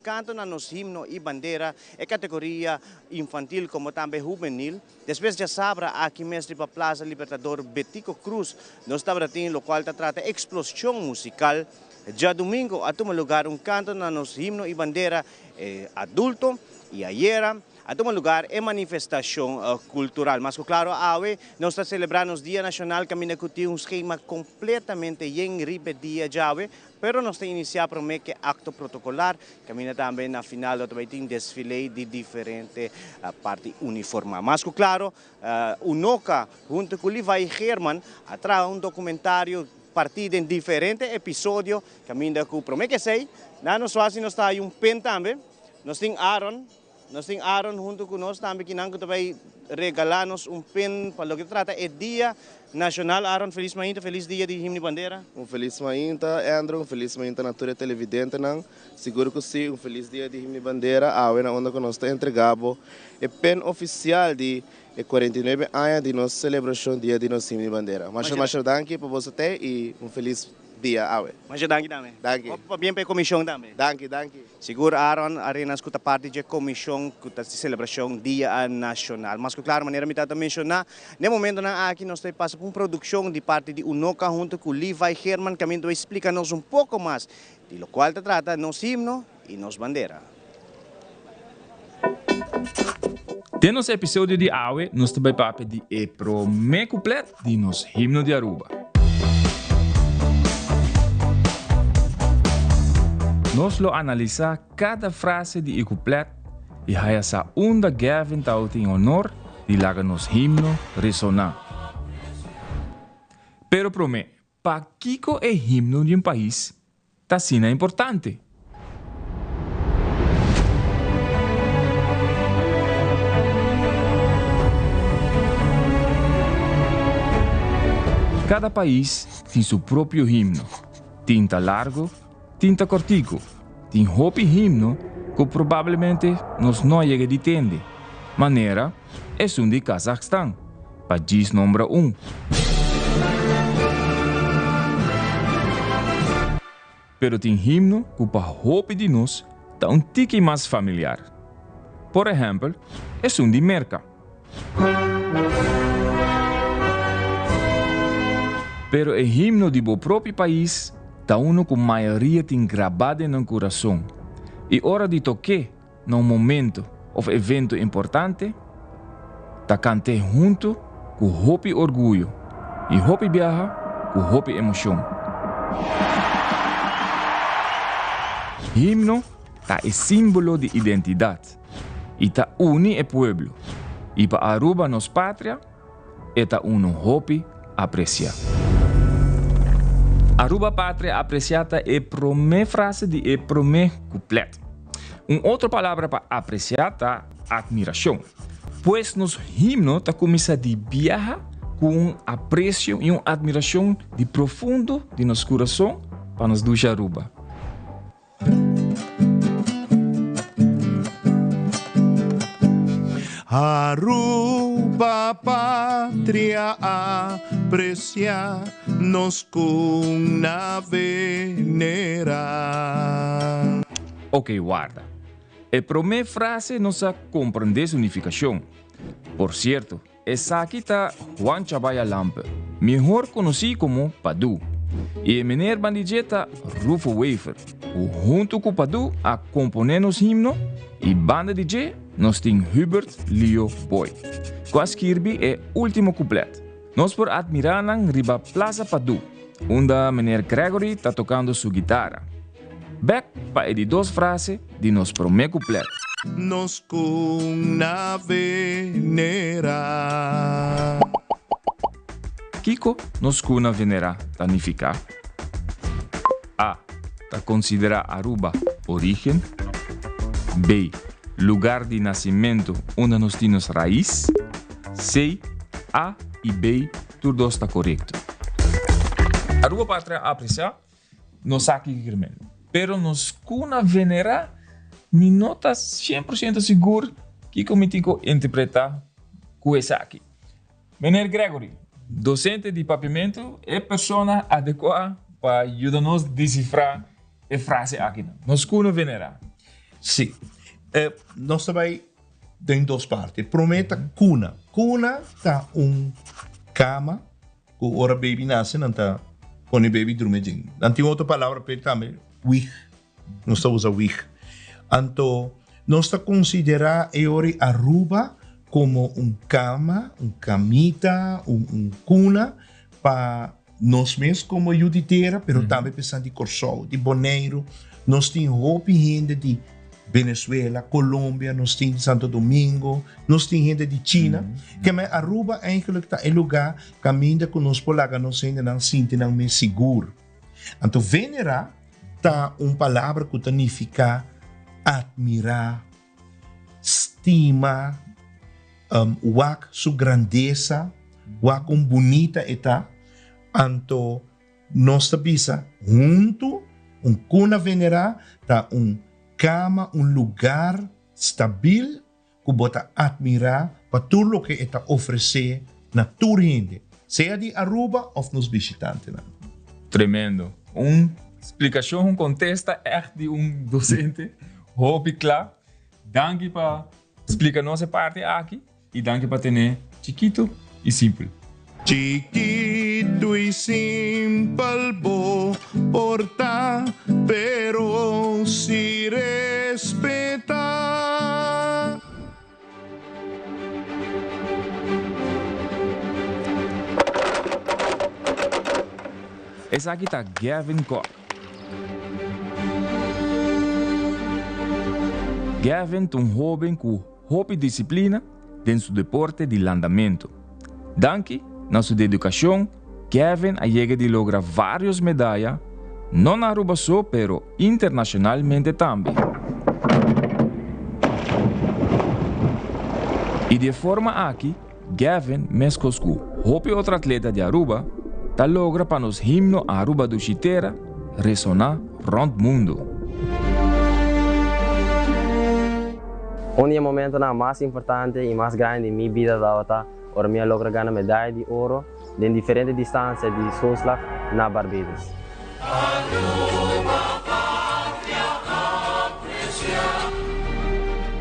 Canto na nos himno y bandera, e categoria infantil como tambe hubenil. Despues djasabra aki mes riba Plaza Libertador Betico Croes nos tabata tin locual ta trata explosion musical. Djadumingo a tuma lugar un canto na nos himno y bandera, e adulto, y ayera a tuma lugar e manifestacion cultural. Mas cu claro awe nos ta celebra nos Dia Nacional caminda cu tin un schema completamente yen riba e dia djawe. Pero nos ta inisiá promé ku e akto protokolar, kaminda tambe na final lo ta bai tin desfile di diferente parti uniformá. Mas ku klaro, Unoca huntu ku Levi Geerman a traha un dokumentario partí den diferente episodio, kaminda ku promé ku esei, na nos wak si nos ta haña un pen tambe. Nos tin Aaron. Nos tin Aaron hunto cu nos tambe kinan cu ta bay regala nos un pen pa loke ta trata e dia nacional. Aaron, feliz mainta, feliz dia di Himno y Bandera. Un feliz mainta, Andrew, un feliz mainta na tur e televidentenan. Sigur cu si, un feliz dia di Himno y Bandera awe na unda cu nos ta entrega bo e pen oficial di e 49 aña di nos celebracion dia di nos Himno y Bandera. Masha masha danki pa boso te y un feliz dia awe. Masha danki tambe. Danki. Hopi pabien pa e comision tambe. Danki, danki. Sigur Aaron Arenas cu ta parti dje comision cu ta celebracion Dia Nacional. Mas cu claro manera mi tabata menciona, n'e momentonan aki nos ta pasa pa un produccion di parti di Unoca hunto cu Levi Geerman caminda ta splica nos un poco mas di locual ta trata nos himno y nos bandera. Den nos episodio di awe nos ta bai papia di e prome kuplet di nos himno di Aruba. Nos lo analisa kada frase di e kuplet i haya sa unda Gavin tabatin honor di laga nos himno resona. Pero prome, pakiko e himno di un pais ta asina importante. Kada pais tin su propio himno. Tin ta largo, tin ta kortiku. Tin hopi himno ku probablemente nos no a yega di tende, manera esun di Kazakhstan, pa djis nombra un. Pero tin himno ku pa hopi di nos ta un tiki mas familiar. Por ehèmpel, esun di Merka. Pero e himno di bo propio pais ta unu ku mayoria tin grabá den nan kurason i ora di tok'é na un momento of evento importante, ta kant'é huntu ku hopi orguyo i hopi biaha ku hopi emoshon. Himno ta e simbolo di identidat i ta uni e pueblo i pa Aruba nos patria, E ta unu hopi apresiá. Aruba Patria apresiá ta e promé frase di e promé kuplet. Un otro palabra pa apresiá ta atmirashon. Pues nos himno ta kuminsá di biaha ku un apresio i un atmirashon di profundo di nos kurason pa nos dushi Aruba. Aruba patria aprecia nos cuna venera. Ok warda. E prome frase nos a comprende su nificacion. Por cierto, Esaki ta Juan Chabaya Lampe, mihor konosí komo Padu, i e meneer ban di dje ta Rufo Wever, ku huntu ku Padu a komponé nos himno i banda di dje nos tin Hubert Leo Boy, ku a skirbi e último kuplèt. Nos por atmirá nan riba Plaza Padu, unda meneer Gregory ta tokando su gitara. Bek pa e di dos frase di nos promé kuplet. Nos cuna venera. Kiko nos cuna venera ta nifiká? A. Ta konsiderá Aruba orígen. B. Lugar di nasimentu unda nos tin nos rais. C. A i B tur dos ta korekto. Aruba Patria apresiá No sa kiko kier men. Pero nos kuna venera, mi no ta 100% sigur kiko mi tin ku interpreta ku esaki. Meneer Gregory, docente di Papiamentu, e persona adekua pa yuda nos desifra e frase aki. Nos kuna venera. Si. Nos ta bai den dos parti. Prome ta cuna. Cuna ta un cama cu ora baby nace nan ta pone baby drumi aden. Nan tin otro palabra p'e tambe, wieg. Nos ta usa wieg. Anto nos ta considera e ora Aruba como un cama, un camita, un cuna pa nos mes como yu di tera, pero tambe pa esnan di Corsou, di Boneiru. Nos tin hopi hende di Venezuela, Colombia, nos tin di Santo Domingo, nos tin hende di China. Keme Aruba eigenlijk ta e lugar caminda cu nos por laga nos hendenan sinti nan mes sigur. Anto venera ta un palabra cu ta nifica admira, stima, wak su grandesa, wak con bunita e ta. Anto nos ta bisa hunto un cuna venera ta un cama, un lugar stabil ku bo ta atmirá pa tur loke e ta ofresé na tur hende, sea di Aruba òf nos bishitantenan. Tremendo. Un splikashon, un kontesta ègt di un dosente. Hopi kla. Danki pa splika nos e parti aki i danki pa ten'é chikitu i simpel. Chikitu i simpel bo por ta, pero si respetá. Esaki ta Gavin Kok. Gavin ta un hoben ku hopi disiplina den su deporte di landamentu. Danki na su dedikashon, Gavin a yega di logra vários medaya, no na Aruba so pero internashonalmente tambe. I di e forma aki Gavin, meskos ku hopi otro atleta di Aruba, ta logra pa nos himno Aruba Dushi Tera resoná rònt mundu. Un di e momentonan mas importante i mas grandi di mi bida tabata ora mi a logra gana medaya di oro den diferente distansia di schoolslag na Barbados.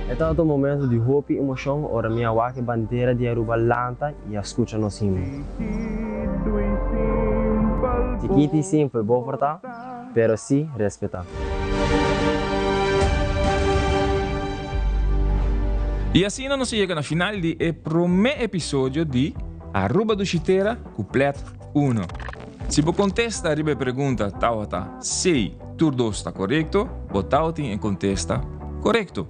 E tabata un momento di hopi emocion ora mi a wak e bandera di Aruba lanta y a scucha nos himno. Chikito y simpel bo por ta, pero si respeta. Y asina nos a yega na final di e prome episodio di Aruba Dushi Tera cu Plet Uno. Si bo kontesta riba e pregunta tawata si tur dos ta korekto, bo tawatin e kontesta korekto.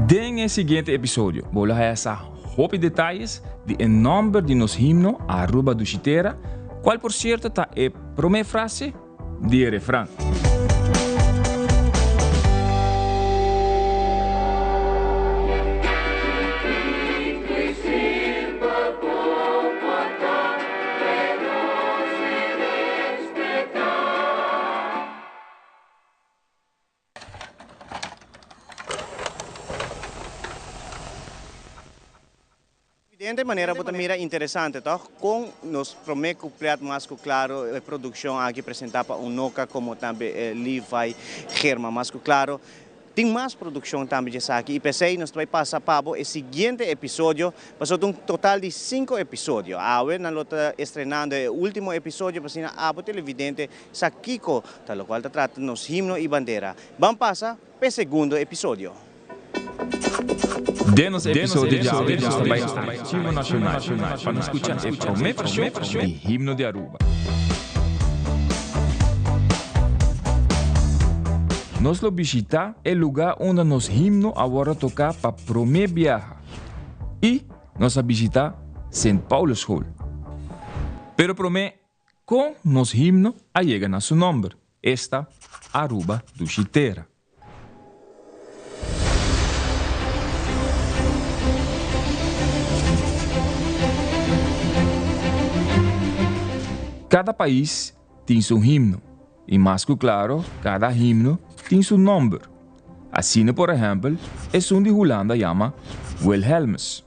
Den e siguiente episodio bo lo haya sa hopi detayes di e nòmber di nos himno Aruba Dushi Tera, kual por sierto ta e promé frase di e refran. Evidente manera bo ta mira interesante toch con nos prome cuplet mas cu claro e produccion aki presenta pa Unoca como tambe Levi Germa mas cu claro tin mas produccion tambe di esaki y pesey nos ta bay pasa pa bo e siguiente episodio pasobra ta un total di cinco episodio awe nan lo ta estrenando e ultimo episodio pa asina abo televidente sa kico ta locual ta trata nos himno y bandera ban pasa pa e segundo episodio. Den nos episodio djawe nos ta bai Archivo Nacional pa nos scucha e prome version di Himno di Aruba. Nos lo bishita e luga unda nos himno a wordo toca pa prome biaha y nos a bishita Sint Paulusschool. Pero prome con nos himno a yega na su nomber, esta Aruba Dushi Tera. Kada pais tin su himno i mas ku klaro kada himno tin su nòmber. Asina por ehèmpel esun di Hulanda yama Wilhelmus.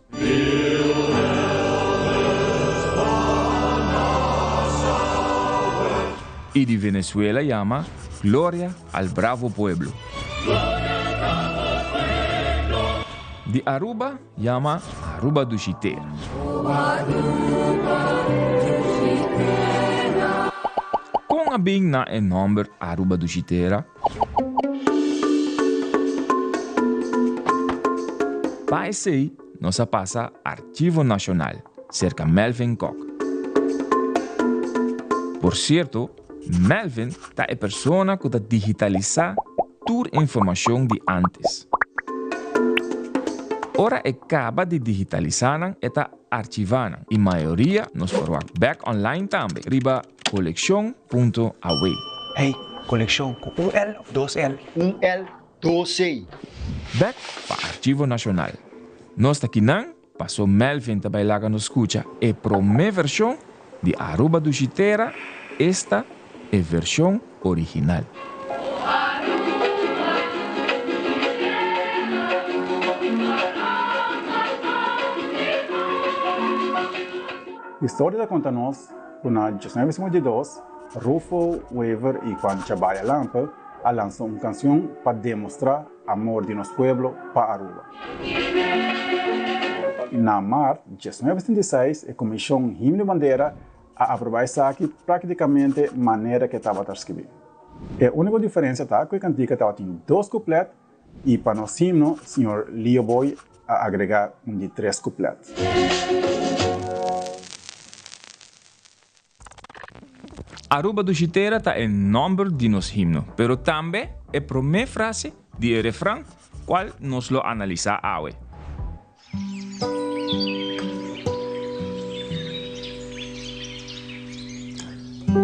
I di Venezuela yama. Gloria al Bravo Pueblo. Di Aruba yama Aruba Dushi Tera. Kon a bin na e nòmber Aruba Dushi Tera? Pa esei nos a pasa Archivo Nashonal serka Melvin Kok. Por sierto, Melvin ta e persona ku ta digitalisá tur informashon di ántes. Ora e kaba di digitalisá nan e ta archivá nan i mayoria nos por wak bèk online tambe riba kolekshon punto awe. Hey, kolekshon ku un L of dos L? Un L, dos C. Bèk pa Archivo Nashonal. Nos ta kinan Paso Melvin ta bai laga nos skucha e promé vershon di Aruba Dushi Tera, esta e vershon original. Historia ta konta nos ku na 1952 Rufo Wever i Juan Chabaya Lampe a lansa un kansion pa demostrá amor di nos pueblo pa Aruba. Na mart 1976 e Komishon Himno Bandera a aprobá esaki práktikamente manera ku e tabata skibí. E úniko diferensia ta ku e kantika tabatin dos kuplet i pa nos himno señor Leo Boy a agregá un di tres kuplet. Aruba Dushi Tera ta e nòmber di nos himno, pero tambe e promé frase di e refran kual nos lo analisá awe.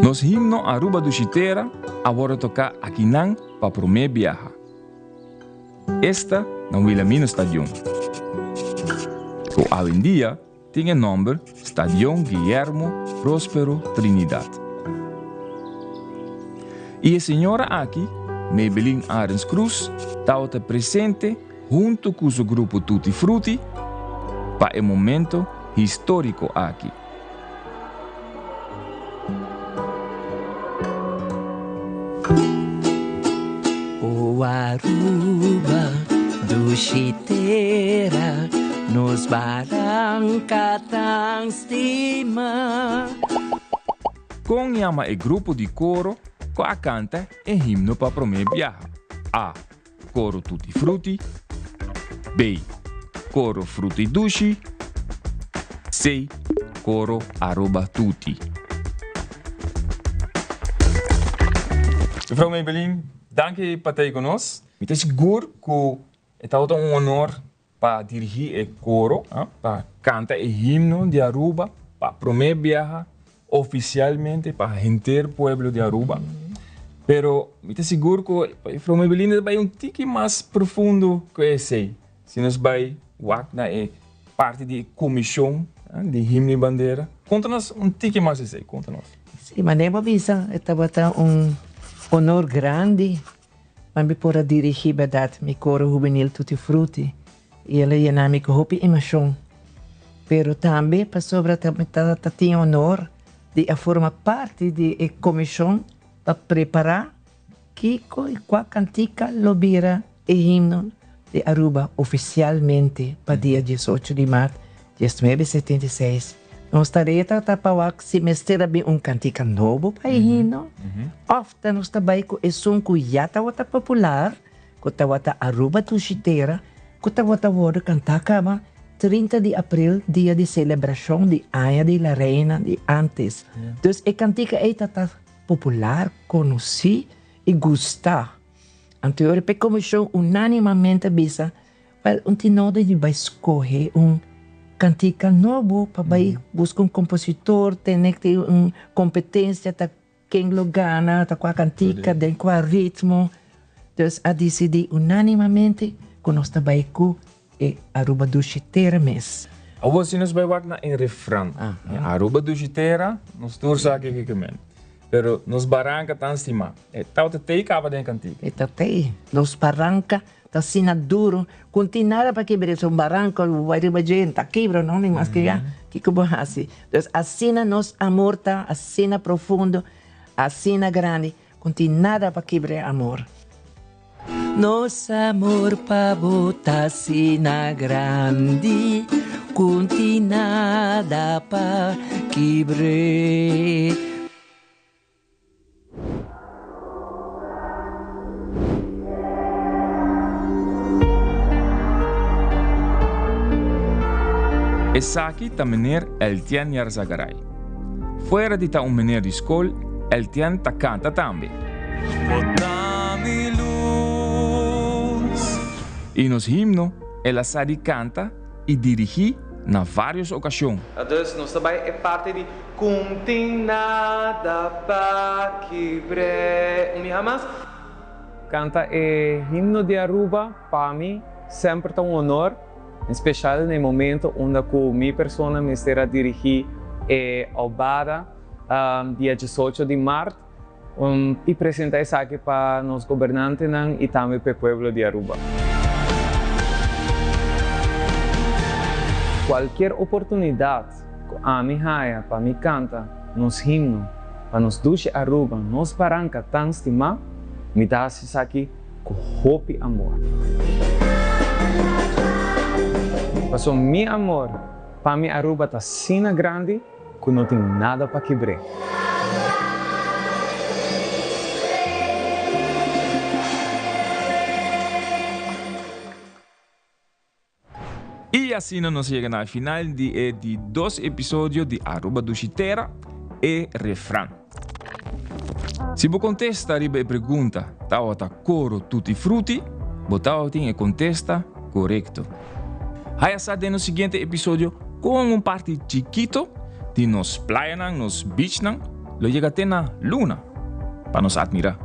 Nos himno Aruba Dushi Tera a wòrdu toká akinan pa promé biaha. Esta na Wilhelmina Stadion, ku awendia Tin e nòmber Stadion Guillermo Próspero Trinidad. I e señora aki, Maybelline Arends Cruz, tabata presente huntu ku su grupo Tutti Frutti pa e momento históriko aki. O Aruba, dushi tera, nos baranca tan stima. Kon yama e grupo di koro ku a kanta e himno pa promé biaha? A. Koro Tutti Frutti. B. Koro Frutti Dushi. C. Koro Aruba Tutti. Mevrouw Maybelline, danki pa ta ei ku nos. Mi ta sigur ku e tabata un honor pa dirigí e koro, pa kanta e himno di Aruba pa promé biaha ofisialmente pa henter pueblo di Aruba. Pero mi ta sigur ku Mevrouw Maybelline ta bai un tiki mas profundo ku esei. Si nos bai wak na e parti di e komishon di Himno i Bandera, konta nos un tiki mas esei, konta nos. Si, manera bo a bisa, e tabata un honor grandi pa mi por a dirigí bèrdat mi koro hubenil Tutti Frutti i el a yena mi ku hopi emoshon. Pero tambe pasobra mi tabata tin honor di a forma parti di e komishon pa prepará Kiko i kua kantika lo bira e himno di Aruba ofisialmente pa dia diesocho di mart diesnuebe setenta i seis? Nos tarea ta ta pa wak si mester a bin un kantika nobo pa e himno òf ta nos ta bai ku esun ku ya tabata popular, ku tabata Aruba Dushi Tera, ku tabata wòrdu kantá kaba 30 di april, dia di selebrashon di Aña di la Reina di ántes. Dus e kantika ei ta ta popular, konosí i gustá. Anto e ora komishon unánimamente a bisa, Wèl, un tin nodo di bai skohe un kantika nobo pa bai buska un kompositor, tene tin un kompetensia ta ken lo gana, ta kua kantika, den kua ritmo. Dus a disidí unánimamente ku nos ta bai ku E Aruba Dushi Tera mes. Awor si nos bai wak na e refran. Aruba Dushi Tera, nos tur sa kiko ke men. Pero nos baranka tan stima. E tabata tei kaba den e kantika. E ta tei. Nos baranka ta asina duro ku no tin nada pa kibra. Es un baranka ku bo bai riba dje, no ta kibra no, ni maske ya kiko bo hasi. Dus asina nos amor ta, asina profundo, asina grandi. Ku tin nada pa kibra e amor. Nos amor pa bo ta asina grandi ku tin nada pa kibr'é. Esaki ta meneer Eltien Yarzagaray. Fuera di ta un meneer di skol, Eltien ta kanta tambe. Bo ta mi lus. I nos himno el a sa di kanta i dirigí na vários okashon. Dus nos ta bai e parti di Kun tin nada pa kibr'é. Un biaha mas. Canta e himno di Aruba pa mi semper ta un honor, en special na e momento unda cu mi persona mester a dirigi e Aubada dia diesocho di maart y presenta esaki pa nos gobernantenan y tambe pa e pueblo di Aruba. Cualkier oportunidad Ku ami haya pa mi kanta nos himno pa nos dushi Aruba, nos baranka tan stimá, mi ta hasi esaki ku hopi amor. Pasobra mi amor pa mi Aruba ta asina grandi ku no tin nada pa kibr'é. Y asina nos yega na e final di e di dos episodio di Aruba Dushi Tera, e refran. Si bo contesta riba e pregunta tawata coro tutti frutti, bo tawatin e contesta corecto. Haya sa den nos siguiente episodio con un parti chikito di nos playanan, nos beachnan, lo yega te na luna pa nos admira.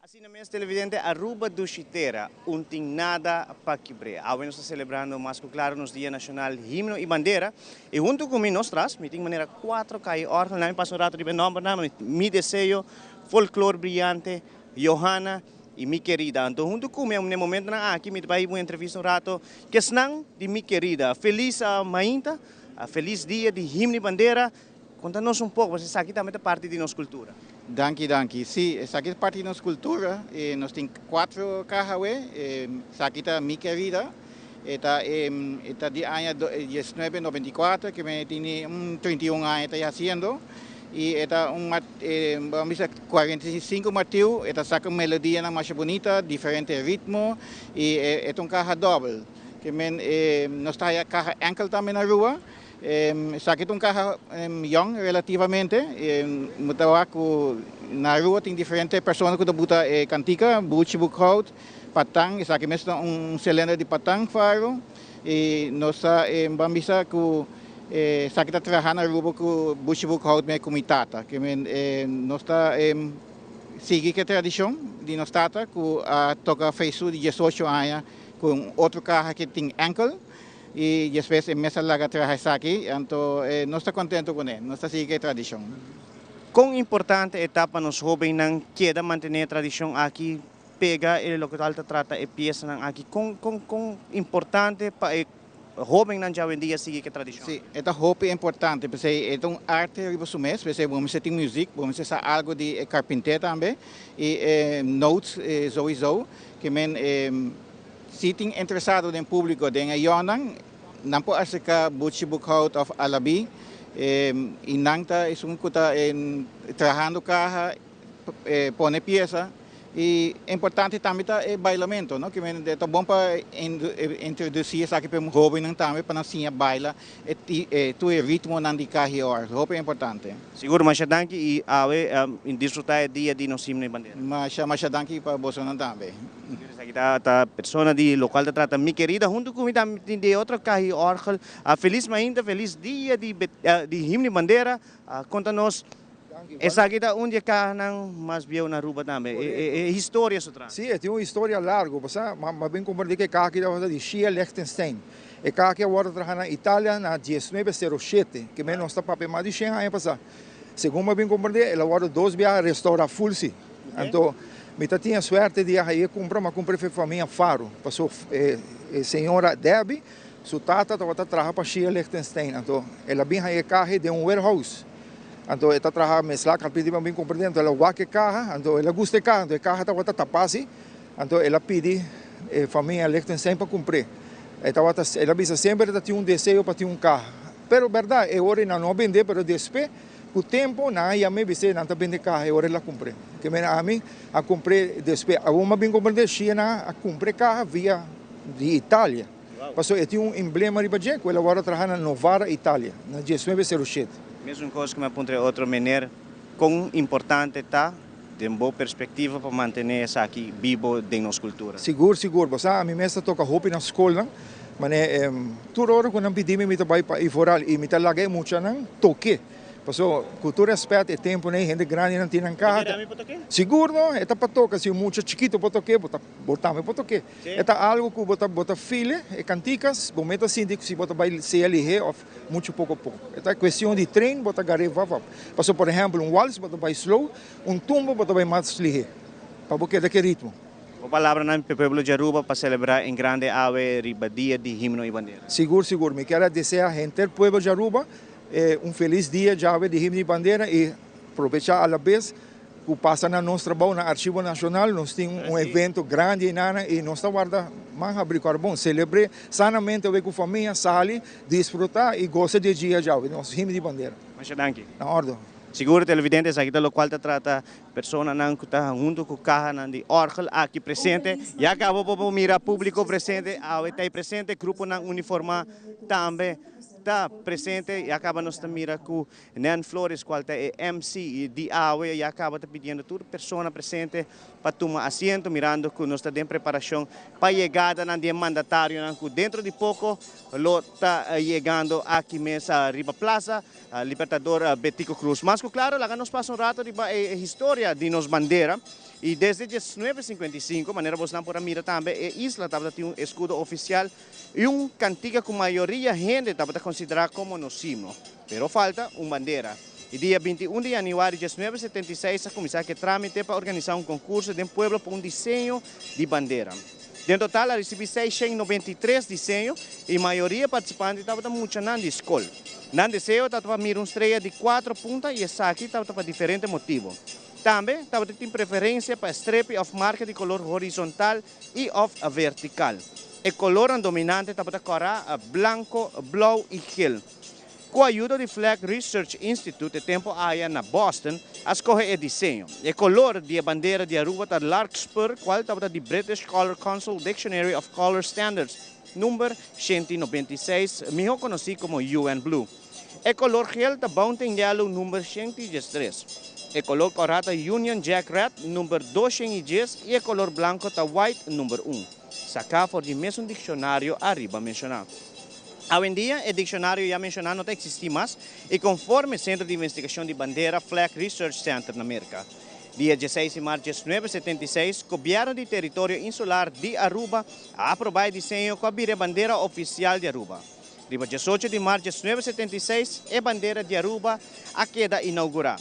Asina mes televidente Aruba dushi tera un tin nada pa kibr'é. Awe nos ta celebrando mas cu claro nos dia nacional himno y bandera y hunto cu mi nos tras mi tin manera cuatro calle orgel nan mi pasa un rato riba e nombernan mi deseo folklor brillante Johanna y mi querida anto hunto cu mi na e momentonan aki mi ta bay un entrevista un rato kesnan di mi querida feliz mainta feliz dia di himno y bandera. Konta nos un poko, pasobra esaki tambe ta parti di nos kultura. Danki, danki. Sí, esaki ta parti di nos kultura. Nos tin kuatro kaha awe. Esaki ta Mi Kerida. E ta e ta di aña diesnuebe noventa i kuater, ke men tini un trinta i un aña ta hasiendo. I e ta un bo a bisa 45 martiu. E ta saka melodianan masha bunita, diferente ritmo. I e ta un kaha dòbel. Ke men nos ta haya kaha enkel tambe na Aruba. Esaki ta un kaha yòn relativamente. Mi ta wak ku na Aruba tin diferente persona ku ta buta e kantika, Buchi Boekhout, Patan, esaki mes ta un selender di Patan Faro. I nos ta ban bisa ku esaki ta traha na Aruba ku Buchi Boekhout me ku mi tata. Ke men nos ta sigui ku e tradishon di nos tata ku a toka feisu di diesocho aña ku un otro kaha ku tin enkel. I despues e mes a laga traha esaki, anto nos ta contento cune, nos ta sigui cu e tradicion. Con importante e ta pa nos hobennan keda mantene e tradicion aki, pega e loke tal ta trata e piesanan aki? Con con con importante pa e hobennan djawendia sigui cu e tradicion aki? Si, e ta hopi importante, p'esei e ta un arte riba su mes, p'esei bo mester tin muziek, bo mester sa algo di e carpinter tambe, y e notes souiso, ke men e. Si tin interesado den publico den e yonan, nan por acerca Buchi Boekhout of Alabi y nan ta esun cu ta trahando caha, pone pieza y importante tambe ta e bailamento, no? Kimen ta bon pa introduci esaki pa e hobennan tambe pa nan siña baila e tur e ritmonan di caha y ora, hopi importante. Sigur, masha danki y awe disfruta e dia di nos himno y bandera. Masha, masha danki pa bosonan tambe. Esaki ta ta persona di locual ta trata mi kerida hunto cu mi tambe tin di otro cahi orgel. Feliz mainta, feliz dia di di himno y bandera. Conta nos. Esaki ta un di e kahanan mas bieu na Aruba tambe. E historia su tras. Sí, e tin un historia largo. Pasá, m'a bin komprendé ku e kaha aki tabata di Shia Liechtenstein. E kaha aki a wòrdu traha na Italia na diesnuebe sero shete, ke men nos ta papia mas di shen aña pasá. Segun m'a bin komprendé, el a wòrdu dos biaha restourá ful sí. Anto, mi ta tin e suerte di a haye kumpra, m'a kumpra e famia Faro. Paso e señora Debbie, su tata tabata traha pa Shia Liechtenstein. Anto, el a bin haye e kaha den un warehouse. Anto e ta traha mesla karpinti pa bin kumpra den, anto el a wak e kaha, anto el a gusta e kaha, anto e kaha tabata tapá si, anto el a pidi e famia Lichtenstein pa kumpr'é. E tabata, el a bisa semper e ta tin un deseo pa tin un kaha. Pero bèrdat, e ora nan no a bend'é, pero despe ku tempu nan a yam'é bis'é nan ta bende kaha, e ora el a kumpr'é. Ke menen ami a kumpr'é despe. Awor mi a bin komprendé shi nan a kumpra e kaha via di Italia. Pasobra e tin un emblema riba dje ku el a wòrdu traha na Novara, Italia, na diesnuebe sero shete. Mesun kos ku mi a puntra e otro mener, kon importante ta den bo perspektiva pa mantené esaki bibo den nos kultura? Sigur, sigur. Bo sa, ami mes ta toka hopi na skolnan, manera tur ora ku nan pidi mi, mi ta bai pa Ivoral i mi ta laga e muchanan tok'é. Paso, ku tur rèspèt, e tempunan ei hende grandinan tin nan kaha. E kere ami por tok'é? Sigur no, e ta pa toka. Si un mucha chikitu por tok'é, bo ta bo tambe por tok'é. E ta algo ku bo ta bo ta feel e kantikas, bo mester sinti si bo ta bai sea lihé òf muchu poko poko. E ta kuestion di train bo ta gar'é vap vap. Pasobra por ehèmpel un wals bo ta bai slow, un tumba bo ta bai mas lihé pa bo keda ku e ritmo. Bo palabranan p'e pueblo di Aruba pa selebrá en grande awe riba dia di himno i bandera. Sigur sigur mi kier a desea henter pueblo di Aruba un felis dia djawe di himno i bandera i probechá alabes Ku pasa na nos trabou na Archivo Nashonal, nos tin un evento grandi einana i nos ta warda man habri kòrbon, selebr'é sanamente awe ku famia, sali, disfrutá i gosa di e dia djawe, nos himno di bandera. Masha danki. Na òrdu. Sigur televidente esaki ta lokual ta trata personanan ku ta huntu ku kahanan di òrgel aki presente. Ya kaba bo por mira públiko presente, awe ta e presente, gruponan uniformá tambe ta presente. Ya kaba nos ta mira ku Nan Flores cual ta e MC di awe ya caba ta pidiendo tur persona presente pa tuma asiento mirando cu nos ta den preparacion pa yegadanan di e mandatarionan cu dentro di poco lo ta yegando aki mes riba Plaza Libertador Betico Croes. Mas cu claro laga nos pasa un rato riba e historia di nos bandera y desde diesnuebe sinkuenta i sinku manera bosnan por a mira tambe e isla tabata tin un escudo oficial y un cantica cu mayoria hende tabata considera como nos himno. Pero falta un bandera. E dia 21 di januari 1976 a cuminsa cu e tramite pa organisa un concurso den pueblo pa un diseño di bandera. Den total a ricibi 693 diseño y mayoria participante tabata muchanan di scol. Nan deseo tabata pa mira un strea di cuatro punta y esaki tabata pa diferente motibo. Tambe tabata tin preferencia pa strepi of marca di color horizontal y of vertical. E colornan dominante tabata cora, blanco, blauw y geel. Cu ayudo di Flag Research Institute e tempo aya na Boston a scoge e diseño. E color di e bandera di Aruba ta Larkspur cual tabata di British Colour Council Dictionary of Colour Standards number 196 miho conoci como UN Blue. E color geel ta Bountain Yellow number 113. E color cora ta Union Jack Red number 210 y e color blanco ta White number un. Saca for di mesun diccionario ariba menciona. Awendia e diccionario ya menciona no ta existi mas y conforme Centro di Investigacion di Bandera Flag Research Center na Merca. Dia dieseis di mart 1976, Gobierno di Teritorio Insular di Aruba a aproba e diseño cu a bira e bandera oficial di Aruba. Riba diesocho di mart 1976 e bandera di Aruba a keda inaugura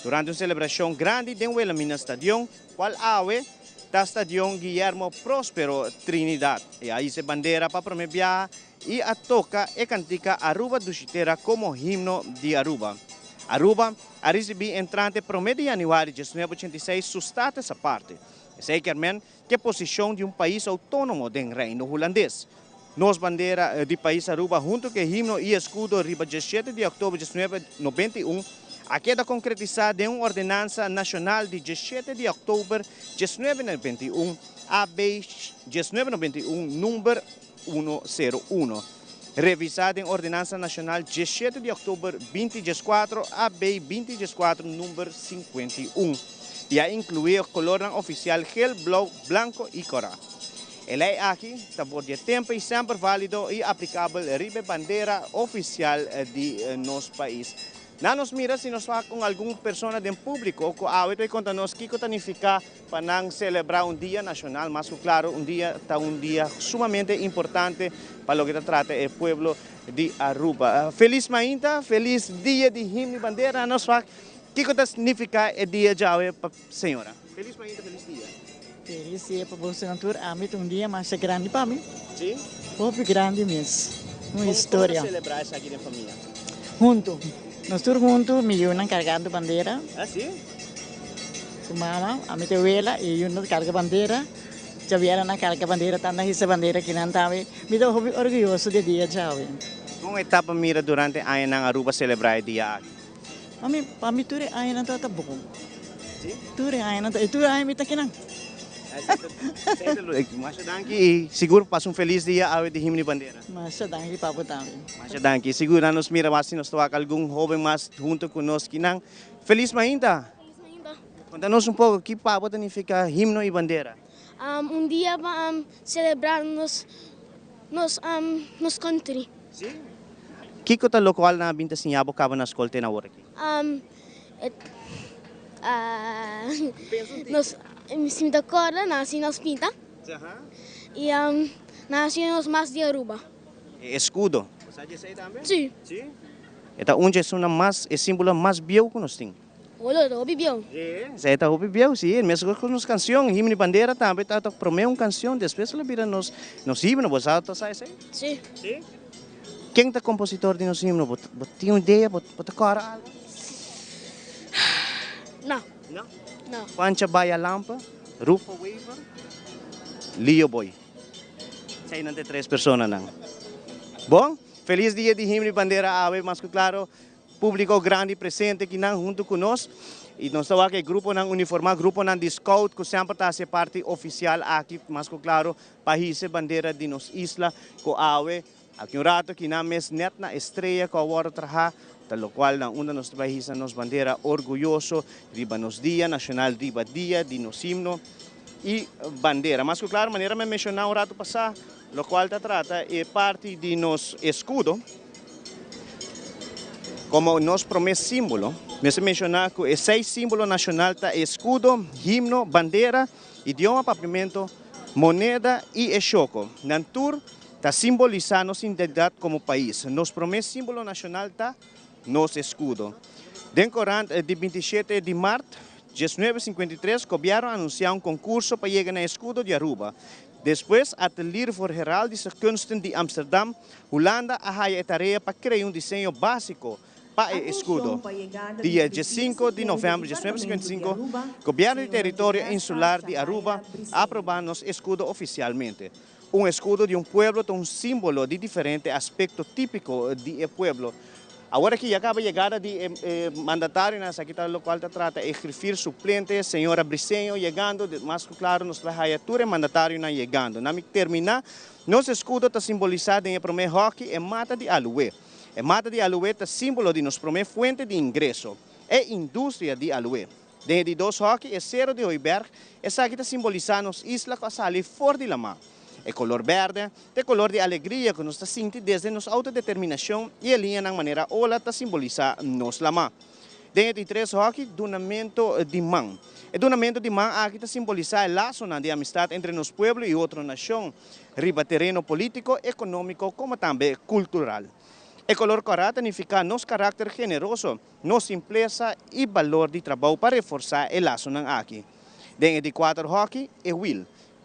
durante un celebracion grandi den Wilhelmina Stadion, cual awe ta Stadion Guillermo Prospero Trinidad. E a hisa e bandera pa prome biaha y a toca e cantica Aruba Dushi Tera como himno di Aruba. Aruba a ricibi entrante prome di januari 1986 su status aparte. Esey kier men ke posicion di un pais autonomo den Reino Hulandes. Nos bandera di pais Aruba hunto ku e himno y escudo riba 17 di october 1991 a keda concretisa den un ordenansa nacional di 17 di october 1991 AB 1991 number 101, revisa den ordenansa nacional 17 di october 2014 AB 2014 number 51 y a inclui e colornan oficial geel, blauw, blanco y cora. E lei aki ta por di e tempo y semper valido y aplicabel riba e bandera oficial di nos pais. Na nos mira si nos wak con algun persona den publico cu awe ta conta nos kico ta nifica pa nan celebra un dia nacional. Mas cu claro un dia ta un dia sumamente importante pa loke ta trata e pueblo di Aruba. Feliz mainta, feliz dia di himno y bandera. Na nos wak kico ta nifica e dia djawe pa señora. Feliz mainta, feliz dia. Feliz dia pa boso tur. Ami ta un dia masha grandi pa mi. Sí? Hopi grandi mes. Un historia. Con ta celebra esaki den famia? Hunto. Nos tur hunto, mi yunan cargando bandera. Ah, sí? Su mama, ami ta wela y e yunan ta carga bandera. Djabièrnè nan carga bandera, tanda hisa bandera kinan tambe. Mi ta hopi orguyoso di e dia djawe. Con e ta pa mira durante añanan Aruba celebra e dia aki? Pa mi, pa mi tur e añanan tabata bon. Sí? Tur e añanan, i tur e aña mi ta kinan. Masha danki i sigur pasa un felis dia awe di Himno i Bandera. Masha danki pa bo tambe. Masha danki. Sigur nan nos mira mas si nos ta wak algun hoben mas hunto ku nos kinan. Felis mainta. Felis mainta. Konta nos un poko ki pa bo ta nifiká Himno i Bandera. Un dia pa selebrá nos nos nos country. Sí? Kiko ta lokual nan a bin ta siña bo kaba na skol te na awor aki? Nos si mi ta korda nan a siña nos pinta y nan a siña nos mas di Aruba. E eskudo. Bo sa di esei tambe? Sí. Sí? E ta un dje esunnan mas, e símbolo mas bieu ku nos tin. Olo, e ta hopi bieu. Esei ta hopi bieu, sí. Meskos ku nos kansion, Himno di Bandera tambe ta promé un kansion, despues el a bira nos himno. Bo sa ta sa esei? Sí. Sí? Ken ta kompositor di nos himno? Bo tin un idea? Bo ta kòrda algu? No. No? No. Juancha Baya Lampe, Rufo Wever, Leo Boy. Eseinan ta e tres personanan. Bon, felis dia di Himno di Bandera awe, mas ku klaro. Publico grandi presente kinan hunto cu nos y nos ta wak e gruponan uniforma, gruponan di scout cu semper ta haci parti oficial aki, mas cu claro pa hisa e bandera di nos isla cu awe aki un rato kinan mes net na Estrella cu a wordo traha, ta locual na unda nos ta bay hisa nos bandera orguyoso riba nos dia nacional, riba dia di nos himno y bandera. Mas cu claro manera mi a menciona un rato pasa, Locual ta trata e parti di nos escudo como nos prome simbolo. Mester menciona cu e seis simbolo nacional ta escudo, himno, bandera, idioma papiamento, moneda y e shoco. Nan tur ta simbolisa nos identidad como pais. Nos prome simbolo nacional ta nos escudo. Den corant di 27 di maart 1953 gobierno a anuncia un concurso pa yega na escudo di Aruba. Despues Atelier voor Heraldische Kunsten di Amsterdam, Hulanda a haya e tarea pa crea un diseño basico pa e escudo. Dia diesinco di november 1955, Gobierno di Territorio Insular di Aruba a aproba nos escudo oficialmente. Un escudo di un pueblo ta un simbolo di diferente aspecto tipico di e pueblo. Awor aki ya caba yegada di e mandatarionan, esaki ta locual ta trata e griffier suplente, señora Briceño yegando, mas cu claro nos ta bay haya tur e mandatarionan yegando. Na mi termina, nos escudo ta simbolisa den e prome hoki e mata di aloe. E mata di aloe ta simbolo di nos prome fuente di ingreso, e industria di aloe. Den e di dos hòki, e sero di Hooiberg, esaki ta simbolisá nos isla ku a sali for di lamá. E kolor bèrdè ta e kolor di alegria ku nos ta sinti desde nos outodeterminashon i e liñanan manera ola ta simbolisá nos lamá. Den e di tres hòki, dunamentu di man. E dunamentu di man aki ta simbolisá e lasonan di amistat entre nos pueblo i otro nashon riba tereno polítiko, ekonómiko komo tambe kultural. E kolor kòrá ta nifiká nos karakter generoso. Nos simplesa i balor di trabou pa reforsá e lasonan aki. Den e di kuater hòki, e wil.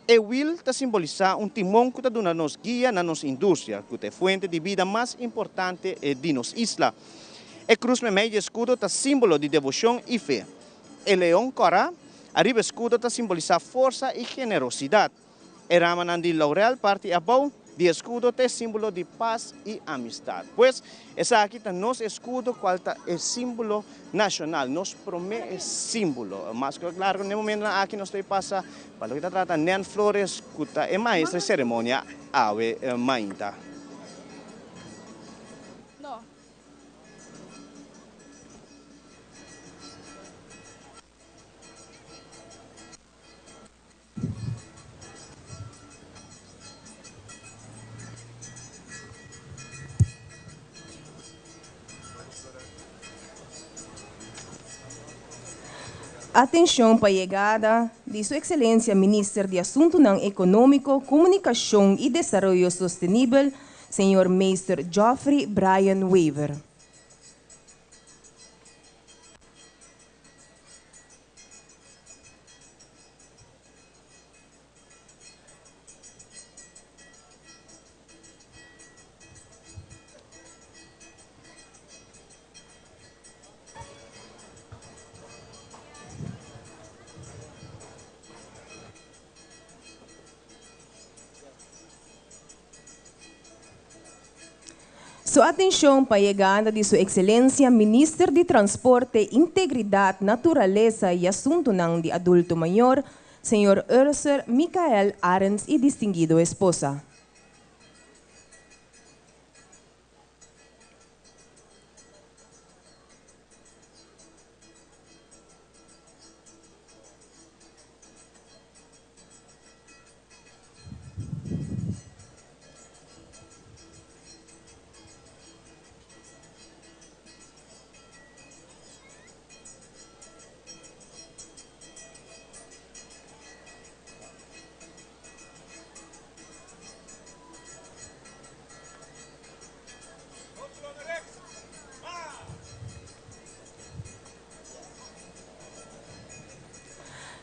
E wil ta simbolisá un timon ku ta duna nos guia na nos industria, ku ta e fuente di bida mas importante di nos isla. E krus meimei di e skudo ta símbolo di devoshon i fe. E leon kòrá ariba e skudo ta simbolisá forsa i generosidat. E ramanan di laurel parti abou di eskudo ta e símbolo di pas i amistat. Pues, esaki ta nos eskudo kual ta e símbolo nashonal, nos promé símbolo. Mas ku klaro ku na e momentunan aki nos ta pasa pa loke ta trata Nen Flores ku ta e maestra di seremonia awe mainta. Atenshon pa yegada di Su Ekselensia Minister di Asuntunan Ekonómiko, Komunikashon i Desaroyo Sostenibel, Señor Meester Geoffrey Brian Wever. Su atencion pa yegada di Su Excelencia Minister di Transporte, Integridad, Naturalesa y Asuntonan di Adulto Mayor, Señor Urser Michael Arends y distinguido esposa.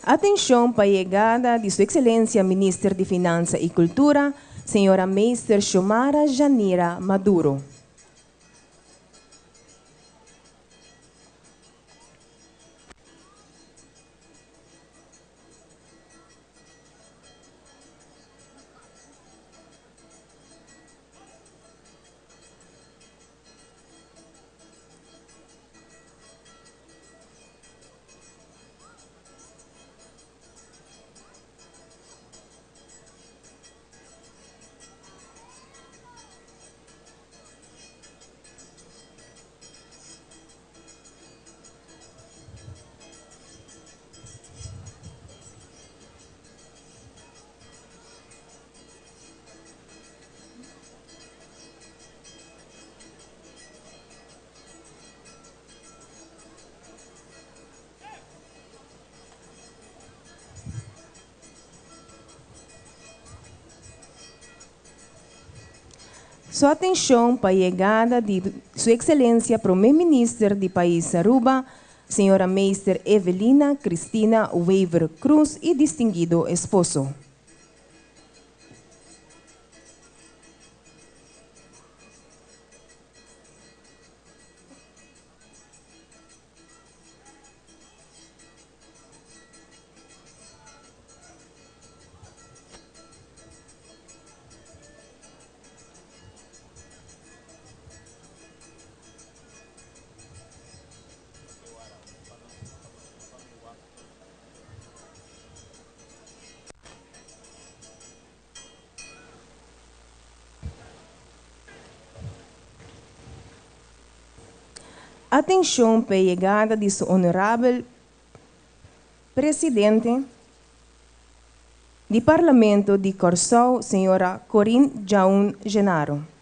Atencion pa yegada di Su Excelencia Minister di Finansa y Cultura, Señora Meester Xiomara Janira Maduro. Su atencion pa yegada di Su Excelencia Prome Minister di Pais Aruba, Señora Meester Evelina Cristina Wever Croes y distinguido esposo. Atencion p'e yegada di su Honorabel Presidente di Parlamento di Kòrsou, Señora Corinne Djaun Genaro.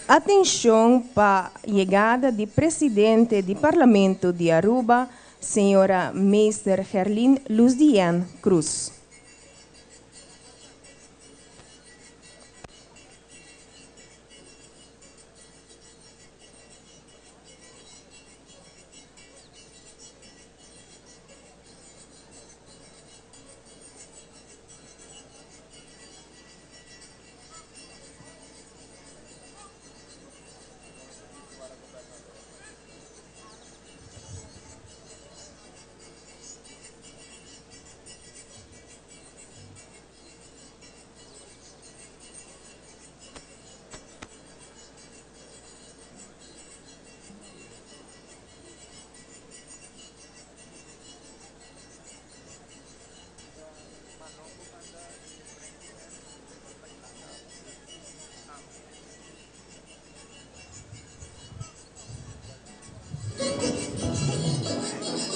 Atencion pa yegada di Presidente di Parlamento di Aruba, Señora Meester Gerlin Luzdian Croes.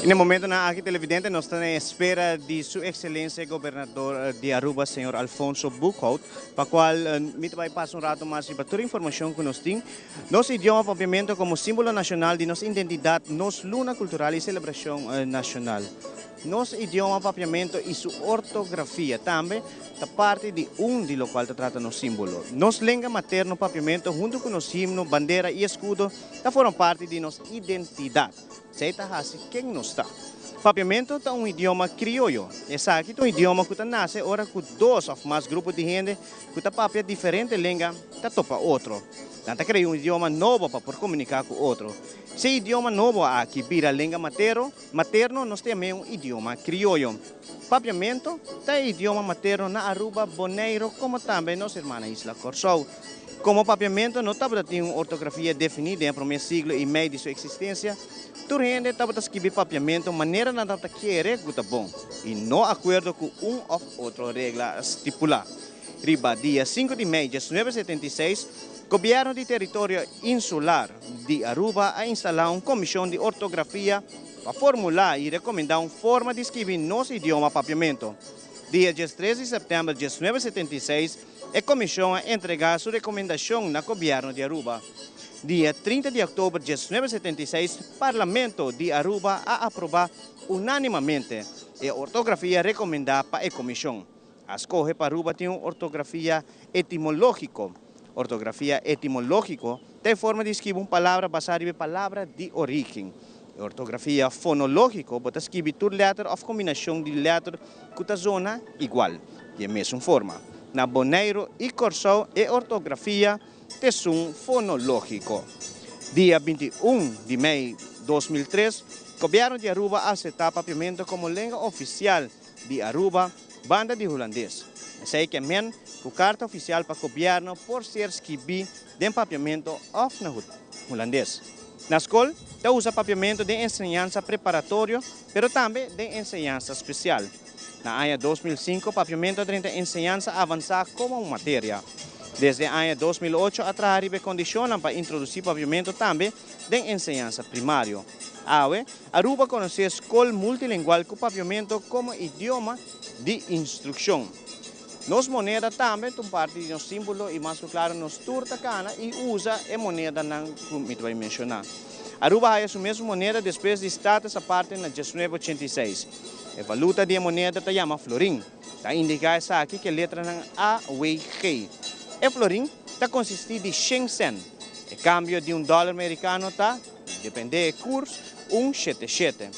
E momentonan aki, televidente, nos ta na espera di su excelencia gobernador di Aruba, señor Alfonso Boekhoudt, pa cual mi ta bay pasa un rato mas riba tur informacion cu nos tin. Nos idioma Papiamento como simbolo nacional di nos identidad, nos luna cultural y celebracion nacional. Nos idioma Papiamento y su ortografia tambe ta parti di un di locual ta trata nos simbolo. Nos lenga materno Papiamento hunto cu nos himno, bandera y escudo ta forma parti di nos identidad. Esey ta haci ken nos ta. Papiamento ta un idioma crioyo. Esaki ta un idioma cu ta nace ora cu dos of mas grupo di hende cu ta papia diferente lenga ta topa otro. Nan ta crea un idioma nobo pa por comunica cu otro. Si e idioma nobo aki bira lenga matero, materno nos ta yam'é un idioma crioyo. Papiamento ta e idioma materno na Aruba, Boneiro como tambe nos hermana isla Corsou. Como papiamento no tabata tin un ortografia definí den e promé siglo y mei di su existencia, tur hende tabata skibi papiamento manera nan tabata kere cu ta bon y no acuerdo cu un of otro regla stipulá. Riba dia sinku di mei 1976, Gobierno di Teritorio Insular di Aruba a instalá un comision di ortografia pa formulá y recomendá un forma di skibi nos idioma papiamento. Dia 13 di september 1976, e comision a entregá su recomendacion na Gobierno di Aruba. Dia 30 di october 1976, Parlamento di Aruba a aprobá unánimamente e ortografia recomendá pa e comision. A scoge pa Aruba tin un ortografia etimológico. Ortografia etimológico ta e forma di skibi un palabra basá riba e palabra di orígen. E ortografia fonológico bo ta skibi tur lèter òf kombinashon di lèter ku ta zona igual, di e mesun forma. Na Boneiru i Kòrsou e ortografia ta esun fonológiko. Dia 21 di mei 2003, Gobièrnu di Aruba a aseptá papiamentu komo lenga ofisial di Aruba banda di hulandes. Esei ke men ku karta ofisial pa gobièrnu por ser skibí den papiamentu òf na hulandes. Na skol ta usa papiamentu den enseñansa preparatorio pero tambe den enseñansa spesial. Na aña 2005 papiamentu a drenta enseñansa avansá komo un materia. Desde aña 2008 a traha riba e kondishonnan pa introdusí papiamentu tambe den enseñansa primario. Awe, Aruba konosé skol multilingual ku papiamentu komo idioma di instrukshon. Nos moneda tambe ta un parti di nos símbolo i mas ku klaro nos tur ta kana i usa e monedanan ku mi ta bai menshoná. Aruba haya su mesun moneda despues di status aparte na 1986. E valuta di e moneda ta yama florin. Ta indiká esaki ku e letranan A, W, G. E florin ta konsistí di shen sèn. E kambio di un dòler merikano ta, dependé e kurs, un shete shete.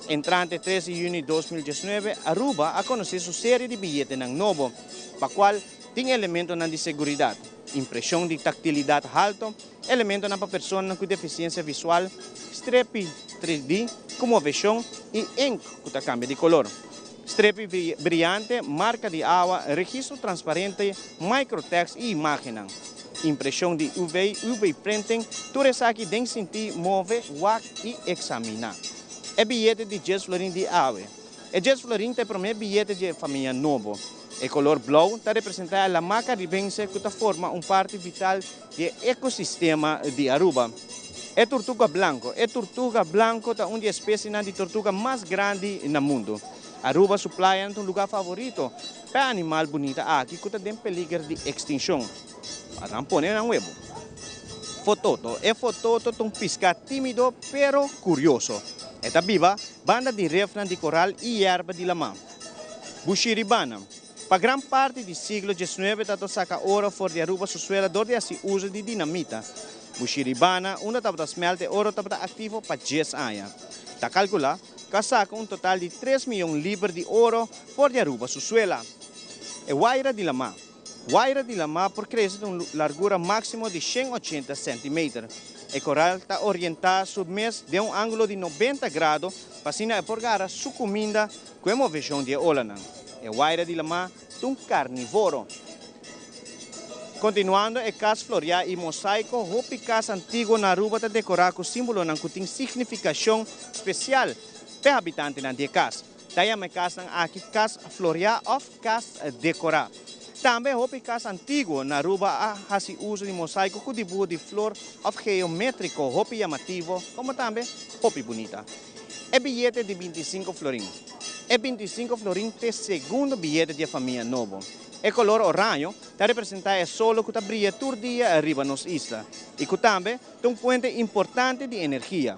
Entrante 3 di yüni 2019, Aruba a konosé su serie di biyetenan nobo, pa kual tin elementonan di seguridat, impreshon di taktilidat halto, elementonan pa personanan ku defisiensia visual, strepi 3D ku moveshon i ink ku ta kambia di kolor. Strepi briante, marka di awa, registro transparente, microtext i imágennan. Impreshon di UV, UV printing, tur esaki den sintí move, wak i eksaminá. E biyete di djes florin di awe. E djes florin ta e promé biyete di e famia nobo. E kolor blou ta representá e lamá karibense ku ta forma un parti vital di e ekosistema di Aruba. E turtuga blanko. E turtuga blanko ta un di e espesienan di tortuga mas grandi na mundu. Aruba su playanan ta un lugá favorito pa e animal bunita aki ku ta den peliger di ekstinshon. Pa nan pone nan webu. Fototo. E fototo ta un piská tímido pero kurioso. E ta biba banda di refnan di koral i yerba di lamá. Bushiribana. Pa gran parti di siglo 19 tabata saka oro for di Aruba su suela dor di hasi uso di dinamita. Bushiribana, unda tabata smelt e oro tabata aktivo pa 10 aña. Ta kalkulá ku a saka un total di 3 miyon liber di oro for di Aruba su suela. E waira di lamá. Waira di lamá por krese ta un largura máksimo di 180 sèntimeter. E koral ta orientá su mes den un ángulo di 90 grado pa asina e por gara su kuminda ku e moveshon di e olanan. E waira di lamá ta un karnivoro. Kontinuando e kas floriá i mosaiko, hopi kas antiguo na Aruba ta dekorá ku símbolonan ku tin signifikashon spesial p'e habitantenan di e kas. Ta yama e kasnan aki kas floriá òf kas dekorá. Tambe hopi kas antiguo na Aruba a hasi uso di mosaiko ku dibuho di flor òf geométriko hopi yamativo komo tambe hopi bunita. E biyete di 25 florin. E 25 florin t'e segundo biyete di e famia nobo. E color oraño ta representa e solo cu ta briya tur dia riba nos isla y cu tambe ta un fuente importante di energia.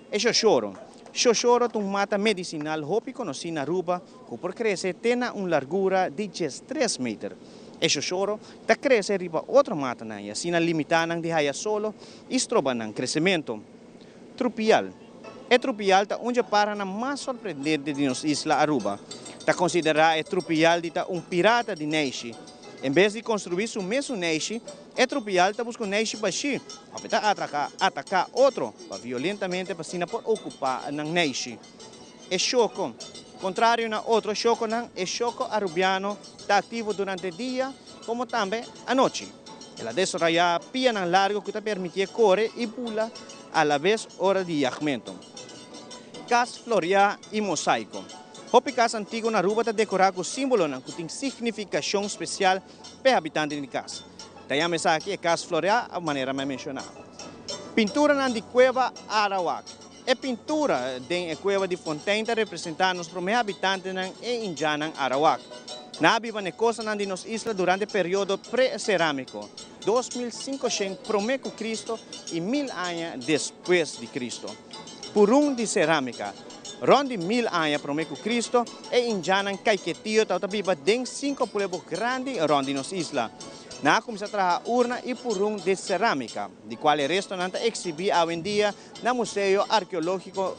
E shoshoro. Shoshoro ta un mata medicinal hopi conoci na Aruba cu por crece te na un largura di 13 meter. E shoshoro ta crece riba otro matanan y asina limita nan di haya solo y stroba nan crecemento. Trupial. E trupial ta un dje paranan mas sorprendente di nos isla Aruba. Ta considera e trupial di ta un pirata di neishi. En bes di construi su mesun neishi, e trupial ta busca un neishi bashi of e ta atraca, ataca, otro pa violentamente pa asina por ocupa nan neishi. E shoco. Contrario na otro shoconan, e shoco Arubiano ta activo durante dia como tambe anochi. El a desaroyá pianan largo ku ta permitié kore i bula alabes ora di yagmentu. Kas floriá i mosaiko. Hopi kas antiguo na Aruba ta dekorá ku símbolonan ku tin signifikashon spesial pa e habitantenan di kas. Ta yama esaki e kas floriá manera mi a menshoná. Pinturanan di Kueva Arawak. E pintura den e kueba di Fontein ta representá nos promé habitantenan e indjannan Arawak. Nan a biba n'e kostanan di nos isla durante e periodo pre-serámiko, 2500 promé ku Kristo i 1000 aña despues di Kristo. Purun di serámika. Rònt di 1000 aña promé ku Kristo, e indjannan Kaiketio tabata biba den sinku pueblo grandi rònt di nos isla. Nan a kuminsá traha urna i purun di serámika, di kual e restonan ta eksibí awendia na Museo Arkeológiko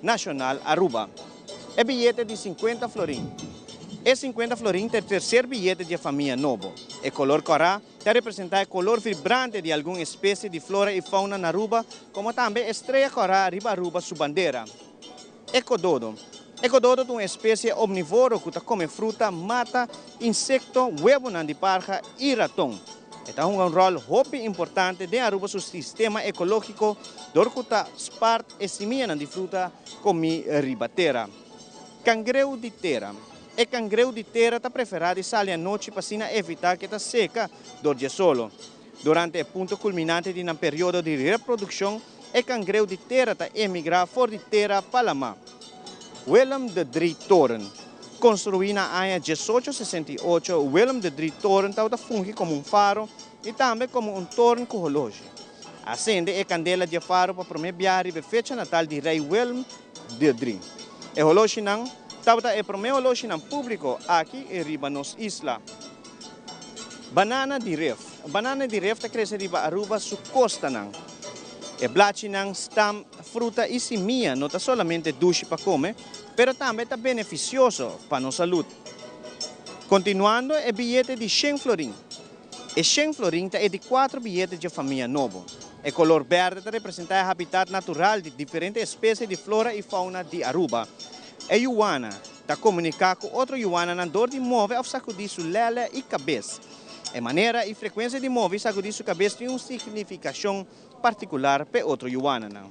Nashonal Aruba. E biyete di 50 florin. E 50 florin ta e terser biyete di e famia nobo. E kolor kòrá ta representá e kolor vibrante di algun espesie di flora i fauna na Aruba, komo tambe e strea kòrá riba Aruba su bandera. E kododo. E kododo ta un espesie omnivoro ku ta kome fruta, mata, insekto, webonan di parha i raton. E ta hunga un ròl hopi importante den Aruba su sistema ekológiko dor ku ta spart e simianan di fruta komí riba tera. Kangreu di tera. E kangreu di tera ta preferá di sali anochi pa asina evitá ku e ta seka dor dje solo. Durante e punto kulminante di nan periodo di reprodukshon, e kangreu di tera ta emigrá for di tera pa lamá. Willem de Drie Toren. Konstruí na aña 1868, Willem de Drie Toren tabata fungi komo un faro i tambe komo un toren ku holoshi. A sende e kandela di e faro pa promé biaha riba e fecha natal di Rei Willem de Drie. E holoshinan tabata e promé holoshinan públiko aki riba nos isla. Banana di ref. Banana di ref ta krese riba Aruba su kostanan. E blachinan, stam, fruta i simia no ta solamente dushi pa kome, pero tambe ta benefisioso pa nos salud. Kontinuando e biyete di shen florin. E shen florin ta e di kuatro biyete dje famia nobo. E kolor bèrdè ta representá e habitat natural di diferente espesie di flora i fauna di Aruba. E yuwana. Ta komuniká ku otro yuananan dor di move òf sakudí su lèlè i kabes. E manera i frekuensia di move i sakudí su kabes tin un signifikashon partikular p'e otro yuananan.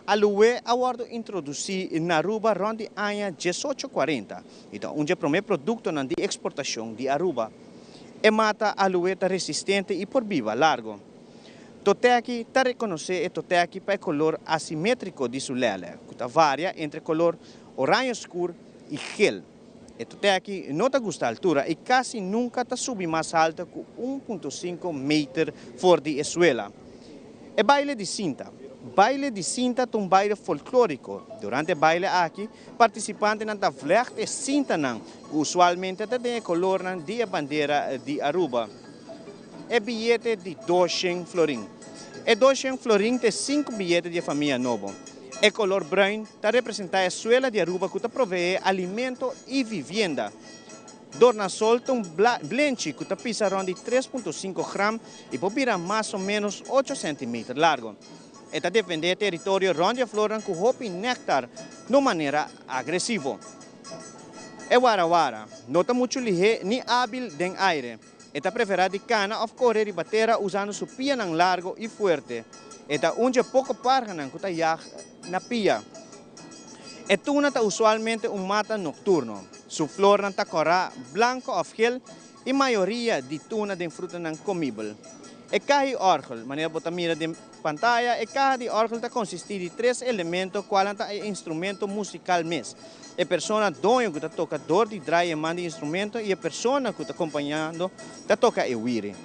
Aloe a wòrdu introdusí na Aruba rònt di aña 1840 i ta un dje promé produktonan di eksportashon di Aruba. E mata aloe ta resistente i por biba largo. Totèki ta rekonosé e totèki pa e kolor asimétriko di su lèlè, ku ta varia entre kolor oraño skur i gel. E totèki no ta gusta altura i kasi nunka ta subi mas haltu ku 1.5 meter for di e suela. E baile di sinta. Baile di sinta ta un baile folklóriko. Durante e baile aki, partisipantenan ta vlègt e sintanan, ku usualmente ta den e kolornan di e bandera di Aruba. E biyete di 200 florin. E 200 florin ta e sinku biyete di e famia nobo. E kolor bruin ta representá e suela di Aruba ku ta proveé alimento i vivienda. Dornasol ta un blenchi ku ta pisa rònt di 3.5 gram i por bira mas o ménos 8 sèntimeter largu. E ta defendé e teritorio rònt di e flornan ku hopi nèktar na un manera agresivo. E warawara no ta muchu lihé ni ábil den aire. E ta preferá di kana òf kore riba tera usando su pianan largo i fuerte. E ta un dje poko parhanan ku ta yag na pia. E tuna ta usualmente un mata nokturno. Su flornan ta kòrá, blanko òf gel i mayoria di tuna den frutanan komibel. E kaha di òrgel, manera bo ta mira den pantaya, e kaha di òrgel ta konsistí di tres elemento kualnan ta e instrumento musikal mes, e persona doño ku ta toka dor di drai e man di instrumento i e persona ku ta kompañando ta toka e wiri.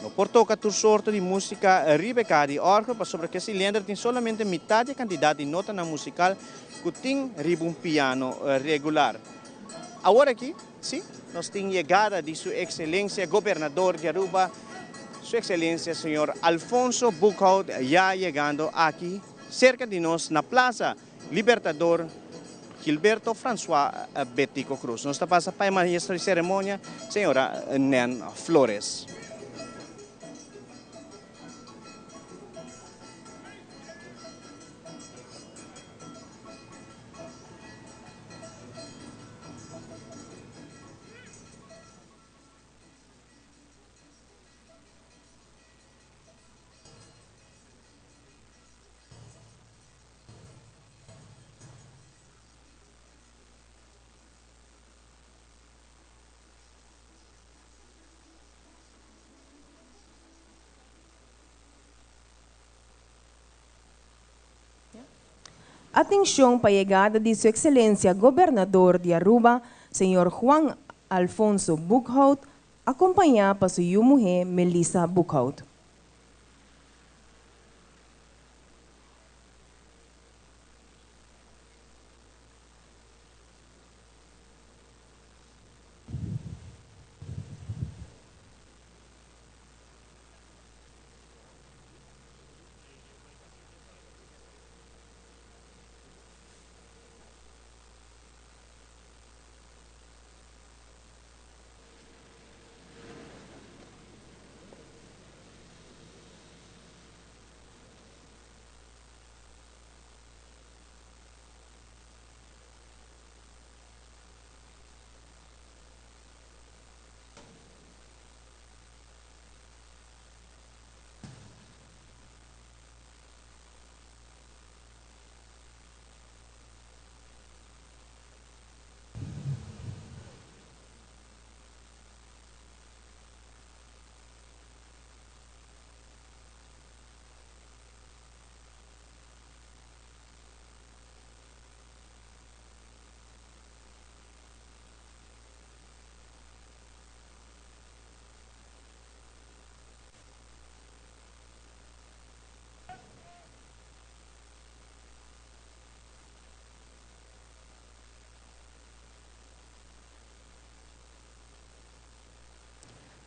No por toka tur sorto di músika riba e kaha di òrgel pasobra ku e silender tin solamente mitat di e kantidat di notanan musikal ku tin riba un piano regular. Awor aki, sí, nos tin yegada di Su Excelencia Gobernador di Aruba, Su Excelencia Señor Alfonso Boekhoudt ya yegando aki cerca di nos na Plaza Libertador Gilberto Francois Betico Croes. Nos ta pasa pa e maestro di ceremonia, Señora Nen Flores. Atencion pa yegada di Su Excelencia Gobernador di Aruba, Señor Juan Alfonso Boekhoudt, acompaña pa su yu muhe Melissa Boekhoudt.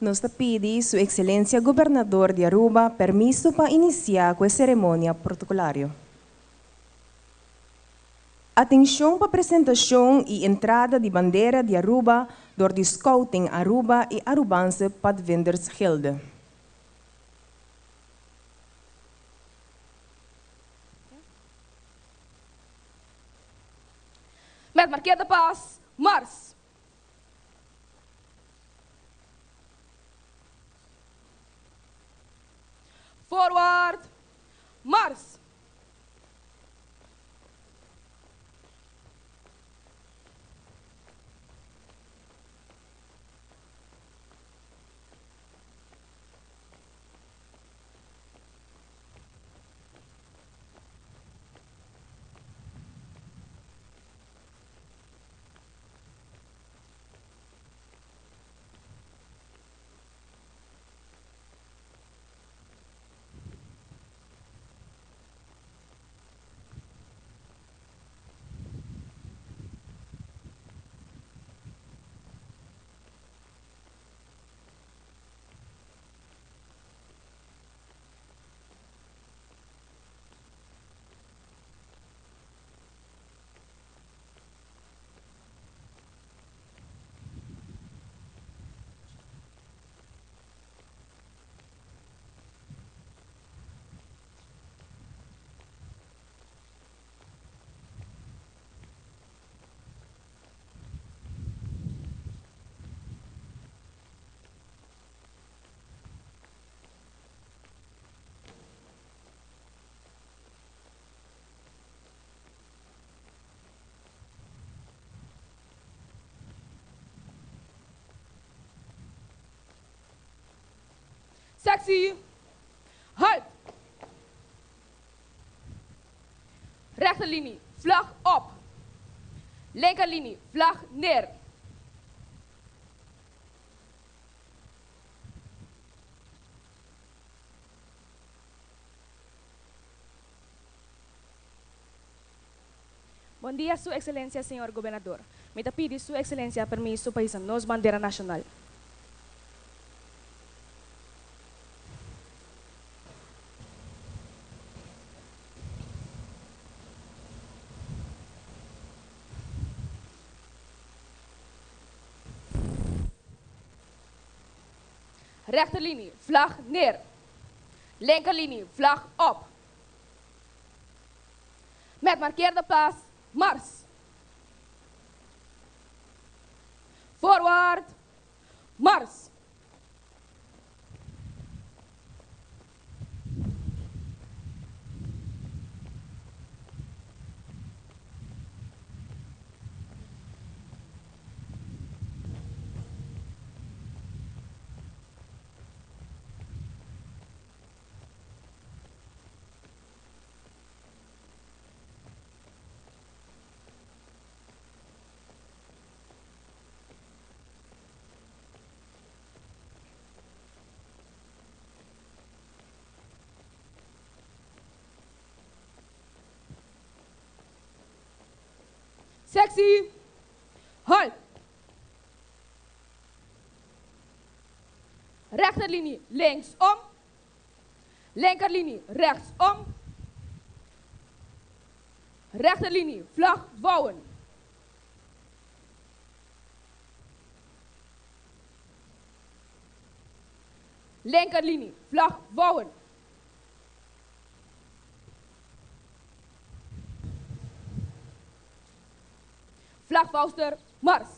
Nos ta pidi Su Excelencia Gobernador di Aruba permiso pa inicia cu e ceremonia protocolario. Atencion pa presentacion y entrada di bandera di Aruba door di Scouting Aruba y Arubaanse Padvindersgilde. Met markeerde pas, mars! Forward, mars! Sexy! Rechterlinie, vlag op. Linkerlinie, vlag neer. Bon dia, Su Excelencia Señor Gobernador. Mi ta pidi Su Excelencia permiso pa hisa nos bandera nacional. Rechterlinie, vlag neer. Linkerlinie, vlag op. Met markeerde pas, mars. Voorwaarts, mars. Sexy. Halt. Rechterlinie linksom. Linkerlinie rechtsom. Rechterlinie vlag vouwen. Linkerlinie vlag vouwen. Vlagvouwster mars.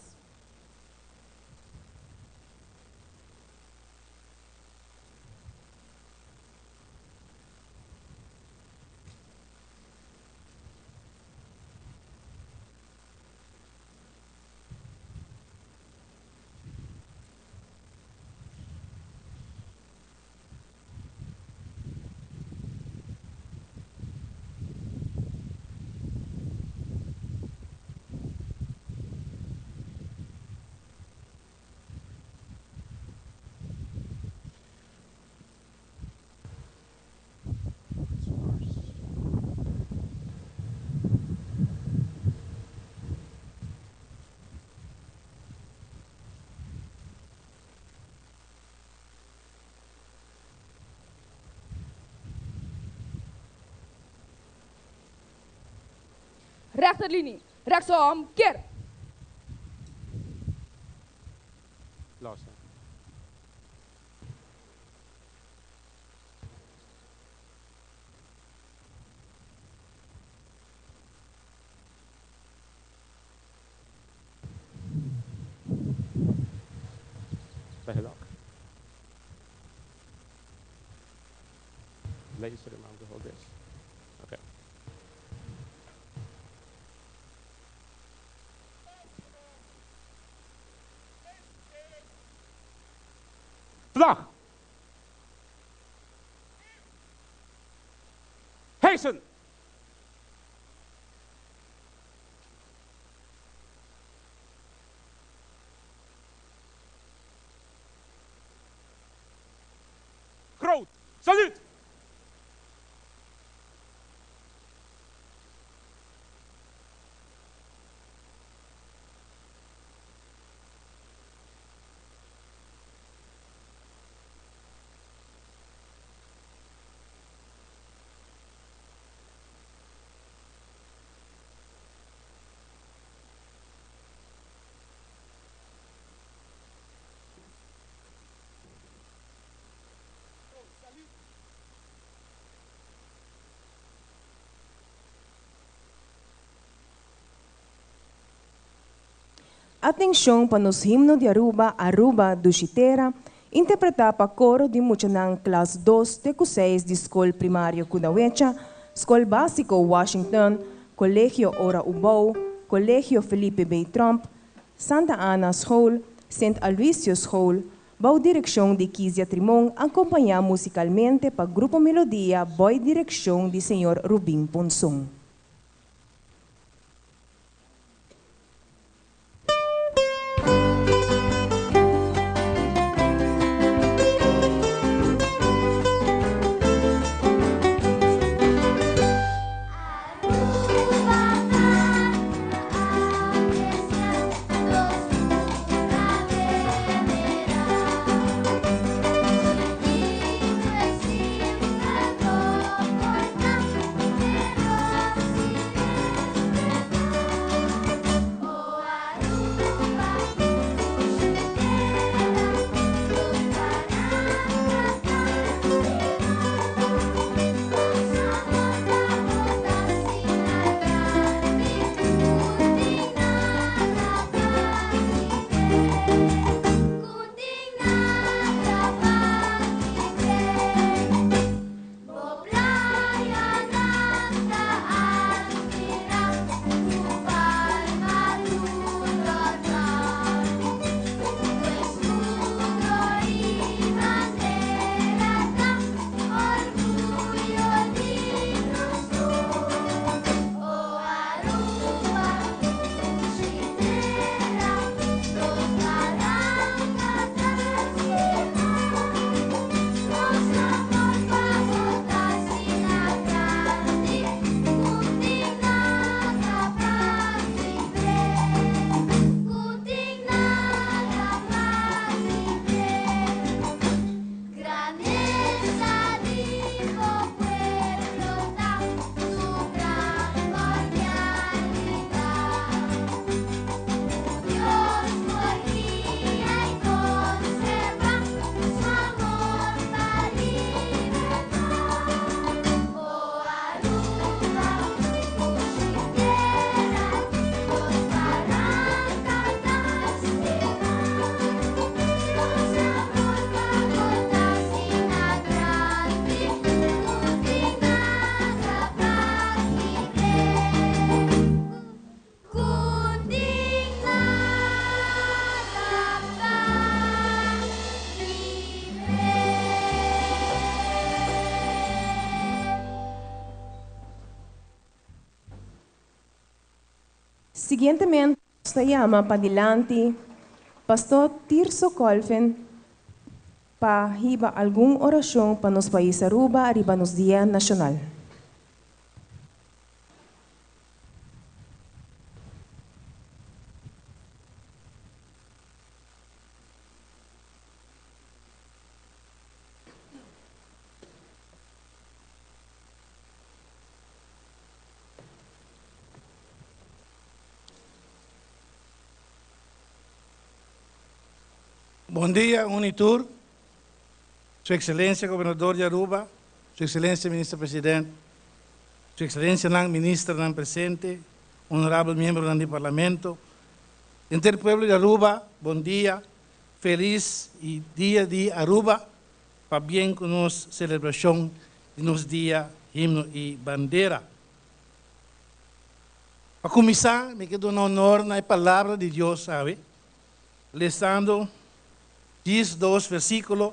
Rechterlinie, rechtsom, keer. Los. Bij Laser amount to hold this. Okay. Vlag. Hijsen. Groot. Salut. Atencion pa nos himno di Aruba, Aruba Dushi Tera, interpreta pa coro di muchanan klas 2 te cu 6 di Scol Primario Kudawecha, Scol Basico Washington, Colegio Ora Ubou, Colegio Felipe B. Tromp, Santa Anna School, Sint Aloysius School, bou direccion di Kizia Trimon, acompaña musicalmente pa Grupo Melodia bou direccion di señor Rubin Ponson. Siguientemente nos ta yama padilanti Pastor Tirso Colvin pa hiba algun oracion pa nos pais Aruba riba nos Dia Nacional. Bon dia, un y tur. Su Excelencia Gobernador di Aruba, Su Excelencia Minister President, Su Excelencianan Ministernan presente, Honorabel miembronan di Parlamento, henter pueblo di Aruba, bon dia, feliz y dia di Aruba, pabien cu nos celebracion di nos dia Himno y Bandera. Pa cuminsa, mi ke duna honor na e Palabra di Dios awe, lesando 12 versiculo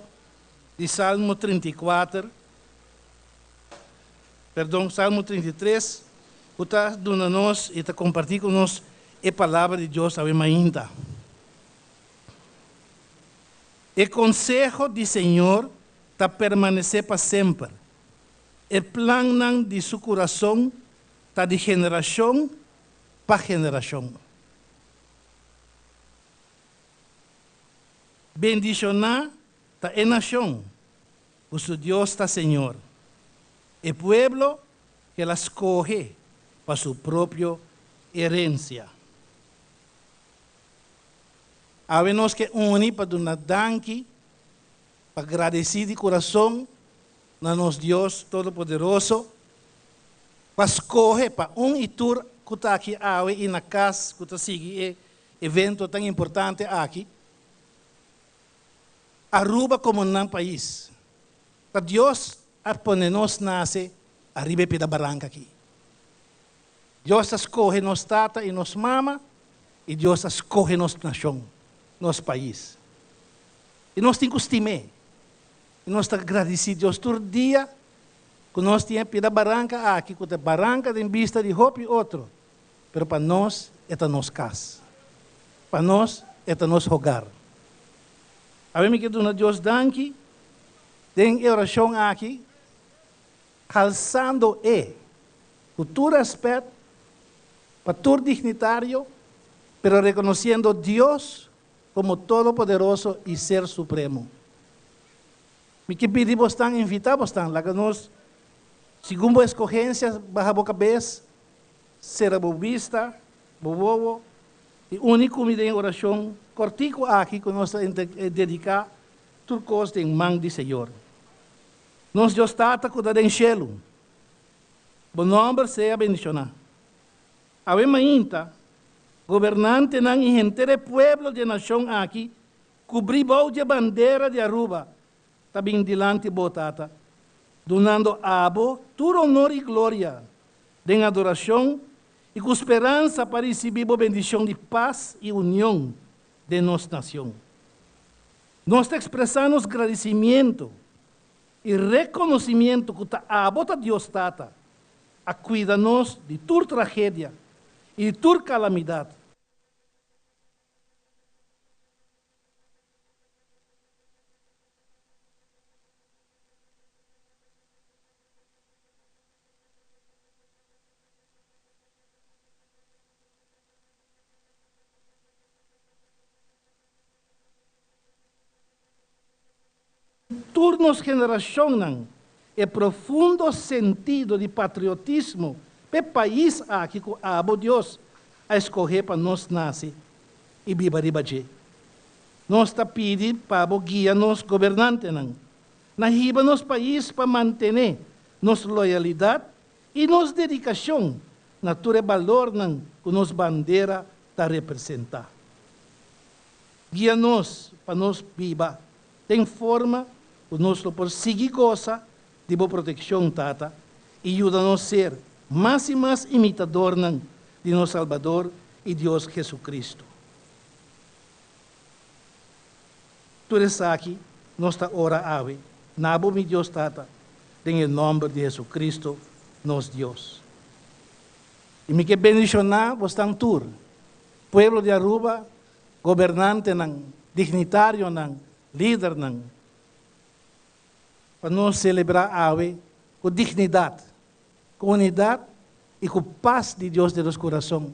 di Salmo 34, perdon, Salmo 33, cu ta duna nos y ta comparti cu nos e Palabra di Dios awe mainta. E conseho di Señor ta permanece pa semper, e plannan di su curason ta di generacion pa generacion. Bendicioná ta e nacion cu su Dios ta Señor, e pueblo cu el a scoge pa su propio herencia. Awe nos ke uni pa duna danki, pa gradesí di kurason na nos Dios Todopoderoso, pa skohe pa un i tur ku ta aki awe i na kas ku ta sigui e evento tan importante aki, Aruba komo nan pais. Ta Dios a pone nos nase ariba e pida baranka aki. Dios a skohe nos tata i nos mama i Dios a skohe nos nashon, nos pais. I nos tin ku stim'é. I nos ta gradisí Dios tur dia ku nos tin e pida baranka aki ku ta baranka den bista di hopi otro, pero pa nos e ta nos kas. Pa nos e ta nos hogar. Awe mi ke duna Dios danki den e orashon aki. Halsando e, ku tur rèspèt pa tur dignitario, pero rekonosiendo Dios komo Todopoderoso i Ser Supremo. Mi ke pidi bosnan, invitá bosnan, laga nos, segun bo eskohensia, baha bo kabes, sera bo bista, bo wowo, i uni ku mi den e orashon kòrtiku aki ku nos ta dediká tur kos den man di Señor. Nos Dios Tata ku ta den shelu, bo nòmber sea bendishoná. Awe mainta, gobernantenan i henter e pueblo di e nashon aki kubrí bou di e bandera di Aruba ta bin dilanti bo, Tata, dunando abo tur onor i gloria den adorashon i ku speransa pa risibí bo bendishon di pas i union den nos nashon. Nos ta ekspresá nos gradisimiento i rekonosimiento ku ta abo ta Dios Tata, a kuida nos di tur tragedia i di tur kalamidat. Tur nos generashonnan e profundo sentido di patriotismo p'e pais aki ku abo Dios a eskohé pa nos nase i biba riba dje. Nos ta pidi pa bo guia nos gobernantenan na hiba nos pais pa mantené nos loyalidat i nos dedikashon na tur e balornan ku nos bandera ta representá. Guia nos pa nos biba den forma ku nos lo por sigui gosa di bo protekshon, Tata, i yuda nos ser mas i mas imitadornan di nos Salbador i Dios Jesucristo. Tur esaki nos ta ora awe na bo, mi Dios Tata, den e nòmber di Jesucristo, nos Dios. I mi ke bendishoná bosnan tur. Pueblo di Aruba, gobernantenan, dignitarionan, lidernan, pa nos selebrá awe ku dignidat, ku unidat i ku pas di Dios den nos kurason.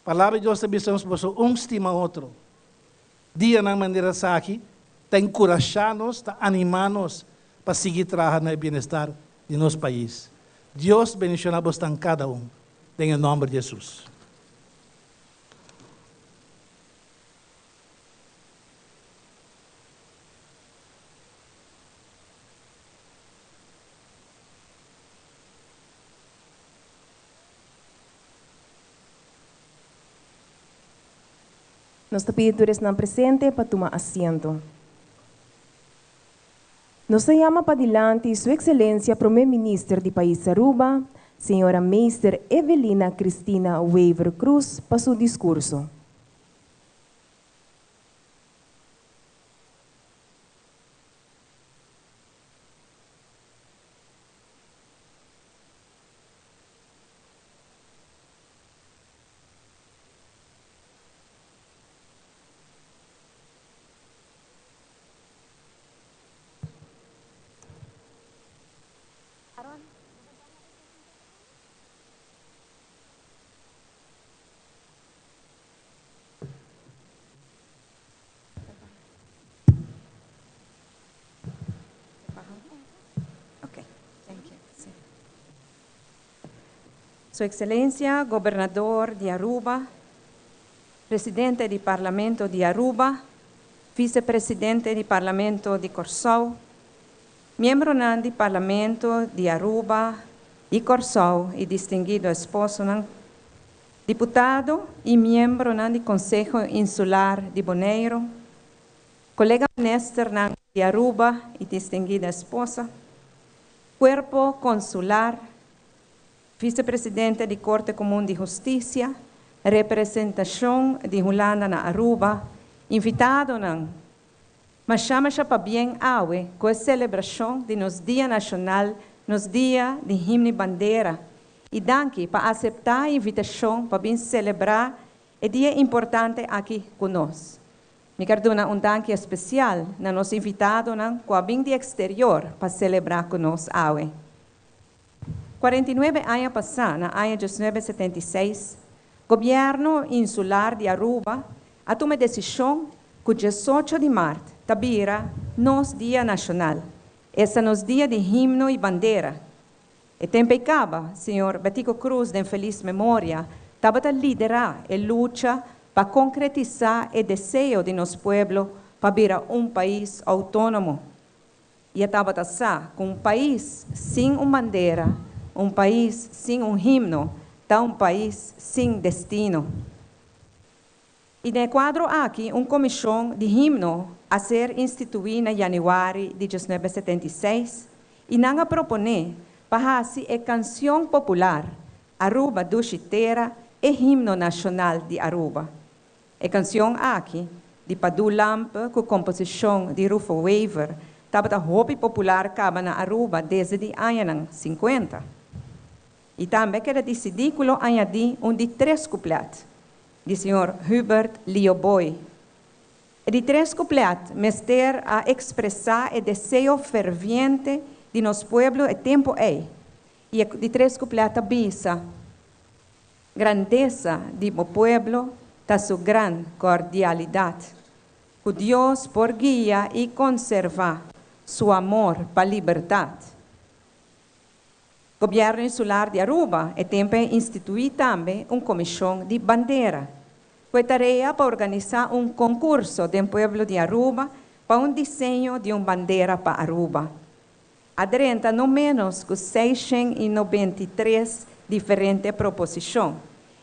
Palabra di Dios ta bisa nos boso un stima otro. Dianan manera esaki ta enkurashá nos, ta animá nos pa sigui traha na e bienestar di nos pais. Dios bendishoná bosnan kada un, den e nòmber di Hesus. Nos ta pidi tur esnan presente pa tuma asiento. Nos ta yama padilanti Su Excelencia Prome Minister di Pais Aruba, Señora Meester Evelina Cristina Wever Croes pa su discurso. Su Excelencia Gobernador di Aruba, Presidente di Parlamento di Aruba, Vicepresidente di Parlamento di Corsou, Miembronan di Parlamento di Aruba y Corsou y distinguido esposonan, Diputado y miembronan di Conseho Insular di Boneiro, Colega Ministernan di Aruba y distinguida esposa, Cuerpo Consular, Vicepresidente di Corte Comun di Husticia, representacion di Hulanda na Aruba, invitadonan, Masha masha pabien awe cu e celebracion di nos Dia Nacional, nos Dia di Himno y Bandera. Y danki pa acepta e invitacion pa bin celebra e dia importante aki cu nos. Mi kier duna un danki especial na nos invitadonan cu a bin di exterior pa celebra cu nos awe. 49 aña pasá, na aña 1976, Gobièrnu Insular di Aruba a tuma e desishon ku 18 di mart ta bira nos Dia Nashonal, esta nos Dia di Himno i Bandera. E tempu ei kaba, señor Betico Croes den felis memoria tabata liderá e lucha pa konkretisá e deseo di nos pueblo pa bira un pais outónomo. I e tabata sa ku un pais sin un bandera, un pais sin un himno, ta un pais sin destino. I den e kuadro aki un komishon di himno a ser instituí na yanüari di 1976 i nan a proponé pa hasi e kansion popular Aruba Dushi Tera e himno nashonal di Aruba. E kansion aki, di Padu Lampe ku komposishon di Rufo Wever, tabata hopi popular kaba na Aruba desde di añanan sinkuenta. I tambe a keda disidí ku lo añadí un di tres kuplèt, di señor Hubert Lio Booi. E di tres kuplèt mester a ekspresá e deseo ferviente di nos pueblo e tempu ei. I e di tres kuplèt ta bisa. Grandesa di bo pueblo ta su gran cordialidad. Cu Dios por guia y conserva su amor pa libertad. Gobierno Insular di Aruba e tempo a institui tambe un comision di bandera, cu e tarea pa organisa un concurso den pueblo di Aruba pa un diseño di un bandera pa Aruba. A drenta no ménos ku 693 diferente proposishon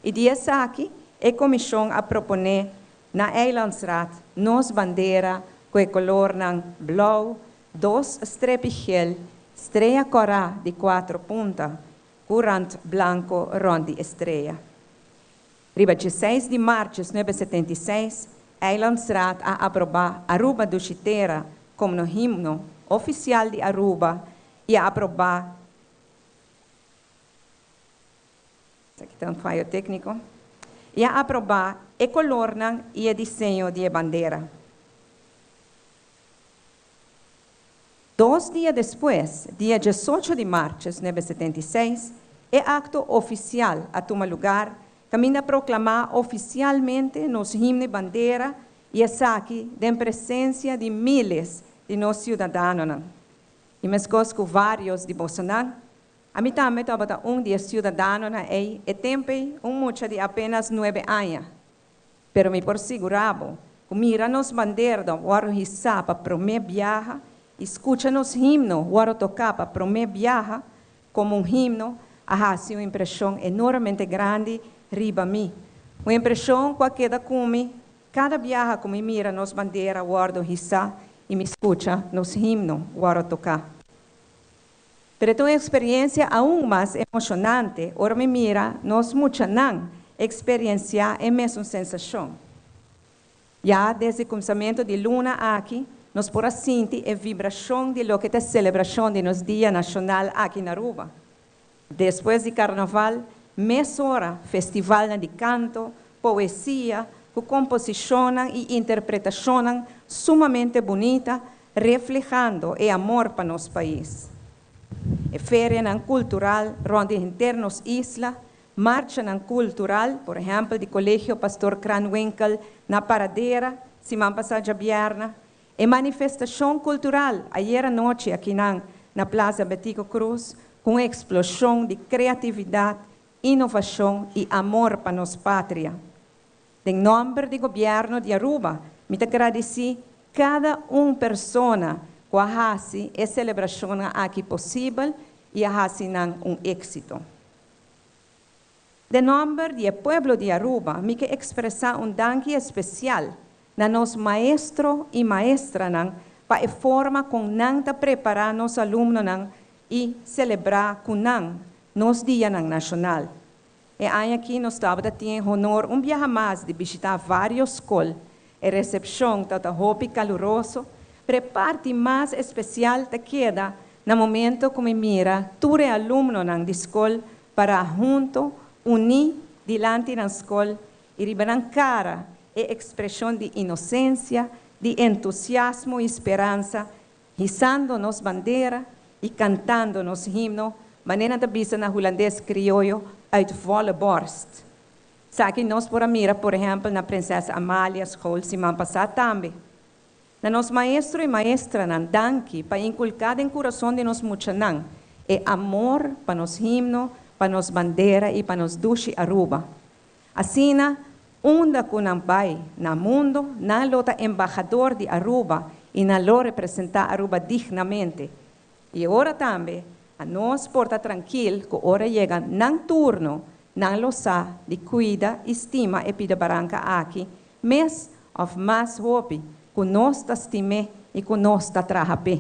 i di esaki e komishon a proponé na Eilandsraad nos bandera ku e kolornan blou, dos strepi gel, strea kòrá di kuatro punta ku rant blanko rònt di e strea. Riba 16 di mart 1976, Eilandsraad a aprobá Aruba Dushi Tera komo himno ofisial di Aruba i a aprobá, esaki ta un fayo tékniko, y a aproba e colornan y e diseño di e bandera. Dos dia despues, dia diesocho di mart 1976, e acto oficial a tuma lugar caminda a proclama oficialmente nos himno y bandera y esaki den presencia di miles di nos ciudadanonan. Y mescos cu varios di bosonan, ami tambe tabata un di e ciudadanonan ey e tempo ey, un mucha di apenas nuebe aña. Pero mi por sigurá bo ku mira nos banderda wòrdu hisá pa promé biaha i skucha nos himno wòrdu toká pa promé biaha komo un himno a hasi un impreshon enormemente grandi riba mi. Un impreshon ku a keda ku mi kada biaha ku mi mira nos bandera wòrdu hisá i mi skucha nos himno wòrdu toká. Pero ta un eksperensia aun mas emoshonante ora mi mira nos muchanan eksperensiá e mesun sensashon. Ya desde kumsamentu di luna aki nos por a sinti e vibrashon di loke ta e selebrashon di nos Dia Nashonal aki na Aruba. Despues di Karnaval, mesora festivalnan di kanto, poesia, ku komposishonnan i interpretashonnan sumamente bunita reflehando e amor pa nos pais. E ferianan kultural rònt di henter nos isla, marchanan kultural, por ehèmpel di Kolegio Pastor Kranwinkel na Paradera siman pasá djabièrna, e manifestashon kultural ayera nochi akinan na Plaza Betico Croes ku un eksploshon di kreatividat, inovashon i amor pa nos patria. Den nòmber di Gobièrnu di Aruba mi ta gradisí kada un persona ku a hasi e selebrashonnan aki posibel i a hasi nan un éksito. Den nòmber di e pueblo di Aruba mi ke ekspresá un danki espesial na nos maestro i maestranan pa e forma kon nan ta prepará nos alumnonan i selebrá ku nan nos dianan nashonal. E aña aki nos tabata tin e honor un biaha mas di bishitá vários skol. E resepshon tabata hopi kaluroso, pero e parti mas espesial ta keda na momento ku mi mira tur e alumnonan di skol pará hunto, uní dilanti nan skol i riba nan kara e ekspreshon di inosensia, di entusiasmo i speransa Hisando nos bandera y cantando nos himno, manera nan ta bisa na Hulandes crioyo, uit volle borst. Esaki nos por a mira por ehempel na Prinses Amalia School siman pasa tambe. Na nos maestro y maestranan danki pa inculca den curason di nos muchanan e amor pa nos himno, pa nos bandera y pa nos dushi Aruba. Asina, unda cu nan bay na mundo, nan lo ta embahador di Aruba y nan lo representa Aruba dignamente. Y e ora tambe, anos por ta trankil cu ora yega nan turno, nan lo sa di cuida y stima e pida baranca aki mes of mas hopi cu nos ta stim'é y cu nos ta traha p'e.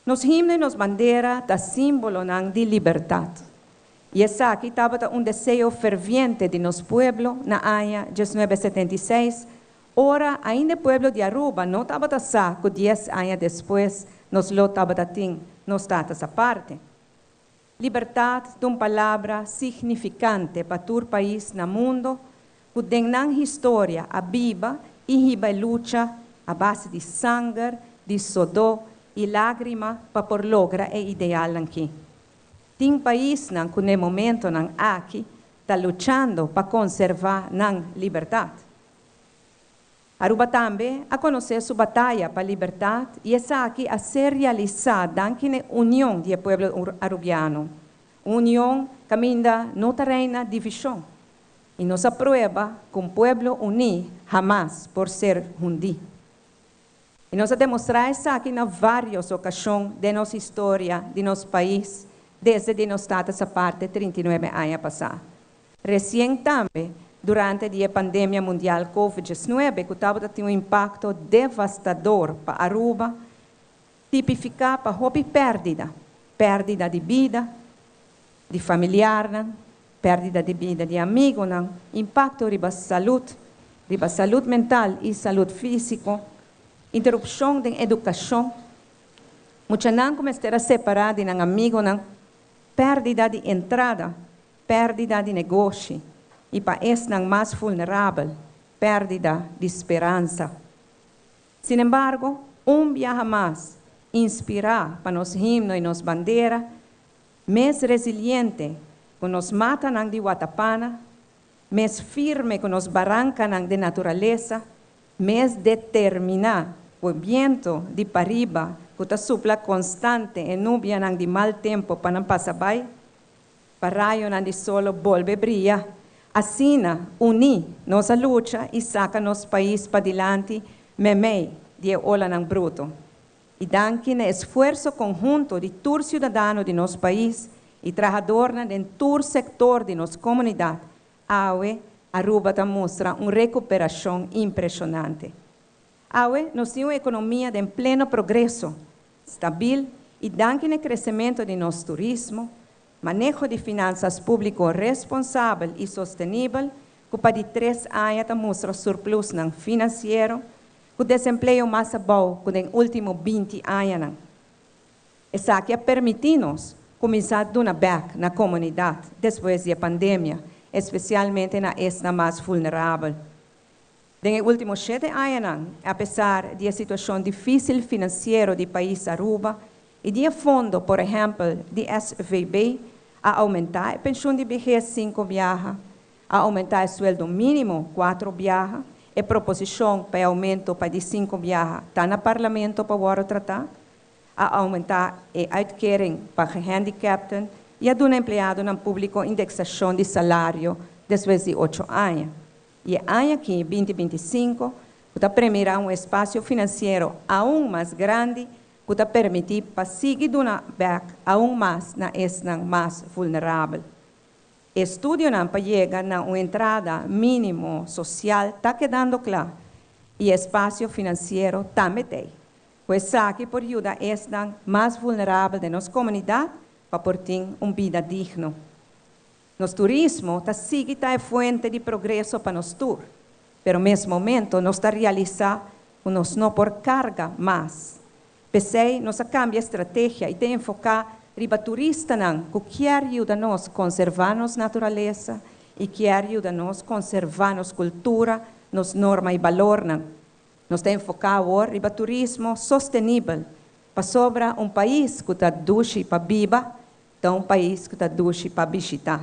Nos himno i nos bandera ta símbolonan di libertat. I esaki tabata un deseo ferviente di nos pueblo na aña diesnuebe setenta i seis, ora ainda e pueblo di Aruba no tabata sa ku dies aña despues nos lo tabata tin nos status aparte. Libertat ta un palabra signifikante pa tur pais na mundo ku den nan historia a biba i hiba e lucha a base di sanger, di sodó i lágrima pa por logra e idealnan ki. Tin paisnan ku n'e momentonan aki ta luchando pa konservá nan libertat. Aruba tambe a konosé su bataya pa libertat i esaki a ser realisá danki n'e union di e pueblo arubiano, un union kaminda no ta reina divishon i nos a prueba ku un pueblo uní hamas por ser hundí. I nos a demostrá esaki na vários okashon den nos historia di nos pais desde di nos status aparte 39 aña pasá. Resien tambe, durante di e pandemia mundial Covid 19 ku tabata tin un impakto devastador pa Aruba, tipifiká pa hopi pèrdida, pèrdida di bida di familiarnan, pèrdida di bida di amigunan, impakto riba salud, riba salud mental i salud físiko, interupshon den edukashon, muchanan ku mester a separá di nan amigunan, pèrdida di entrada, pèrdida di negoshi. i pa esnan mas vulnerabel, pèrdida di speransa. Sinembargo, un biaha mas, inspirá pa nos himno i nos bandera, mes resiliente ku nos matanan di watapana, mes firme ku nos barankanan den naturalesa, mes determiná ku e bientu di pariba ku ta supla konstante e nubianan di mal tempu pa nan pasa bai, pa rayonan di solo bolbe bria. Asina, uní, nos a lucha i saka nos pais padilanti meimei di e olanan bruto. I danki na esfuerso konhunto di tur siudadano di nos pais i trahadornan den tur sektor di nos komunidat, awe Aruba ta mustra un rekuperashon impreshonante. Awe nos tin un ekonomia den pleno progreso, stabil i danki na e kresementu di nos turismo, maneho di finansas públiko responsabel i sostenibel ku pa di tres aña ta mustra surplusnan finansiero, ku desempleo mas abou ku den último 20 añanan. Esaki a permití nos kuminsá duna bèk na komunidat despues di e pandemia, espesialmente na esnan mas vulnerabel. Den e último shete añanan, apesar di e situashon difísil finansiero di pais Aruba i di e fondo, por ehèmpel di SVB, a oumentá e penshun di behes sinku biaha, a oumentá e sueldo mínimo kuatro biaha, e proposishon pa e oumento pa di sinku biaha ta na Parlamento pa wòrdu tratá, a oumentá e uitkering pa gehandicapten i a duna empleadonan públiko indeksashon di salario despues di ocho aña. I e aña aki, 2025, ku ta premirá un espasio finansiero aun mas grandi ku ta permití pa sigui duna bèk aun mas na esnan mas vulnerabel. E estudionan pa yega na un entrada mínimo sosial ta kedando kla i e espasio finansiero tambe t'ei. Ku esaki por yuda esnan mas vulnerabel den nos komunidat pa por tin un bida digno. Nos turismo ta sigui ta e fuente di progreso pa nos tur, pero mes momento nos ta realisá ku nos no por karga mas. P'esei nos a kambia estrategia i ta enfoká riba turistanan ku kier yuda nos konservá nos naturalesa i kier yuda nos konservá nos kultura, nos norma i balornan. Nos ta enfoká awor riba turismo sostenibel, pasobra un pais ku ta dushi pa biba ta un pais ku ta dushi pa bishitá.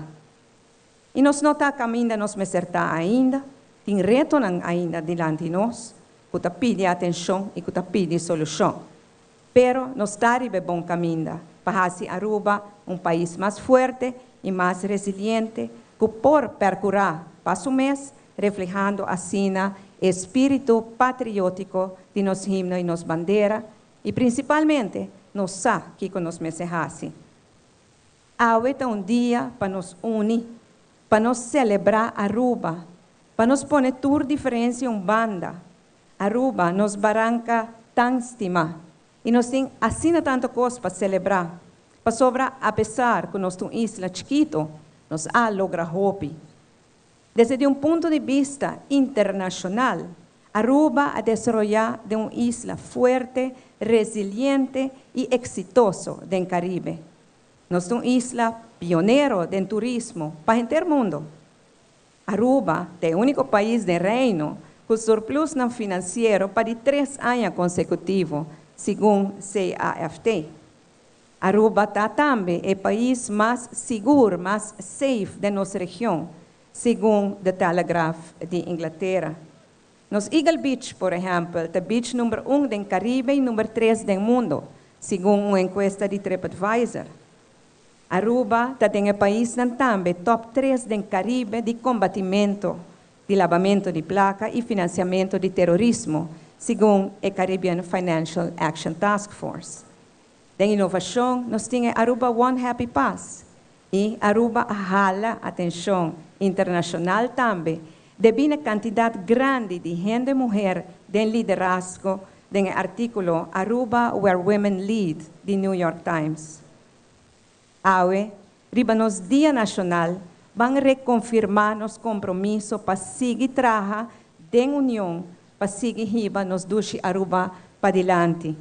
I nos no ta kaminda nos mester ta ainda, tin retonan ainda dilanti nos ku ta pidi atenshon i ku ta pidi solushon. Pero nos ta riba e bon kaminda pa hasi Aruba un pais mas fuerte i mas resiliente ku por pèrkurá pa su mes, reflehando asina e espíritu patriótiko di nos himno i nos bandera i prinsipalmente nos sa kiko nos mester hasi. Awe ta un dia pa nos uni, pa nos selebrá Aruba, pa nos pone tur diferensia un banda. Aruba, nos baranka tan stimá. I nos tin asina tantu kos pa selebrá, pasobra apesar ku nos ta un isla chikitu, nos a logra hopi. Desde di un punto di bista internashonal, Aruba a desaroyá den un isla fuerte, resiliente i eksitoso den Karibe. Nos ta un isla pionero den turismo pa henter mundo. Aruba ta e úniko pais den Reino ku surplusnan finansiero pa di tres aña konsekutivo, segun CAFT. Aruba ta tambe e pais mas sigur, mas safe den nos region, segun The Telegraph di Inglatera. Nos Eagle Beach, por ehèmpel, ta beach number un den Karibe i number tres den mundo, segun un enkuesta di TripAdvisor. Aruba ta den e paisnan tambe top tres den Karibe di kombatimento di labamento di plaka i finansiamento di terorismo, segun e Caribbean Financial Action Task Force. Den inovashon nos tin e Aruba One Happy Pass i Aruba a hala atenshon internashonal tambe debí na kantidat grandi di hende muher den liderazgo den e artíkulo Aruba Where Women Lead di New York Times. Awe, riba nos Dia Nashonal, ban rekonfirmá nos kompromiso pa sigui traha den union pa sigui hiba nos dushi Aruba padilanti.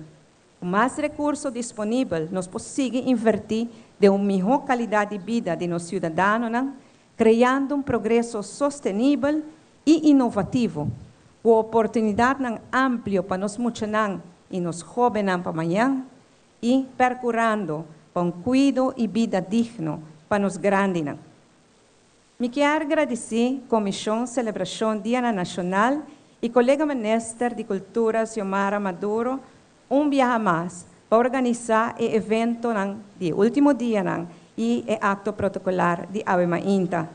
Ku mas rekurso disponibel nos por sigui invertí den un mihó kalidat di bida di nos siudadanonan. Creando un progreso sostenibel y innovativo, cu oportunidadnan amplio pa nos muchanan y nos hobennan pa mañan, y percurando pa un cuido y bida digno pa nos grandinan. Mi kier gradici Comision Celebracion Dianan Nacional y colega Minister di Cultura Xiomara Maduro un biaha mas pa organisa e eventonan di e ultimo dianan y e acto protocolar di awe mainta.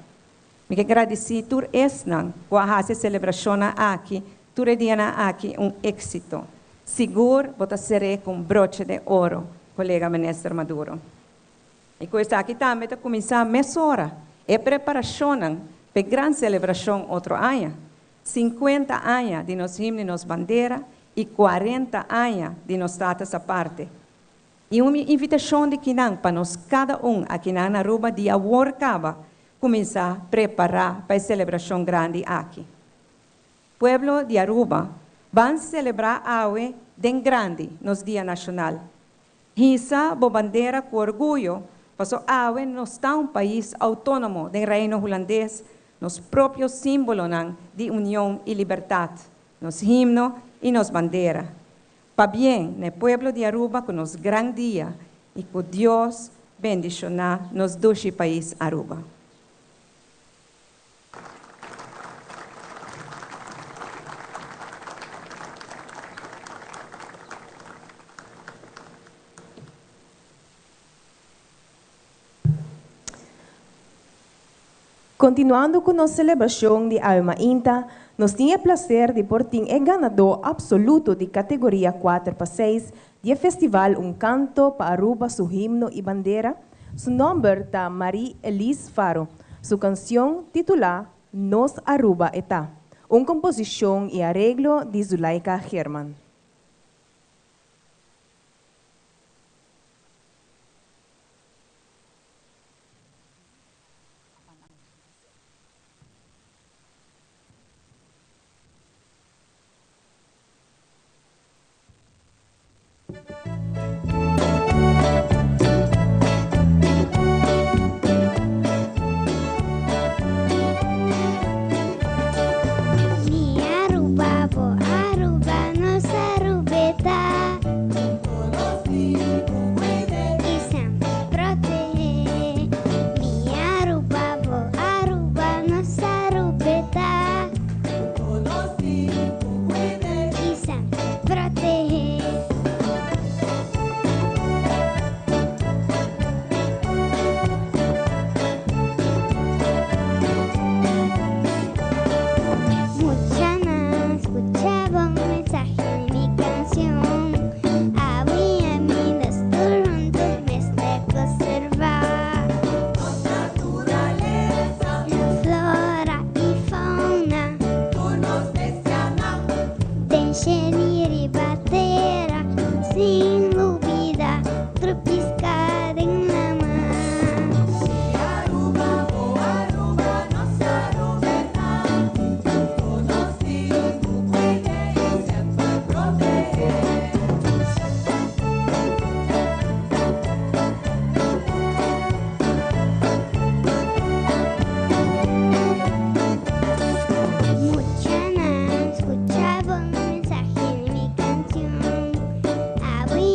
Mi ke gradici tur esnan cu a haci e celebracionnan aki tur e dianan aki un exito. Sigur bo ta cer'e cu un broche de oro, colega Minister Maduro. Y cu esaki tambe ta cuminsa mesora e preparacionnan p'e gran celebracion otro aña, 50 aña di nos himno y nos bandera y 40 aña di nos Status Aparte. Y un invitacion di kinan pa nos cada un akinan na Aruba di awor caba cuminsa prepara pa e celebracion grandi aki. Pueblo di Aruba, ban celebra awe den grandi nos Dia Nacional. Hisa bo bandera cu orguyo, paso awe nos ta un pais autonomo den Reino Hulandes, nos propio simbolonan di union y libertad, nos himno y nos bandera. Pabien na e pueblo di Aruba cu nos gran dia y cu Dios bendiciona nos dushi pais Aruba. Kontinuando ku nos selebrashon di awe mainta, nos tin e plaser di por tin e ganadó apsoluto di kategoria kuater pa seis di e festival Un Kanto pa Aruba su Himno i Bandera. Su nòmber ta Marie Elise Faro. Su kansion titulá Nos Aruba e ta, un komposishon i areglo di Zulaika Geerman. Mi Aruba, bo Aruba, nos Aruba ta. Y semper protege. Mi Aruba, bo Aruba, nos Aruba ta. Y semper protege. Muchanan, scucha bon mensahe di mi cancion. Abo y ami nos tur hunto mester conserva. Nos flora y fauna. Den shel y riba tera, sin lubida, tur pisca den lama. Muchanan, scucha bon mensahe di mi cancion. Abo y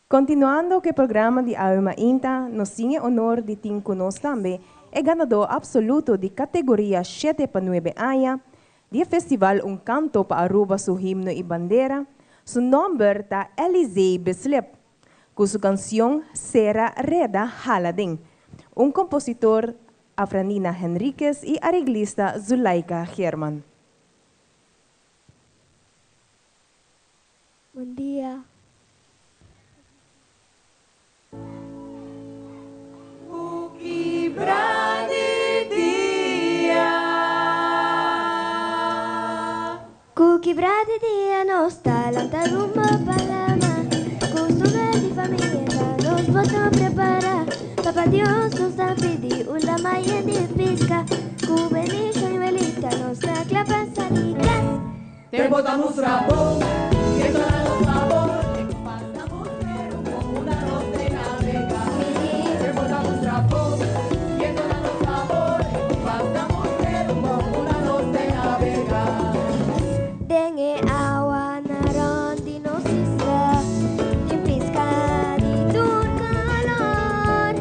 Continuando cu e programa di Awe Mainta, nos tin e honor di tin cu nos tambe e ganador absoluto di categoria shete pa nuebe aña di e festival Un Canto pa Aruba su Himno y Bandera, su nomber ta Elizee Bislip, cu su cancion Sera Reda Hala Den, un compositor Afranina Henriquez y areglista Zulaika Geerman. Bon dia. Ku kibra di dia. Ku kibra di dia nos ta lanta rumbo pa lama. Kustumber di famia ta nos boto prepara. Papa Dios nos ta pidi un lama yen di piska. Ku bendishon i welita nos ta kla pa sali kas. Tempo ta mustra bon, biento na nos fabor, e kompas ta mustra rumbo unda nos te nabega. Tempo ta mustra bon, biento na nos fabor, e kompas ta mustra rumbo unda nos te nabega. Den e awa na rond di nos isla tin pisca di tur color.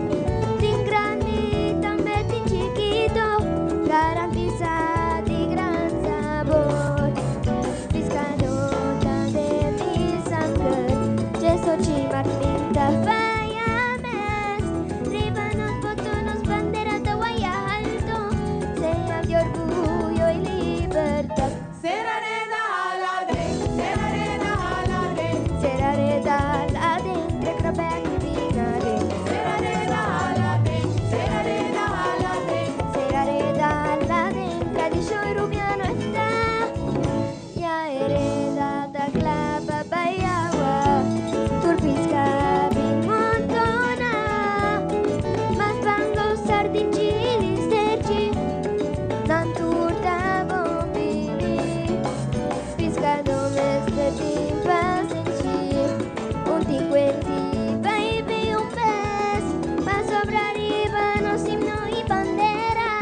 Tin grandi, tambe tin chikito, garantisa di gran sabor. Piscadó ta den mi sanger, djesochi mart min ta faya mes. Riba nos boto nos bandera ta waya alto, señal di orguyo y libertad. Sera reda hala den, sera reda hala den. Sera reda hala den, trek na bek y bin aden. Sera reda hala den, sera reda hala den. Sera reda hala den, tradishon rubiano esta. Ya e reda ta kla pa bai awa, tur piska bin montona. Mas bango, sardin, chili, sterchi, nan tur ta bon bini. Piskadó mester tin pasenshi, un tin kuenti bai bin un pes. Pasobra riba nos himno i bandera,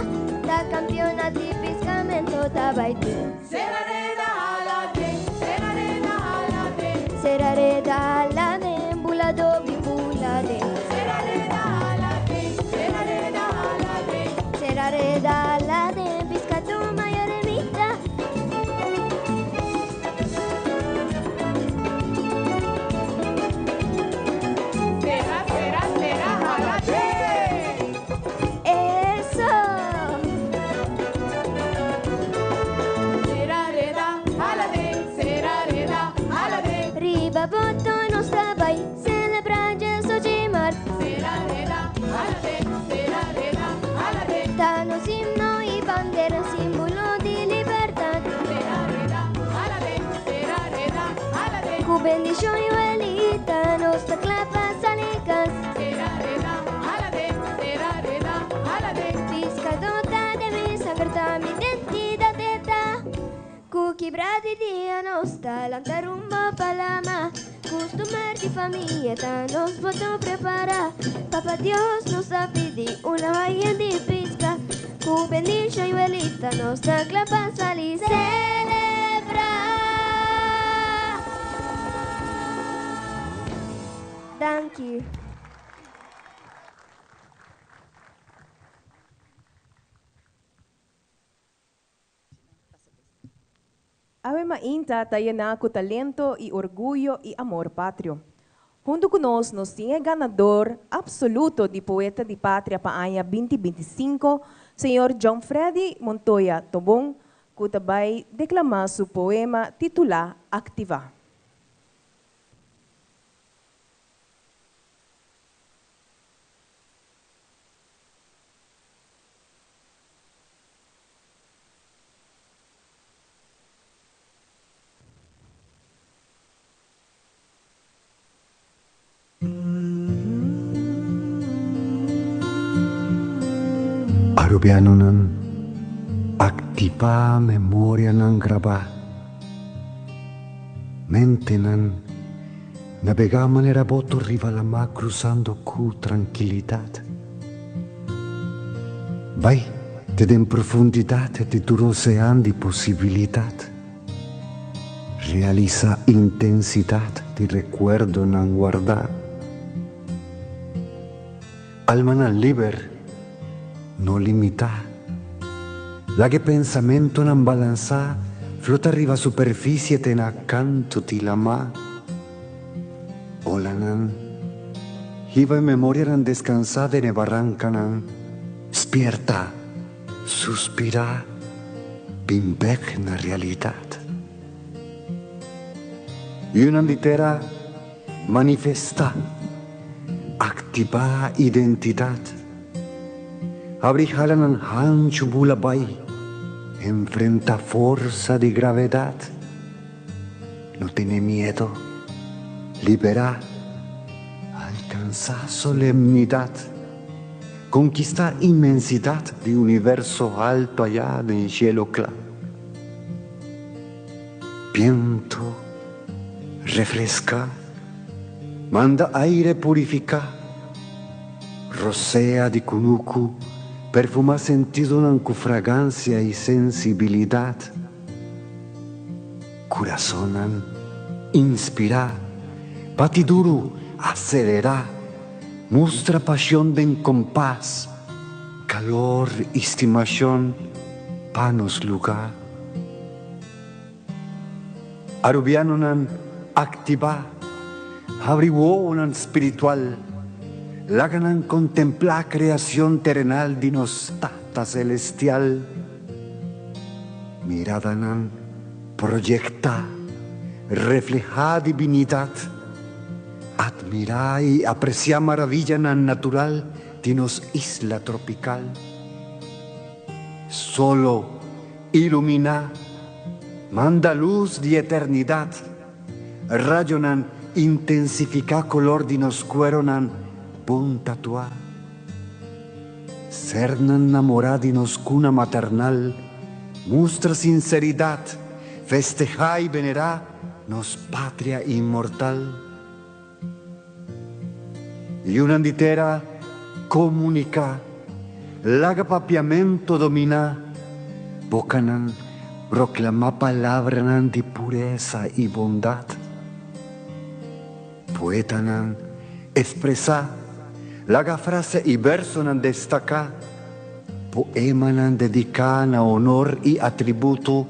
ta kampionat di piskamento ta bai tin. Sera reda hala den, sera reda hala den. Sera reda hala den, buladó bin bula den. Sera reda hala den, sera reda hala den. Sera reda hala den, piskadó mayor emita. Sera, sera, sera hala den. Eso! Sera reda hala den, sera reda hala den. Riba boto nos ta bai celebra djesochi mart. Sera reda hala den, sera reda hala den. Ta nos himno y bandera, simbolo di libertad. Sera reda hala den, sera reda hala den. Ku bendishon y welita nos ta kla pa sali kas. Sera reda hala den, sera reda hala den. Piskadó ta den mi sanger, ta mi identidad e ta. Ku kibra di dia nos ta lanta rumbo pa lama. Kustumber di famia ta nos boto prepara. Papa Dios nos ta pidi un lama yen di piska. Ku bendishon y welita nos ta kla pa sali celebra. Danki. Awe Mainta ta yená ku talento i orguyo i amor patrio. Huntu ku nos nos tin e ganador absoluto di Poeta di Patria pa aña binti 25, señor John Freddy Montoya Tobon, ku ta bai deklamá su poema titulá Aktivá. Arubianonan, aktivá memorianan grabá, mentenan nabegá manera boto riba lamá krusando ku trankilidat. Bai te den profundidat di tur osean di posibilidat. Realisá intensidat di rekuerdonan wardá. Almanan liber, no limitá. Laga e pensamentonan balansá, flota riba superfisie te na kantu di lamá. Olanan, hiba e memorianan deskansá den e barankanan. Spierta, suspirá, bin bèk na realidat. Yunan di tera manifestá, aktibá identidat. Abri halanan hanchu bula bai, enfrentá forsa di gravedat. No tene miedo, liberá, alkansá solemnidat, konkistá inmensidat di universo alto ayá den shelu kla. Bientu refreská, manda aire purifiká, rosea di kunuku perfumá sentidonan ku fragansia i sensibilidat. Kurasonnan inspirá, bati duru, aselerá, mustra pashon den kompas, kalor i stimashon pa nos lugá. Arubianonan aktivá, habri wowonan spiritual, laga nan kontemplá kreashon terenal di nos Tata Selestial. Miradanan proyektá, reflehá dibinidat, atmirá i apresiá maravillanan natural di nos isla tropikal. Solo iluminá, manda lus di eternidat, rayonan intensifiká kolor di nos kueronan bon tatuá. Sernan namorá di nos kuna maternal, mustra sinseridat, festehá i venerá nos patria inmortal. Yunan di tera komuniká, laga papiamentu dominá, bokanan proklamá palabranan di puresa i bondat. Poetanan ekspresá, laga frase i versonan destaká, poemanan dediká na honor i atributo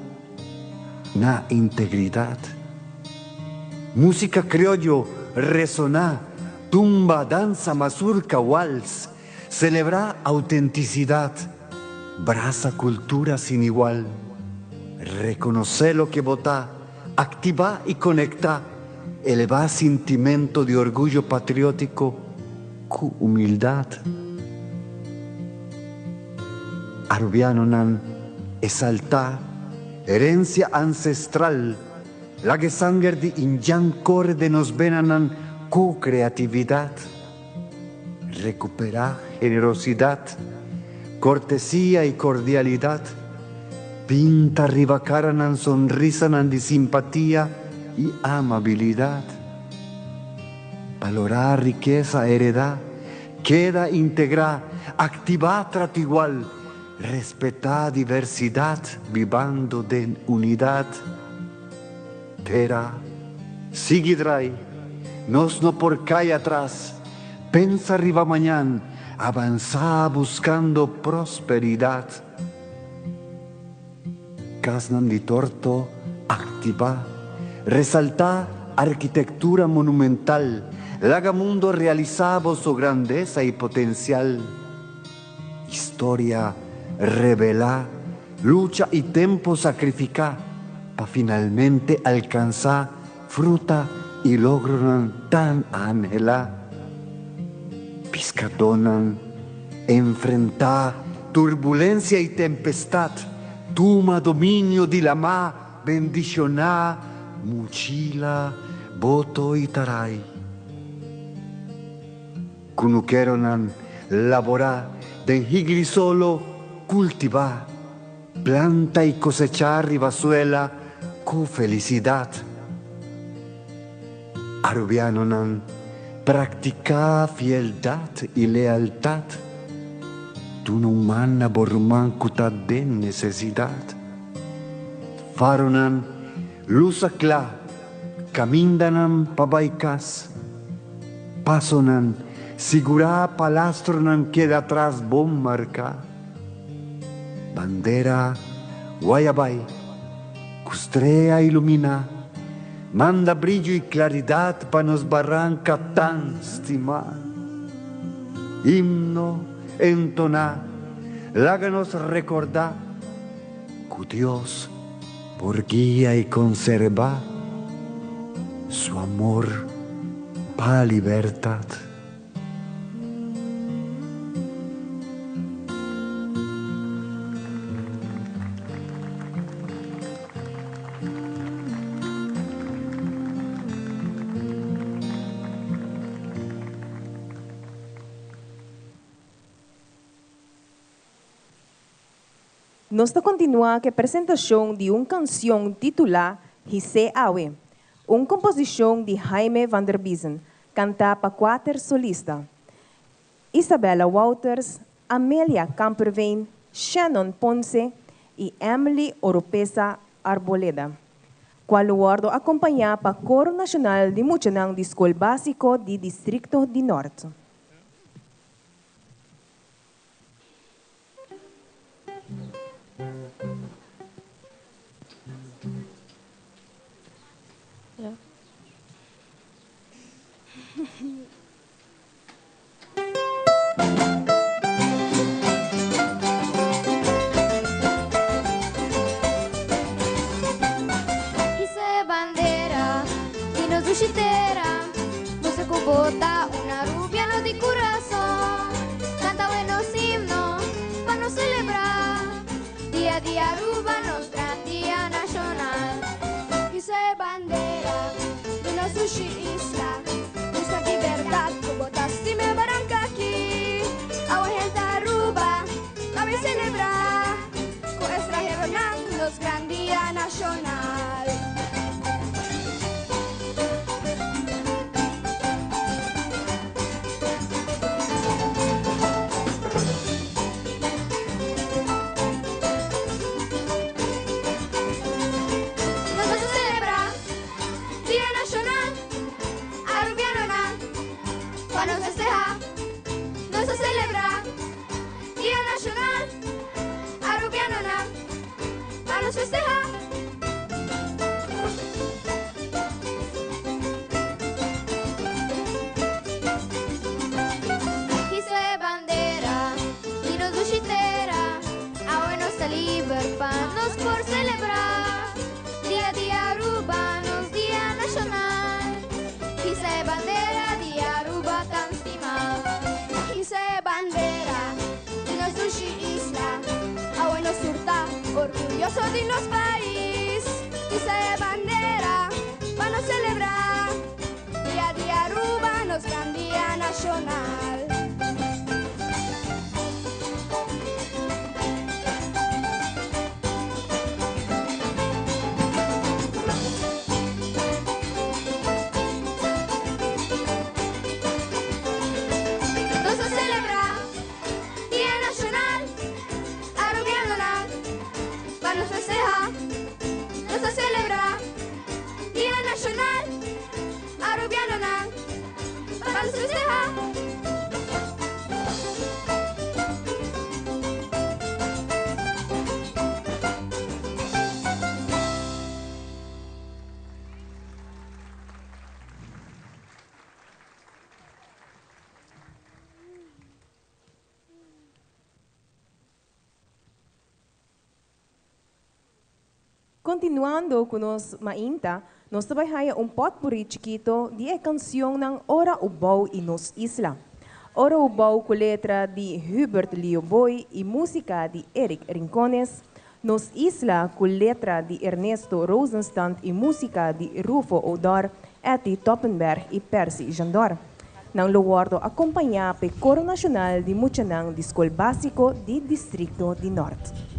na integridat. Músika krioyo resoná, tumba, dansa, mazurka, wals, selebrá autentisidat, brasa kultura sin igual. Rekonosé loke bo ta, aktivá i konektá, elevá sintimento di orguyo patriótiko ku humildat. Arubianonan esaltá herensia ansestral, laga e sanger di indjan kore den nos benanan ku kreatividat. Rekuperá generosidat, kortesia i kordialidat, pinta riba karanan sonrisanan di simpatia i amabilidat. Balorá rikesa heredá, keda integrá, aktivá trato igual, respetá diversidat bibando den unidat. Tera, sigui drai, nos no por kai atras, pensa riba mañan, avansá buskando prosperidat. Kasnan di torto aktivá, resaltá arkitektura monumental, laga mundo realisá boso grandesa i potensial. Historia revelá, lucha i tempu sakrifiká pa finalmente alkansá fruta i logronan tan anhelá. Piskadónan enfrentá turbulensia i tempestat, tuma dominio di lamá, bendishoná muchila, boto i tarai. Kunukeronan laborá den higli solo, kultivá, planta i kosechá riba suela ku felisidat. Arubianonan praktiká fieldat i lealtat, duna un man na bo ruman ku ta den nesesidat. Faronan lusa kla, kamindanan pa bai kas. Pasonan Sigurá pa lastronan keda atras bon marká. Bandera Guayabay, ku strea iluminá, manda brillo i klaridat pa nos baranka tan stimá. Himno entoná, laga nos rekordá ku Dios por guia i konserbá su amor pa libertat. Nos ta kontinuá ku e presentashon di un kansion titulá His'é Awe, un komposishon di Jaime van der Biezen, kantá pa kuater solista, Isabella Wouters, Amelia Kamperveen, Shannon Ponce i Emily Oropesa Arboleda, kual lo wòrdu akompañá pa Koro Nashonal di Muchanan di Skol Básiko di Distrikto di Nòrt. Hisa e bandera di nos dushi tera, Mustra cu bo ta un Arubiano di curason. Canta awe nos himno pa nos celebra Dia di Aruba, nos gran dia nacional. Hisa e bandera di nos dushi isla, Mustra di berdad cu bo ta stima e baranca aki. Awe henter Aruba ta bay celebra cu extranheronan nos gran dia nacional. Nos ta celebra Dia Nacional Arubianonan pa nos festeha. Nos ta celebra Dia Nacional Arubianonan pa nos festeha. Hisa e bandera di nos dushi tera, awe nos ta liber pa nos por celebra Dia di Aruba, nos dia nacional. Hisa e bandera di Aruba tan stima. Hisa e bandera di nos dushi isla, awe nos tur ta orguyoso di nos pais. Hisa e bandera pa nos celebra Dia di Aruba, nos gran dia nacional. Nos ta celebra Dia Nacional Arubianonan pa nos festeha. Nos ta celebra Dia Nacional Arubianonan pa nos festeha. Continuando cu nos mainta, nos ta bay haya un potpourri chikito di e cancionnan Ora u Bou y Nos Isla. Ora u Bou cu letra di Hubert Lio Booi y musica di Eric Rincones, Nos Isla cu letra di Ernesto Rosenstand y musica di Rufo Odor, Etty Toppenberg y Percy Jandor. Nan lo wordo acompaña p'e Coro Nacional di Muchanan di Scol Basico di Districto di Nort.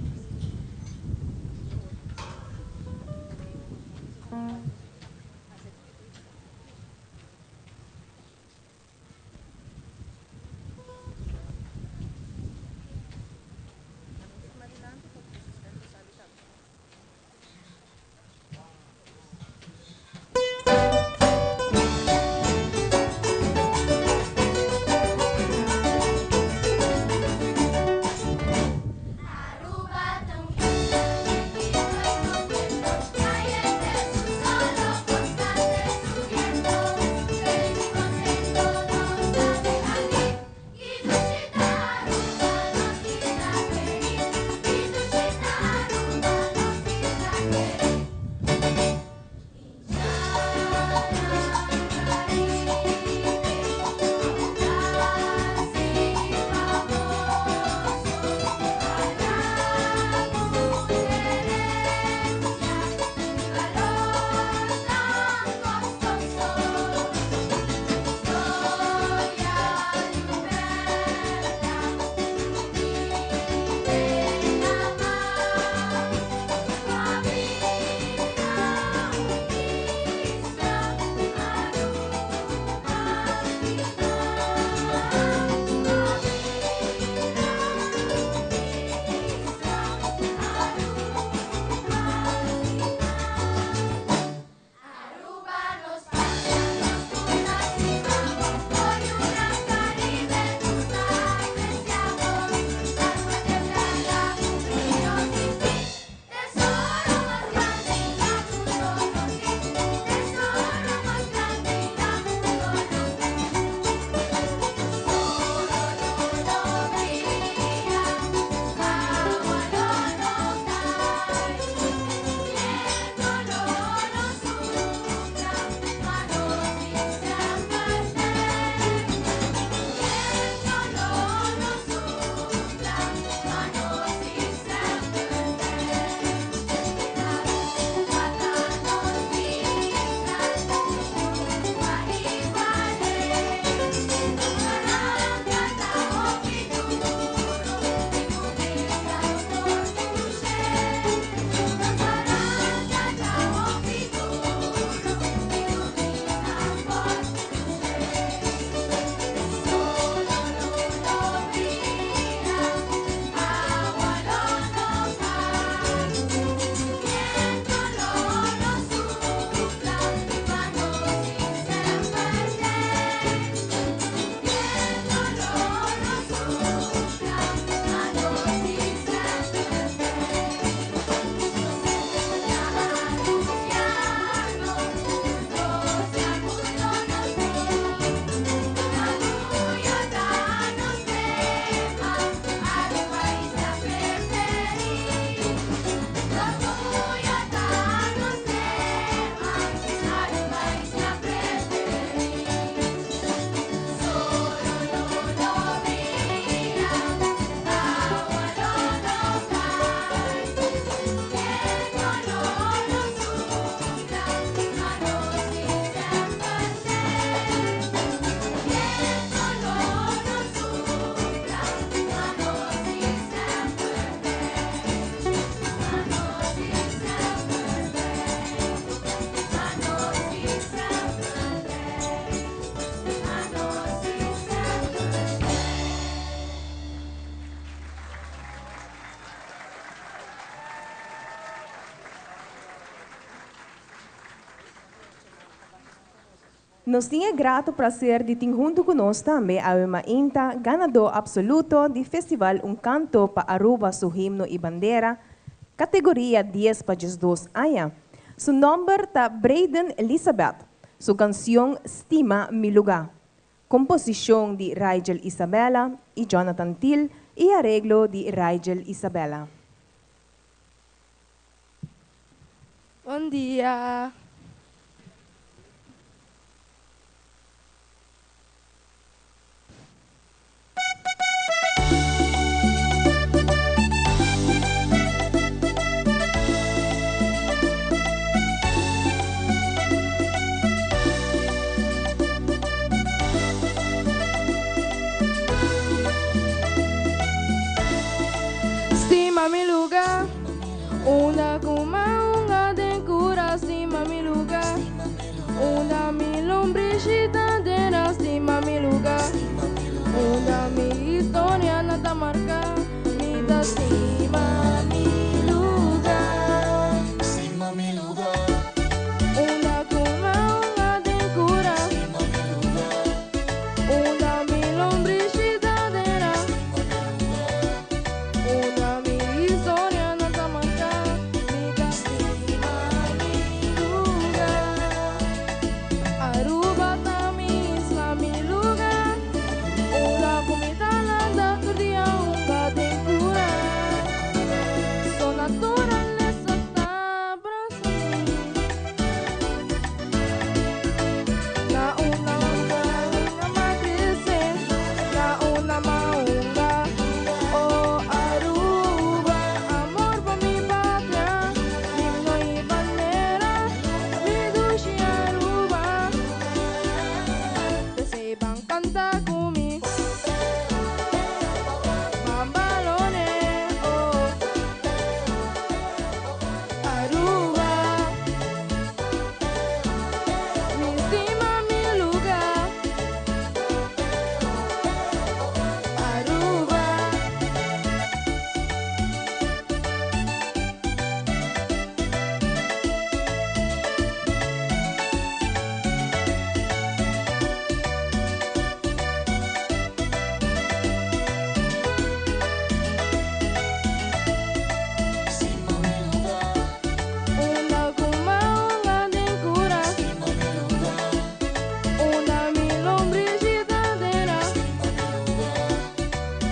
Nos tin e grato placer di tin hunto cu nos tambe awe mainta ganador absoluto di Festival Un Canto pa Aruba su Himno y Bandera, categoria dies pa 12 aña. Su nomber ta Brayden Elizabeth. Su cancion Stima Mi Luga. Composicion di Rigel Isabella y Jonathan Thiel y areglo di Rigel Isabella. Bon dia. Stima mi luga, unda cu m'a hunga den cura. Stima mi luga, unda mi lombrishita dera. Stima mi luga, unda mi historia na ta marca. Mi ta stima mi luga. Stima mi luga, unda cu m'a hunga den cura. Stima mi luga, unda mi lombrishita dera. Unda mi historia na ta marca. Mi ta stima mi luga. Aruba ta mi isla, mi luga. Unda cu mi ta landa tur dia hunga den cura. So naturalesa ta brasa mi. Na unda m'a crece, na unda m'a hunga. Oh Aruba, amor pa mi patria, himno y bandera, mi dushi Aruba. P'esey ban canta cu mi, Bambalone, oh Aruba. Mi stima mi luga, Aruba. Unda cu m'a hunga den cura. Unda mi lombrishita dera.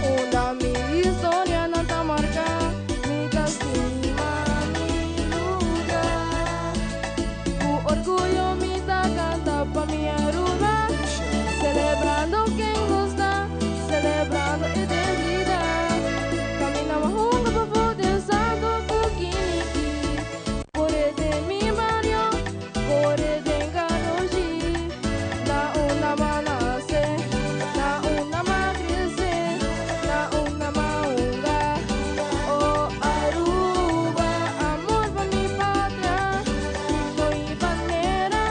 Unda mi historia nan ta marca. Mi ta stima mi luga. Cu orguyo mi ta canta pa mi Aruba. Celebrando ken nos ta, celebrando identidad. Caminda m'a hunga pafo den santo cu kiniki. Core den mi bario, core den garoshi. Na unda m'a nace, na unda m'a crece, na unda m'a hunga. Oh Aruba, amor pa mi patria, himno y bandera,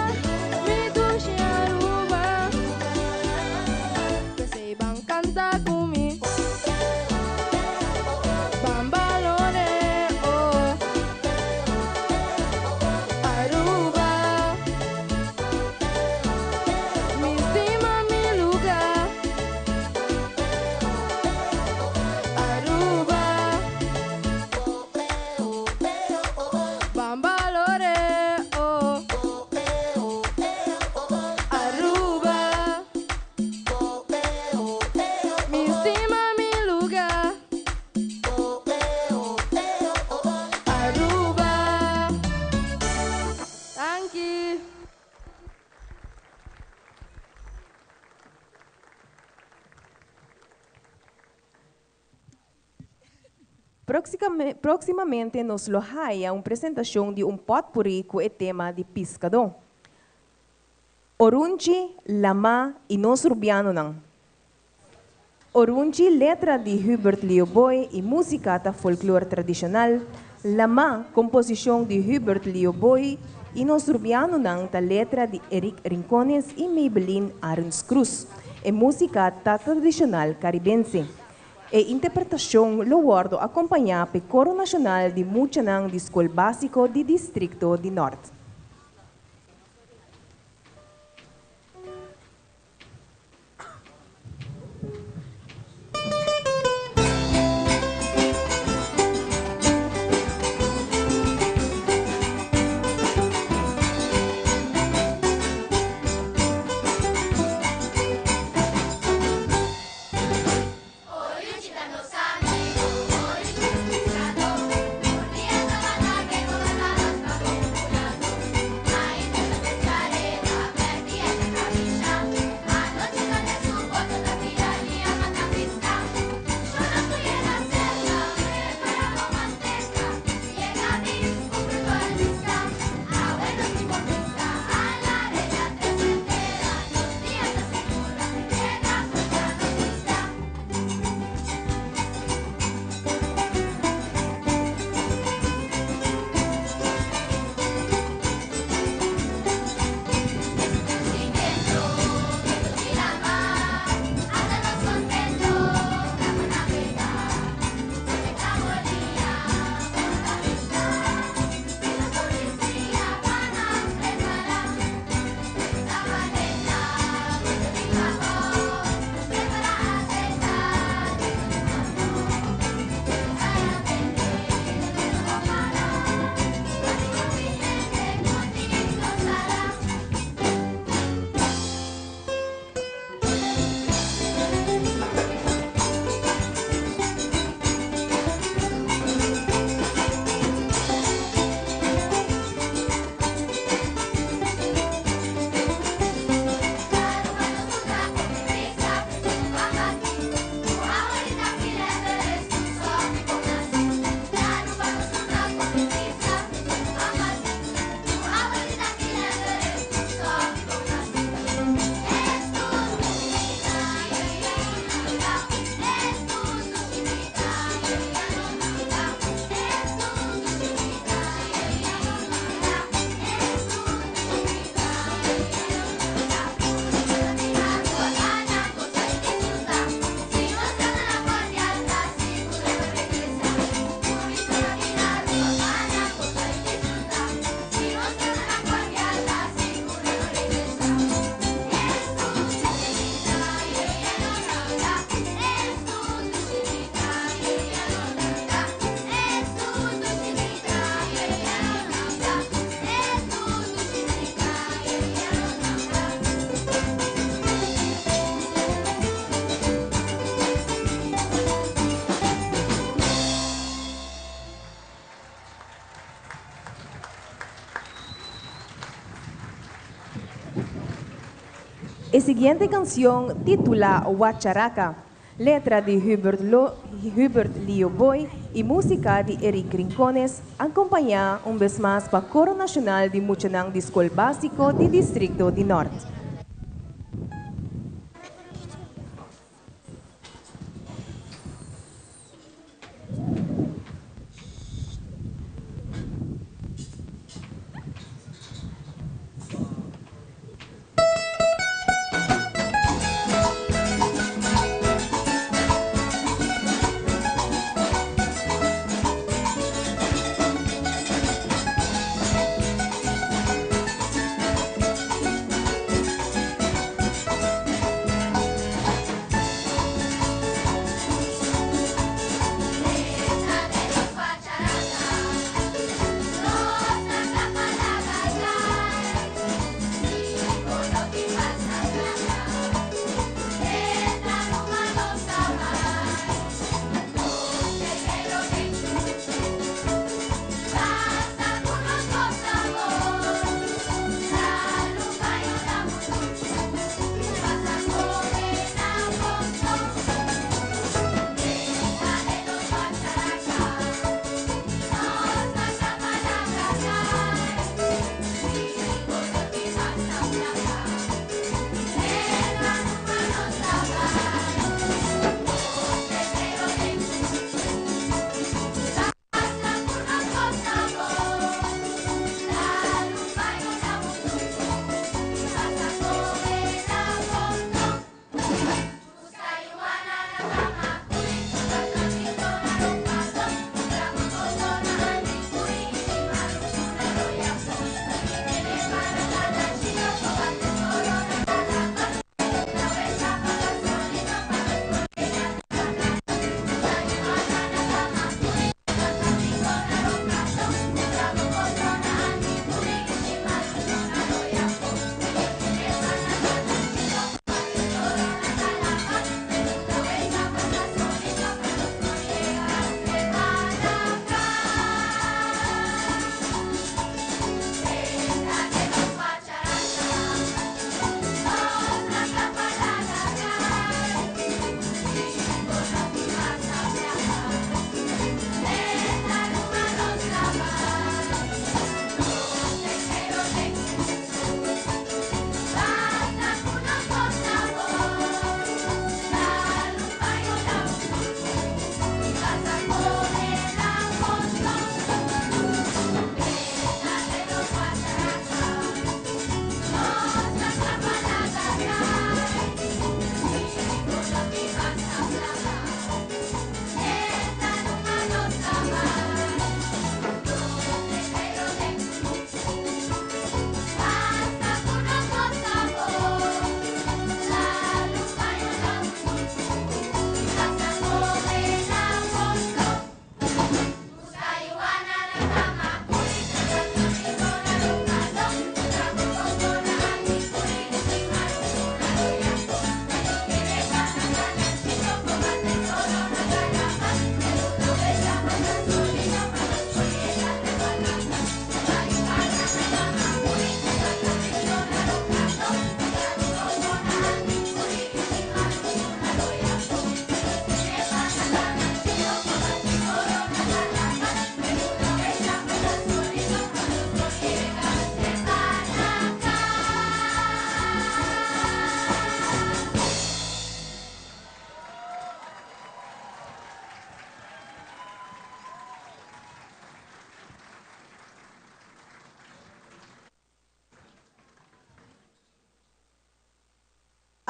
mi dushi Aruba. P'esey ban canta cu mi, Bambalone, oh Aruba. Mi stima mi luga, Aruba. Bambalore, oh Aruba. Mi stima mi luga, Aruba. Danki. Próximamente nos lo haya un presentacion di un potpourri cu e tema di piscadó. Orunchi, Lamá y Nos Rubianonan. Orunchi, letra di Hubert Leo Boy y musica ta folklor tradicional, Lamá, composicion di Hubert Leo Boy y Nos Rubianonan ta letra di Eric Rincones y Maybelline Arends Cruz. E musica ta tradicional Caribense. E interpretacion lo wordo acompaña p'e Coro Nacional di Muchanan di Scol Basico di Districto di Nort. E siguiente cancion titula Wacharaca, letra di Hubert, Lo, Hubert Lio Boy y musica di Eric Rincones, acompaña un bes mas pa Coro Nacional di Muchanan di Scol Basico di Districto di Noord.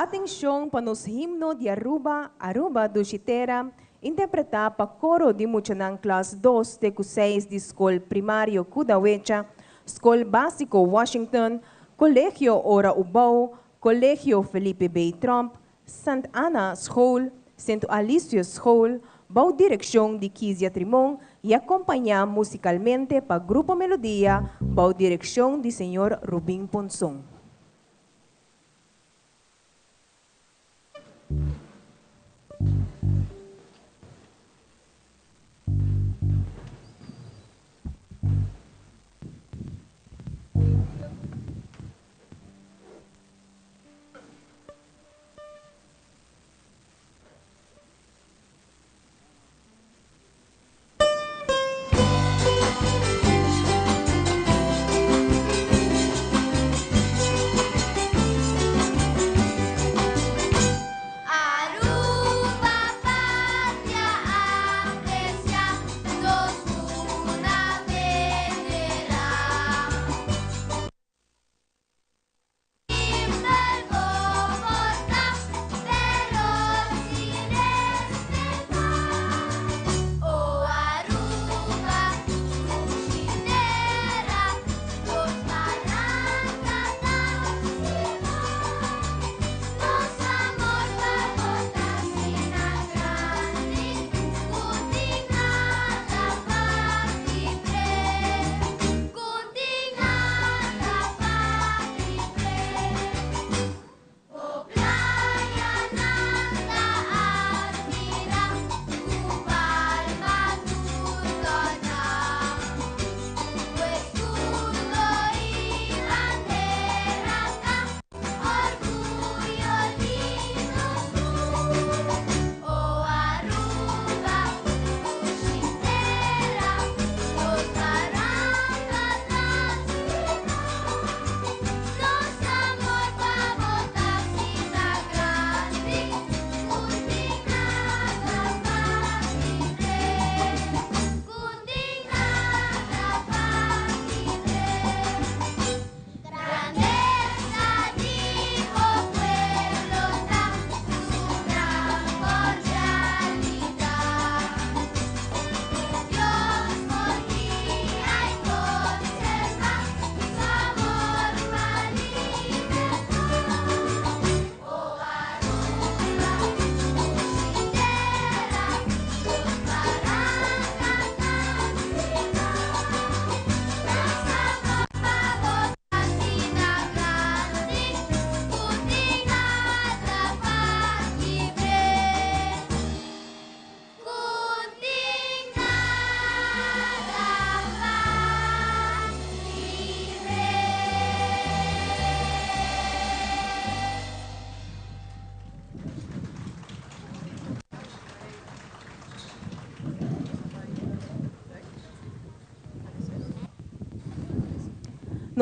Atencion pa nos himno di Aruba, Aruba Dushi Tera, interpreta pa coro di muchanan klas 2 te cu 6 di Scol Primario Kudawecha, Scol Basico Washington, Colegio Ora Ubao, Colegio Felipe B. Tromp, Sant Anna School, Sint Aloysius School, bou direccion di Kizia Trimon y acompaña musicalmente pa Grupo Melodia, bou direccion di señor Rubin Ponson.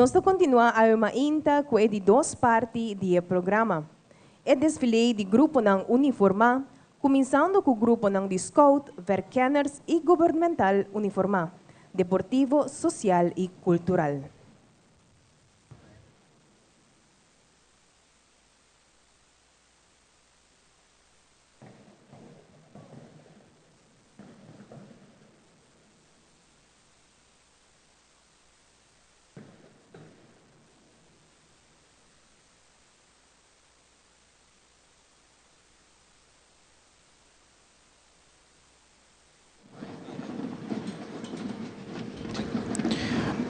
Nos ta continua awe mainta cu e di dos parti di e programa. E desfile di gruponan uniforma, cuminsando cu gruponan di Scout, Verkenners y Gubernamental uniforma, deportivo, social y cultural.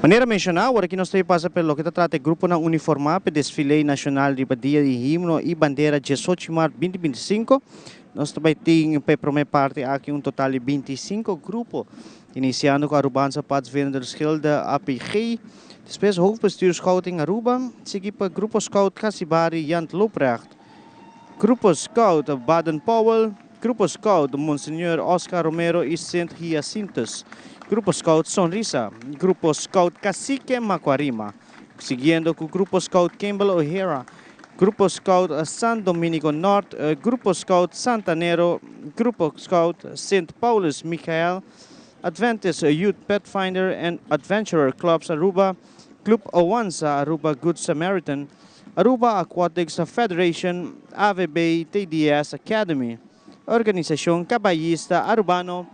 Manera menciona, awor aki nos ta pasa pa loke ta trata e gruponan uniforma pa desfile nacional riba dia di himno y bandera 18 di maart 2025. Nos tambe tin pa prome parti aki un total di 25 grupo, iniciando cu Arubaanse Padvindersgilde APG, despues Hoofdbestuur Scouting Aruba, sigui pa Grupo Scout Casibari Jan Looprecht, Grupo Scout Baden Powell, Grupo Scout Monseñor Oscar Romero y Sint Hyacinthus, Grupo Scout Sonrisa, Grupo Scout Cacique Macuarima, siguiendo cu Grupo Scout Campbell O'Hara, Grupo Scout San Dominico North, Grupo Scout Santanero, Grupo Scout St. Paulus Michael, Adventist Youth Pathfinder and Adventurer Clubs Aruba, Club Owanza Aruba Good Samaritan, Aruba Aquatics Federation, AVB TDS Academy, Organisacion Caballista Arubano,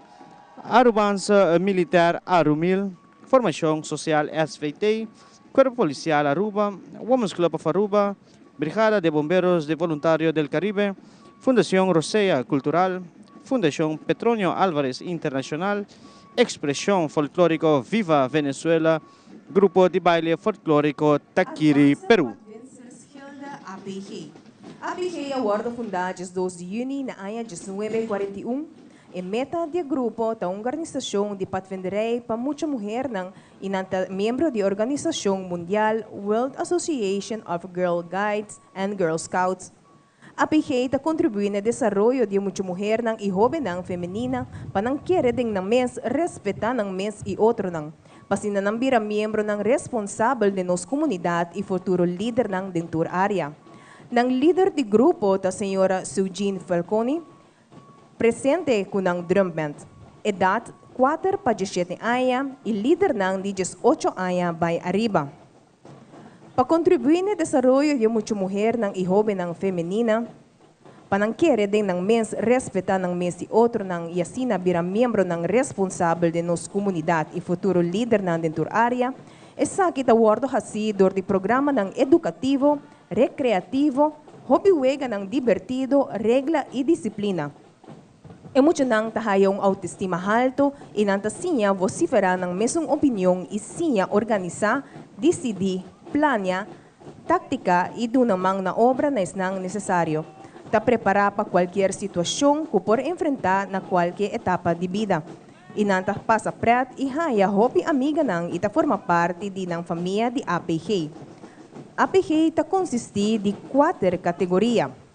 Arubaanse Militair Arumil, Formacion Social SVT, Cuerpo Policial Aruba, Women's Club of Aruba, Brigada de Bomberos de Voluntario del Caribe, Fundacion Rosea Cultural, Fundacion Petronio Alvarez Internacional, Expresion Folclorico Viva Venezuela, Grupo di Baile Folclorico Taquiri, Peru. APG. APG a wordo funda 2 di juni na aña 1941. E meta di e grupo ta un organisacion di padvinderij pa mucha muhernan y nan ta miembro di organisacion mundial World Association of Girl Guides and Girl Scouts. APG ta contribui na desaroyo di mucha muhernan y hobennan femenina pa nan kere den nan mes, respeta nan mes y otronan. Pa asina nan bira miembronan responsabel di nos comunidad y futuro lidernan den tur area. Nan lider di grupo ta señora Sujin Falconi, presente cu nan drumband. Edad 4 pa 17 aña y lidernan di 18 aña bay ariba. Pa contribui na desaroyo di mucha muhernan y hobennan femenina, pa nan kere den nan mes, respeta nan mes y otronan y asina bira miembronan responsabel di nos comunidad y futuro lidernan den tur area, esaki ta wordo haci door di programanan educativo, recreativo, hobby weganan divertido, regla y disciplina. E muchanan ta haya un autoestima halto y nan ta siña vocifera nan mesun opinion y siña organisa, dicidi, planea, tactica y duna man na obra na esnan necesario. Ta prepara pa cualkier situacion cu por enfrenta na cualkier etapa di bida. Y nan ta pasa pret y haya hopi amiganan y ta forma parti di nan famia di APG. APG ta consisti di cuater categoria.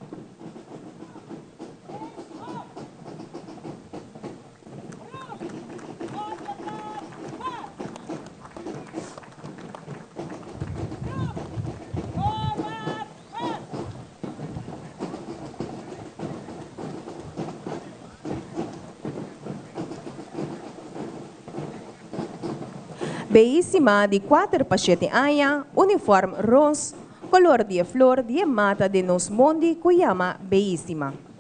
Beyísima di 4 pa 7 aña, uniform roos, color di flor di mata di nos mondi cu yama beyísima.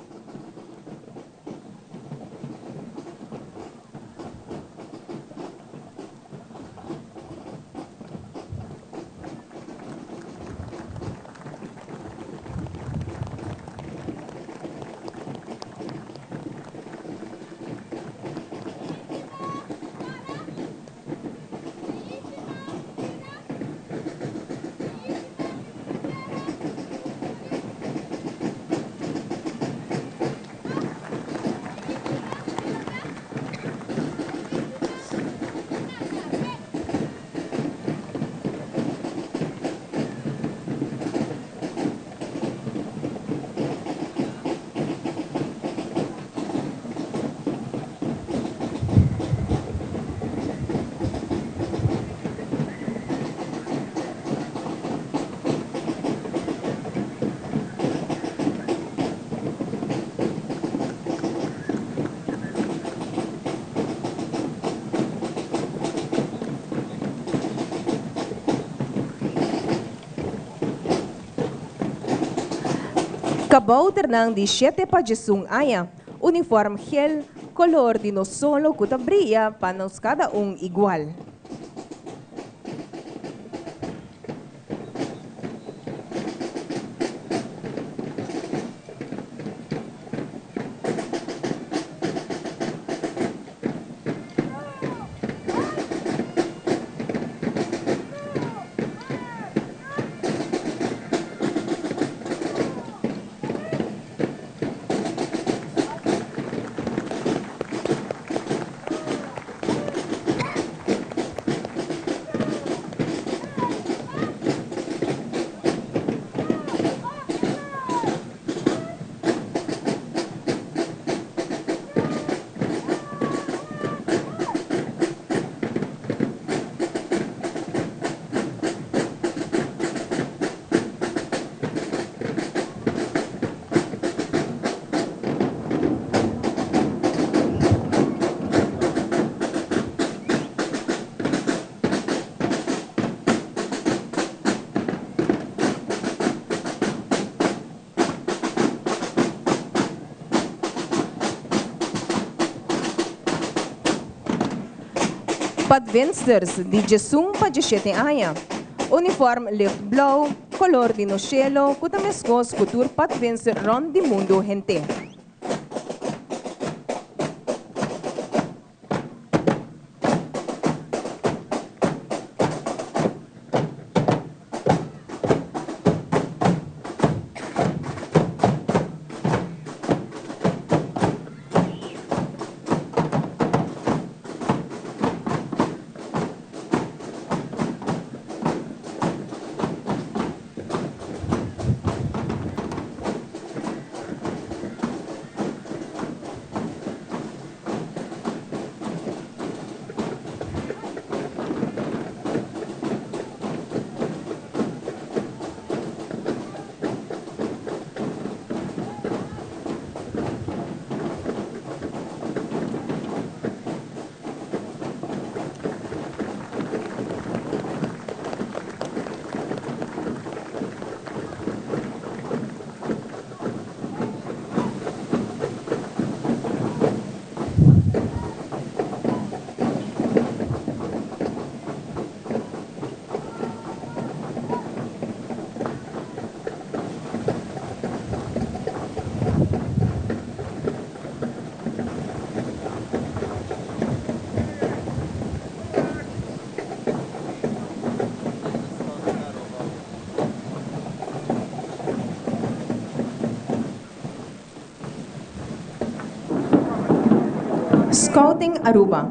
Kabouternan di shete pa djesun aña, uniform gel, color di nos solo cu ta briya pa nos cada un igual. Padvinsters di djesun pa djeshete aña. Uniform licht blauw, color di nos shelo cu ta mescos cu tur padvinster rond di mundo henter. Scouting Aruba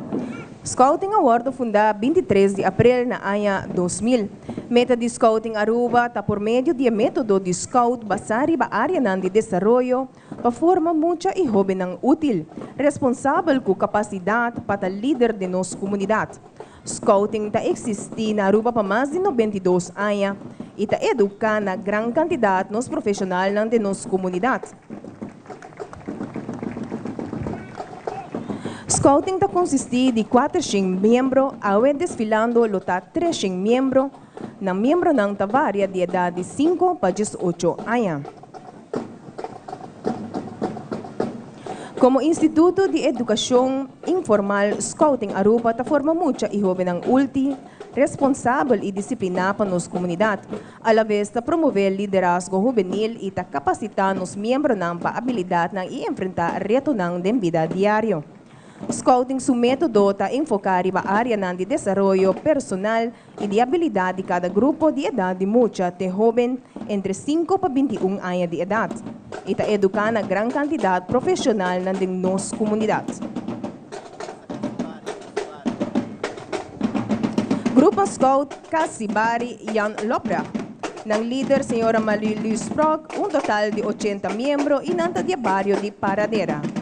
Scouting a wordo funda 23 di april na aña 2000. Meta di Scouting Aruba ta por medio di e metodo di Scout basa riba areanan di desaroyo pa forma mucha y hobennan util, responsabel cu capacidad pa ta lider den nos comunidad. Scouting ta existi na Aruba pa mas di 92 aña y ta educa na gran cantidad nos profesionalnan den nos comunidad. Scouting ta consisti di 400 miembro, awe desfilando lo ta 300 miembro, nan miembronan ta varia di edad di 5 pa 18 aña. Como Instituto di Educacion Informal, Scouting Aruba ta forma mucha y hobennan útil, responsabel y disciplina pa nos comunidad. A la vez ta promove liderazgo hubenil y ta capacita nos miembronan pa habilidadnan y enfrenta retonan den bida diario. Scouting su metodo ta enfoca riba areanan di desaroyo personal y di habilidad di cada grupo di edad di mucha te hoben entre 5 pa 21 aña di edad. Y ta educa na gran cantidad profesionalnan den nos comunidad. Grupo Scout Casibari Jan Lopra. Nan lider señora Marie Sprok, un total di 80 miembro y nan ta di bario di Paradera.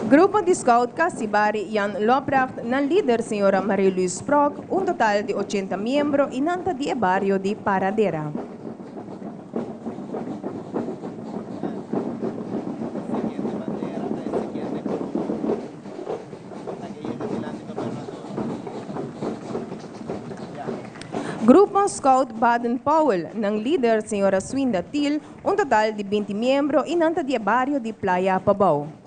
Grupo di Scout Casibari Jan Lobracht, nan lider señora Marie-Louise Sprok, un total di 80 miembro y nan ta di e bario di Paradera. Grupo Scout Baden Powell, nan lider señora Swinda Thiel, un total di 20 miembro y nan ta di e bario di Playa Pabou.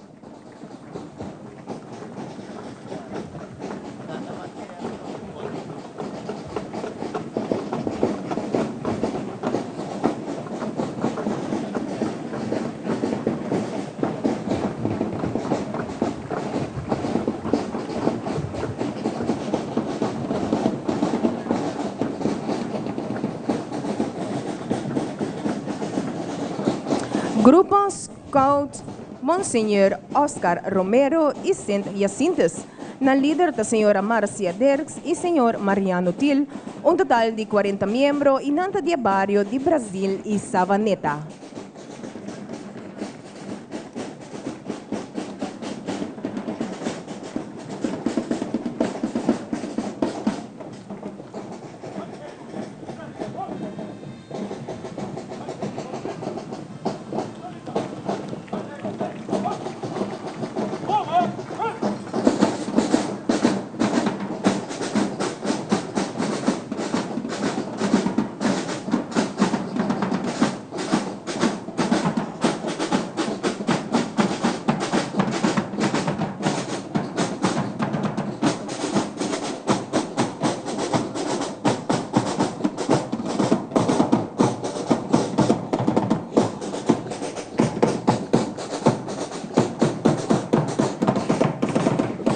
Grupo Scout Monseñor Oscar Romero y Sint Jacintus. Nan lider ta señora Marcia Dirks y señor Mariano Thiel, un total di 40 miembro y nan ta di e bario di Brasil y Savaneta.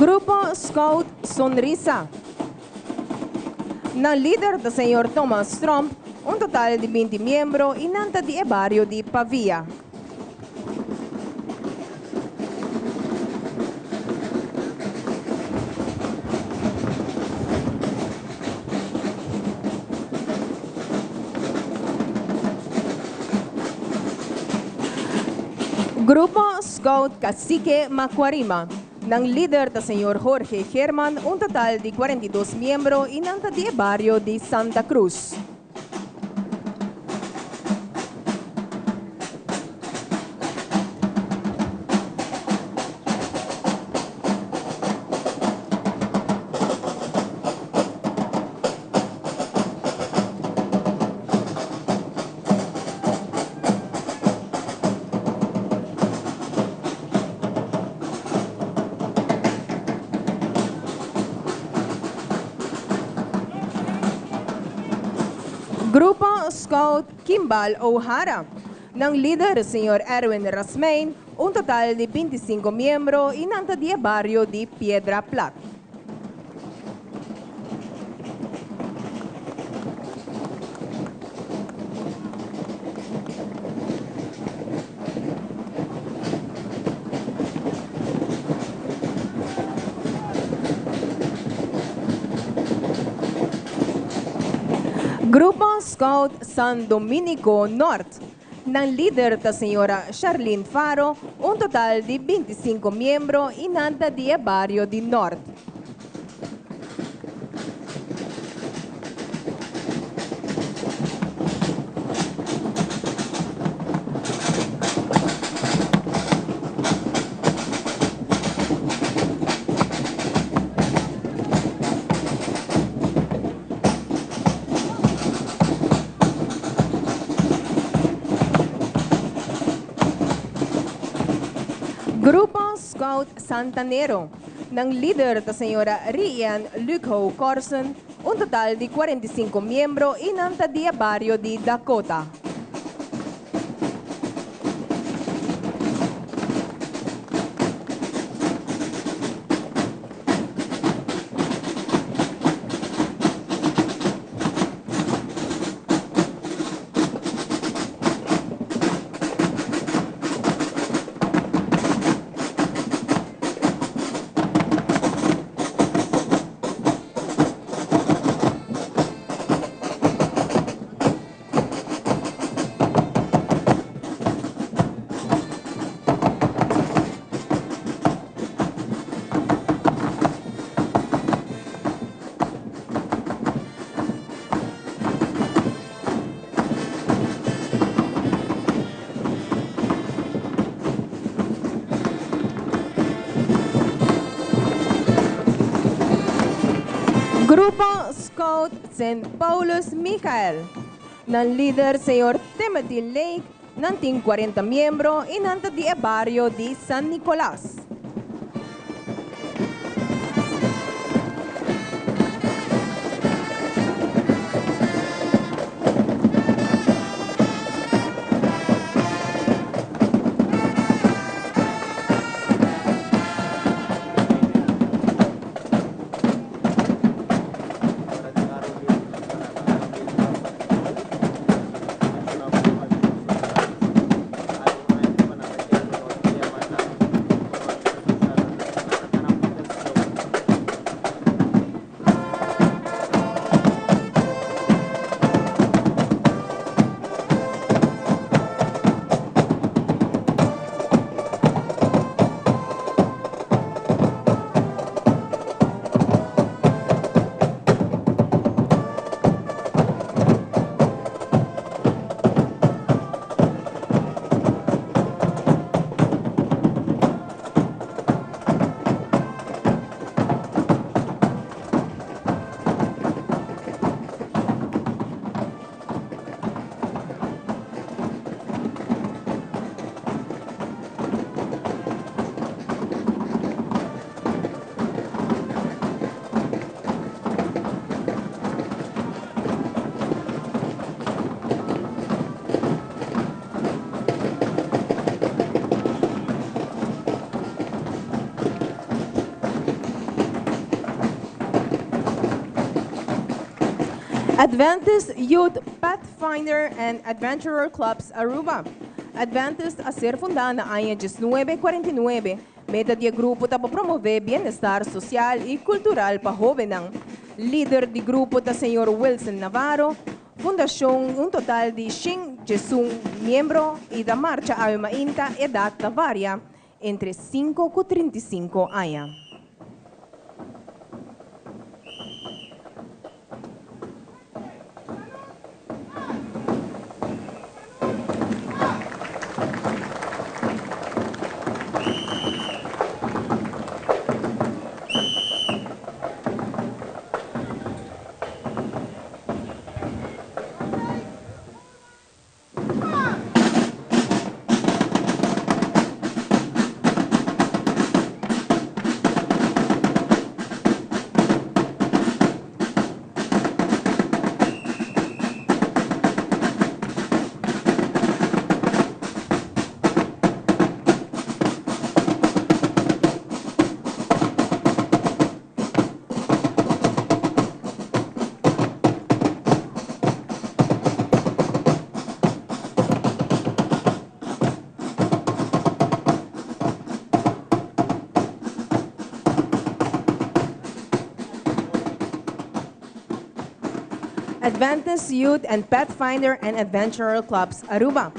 Grupo Scout Sonrisa. Nan lider ta señor Thomas Tromp, un total di 20 miembro y nan ta di e bario di Pavia. Grupo Scout Cacique Macuarima. Nan lider ta señor Jorge German, un total di 42 miembro y nan ta di e bario di Santa Cruz. Grupo Scout Kimball O'Hara. Nan lider, señor Erwin Rasmijn, un total di 25 miembro y nan ta di e bario di Piedra Plat. Grupo Scout San Dominico Noord. Nan lider ta señora Charlene Faro, un total di 25 miembro y nan ta di e bario di Noord. Grupo Scout Santanero. Nan lider ta señora Rian Luco Corson, un total di 45 miembro y nan ta di e bario di Dakota. Grupo Scout Sint Paulus Michael. Nan lider señor Timothy Lake, nan tin 40 miembro y nan ta di e bario di San Nicolas. Adventist Youth Pathfinder and Adventurer Clubs Aruba. Adventist a ser funda na aña 1949. Meta di e grupo ta pa promove bienestar social y cultural pa hobennan. Lider di grupo ta señor Wilson Navarro. Fundacion un total di 101 miembro y ta marcha awe mainta edad ta varia entre 5 cu 35 aña. Adventist Youth and Pathfinder and Adventurer Clubs Aruba.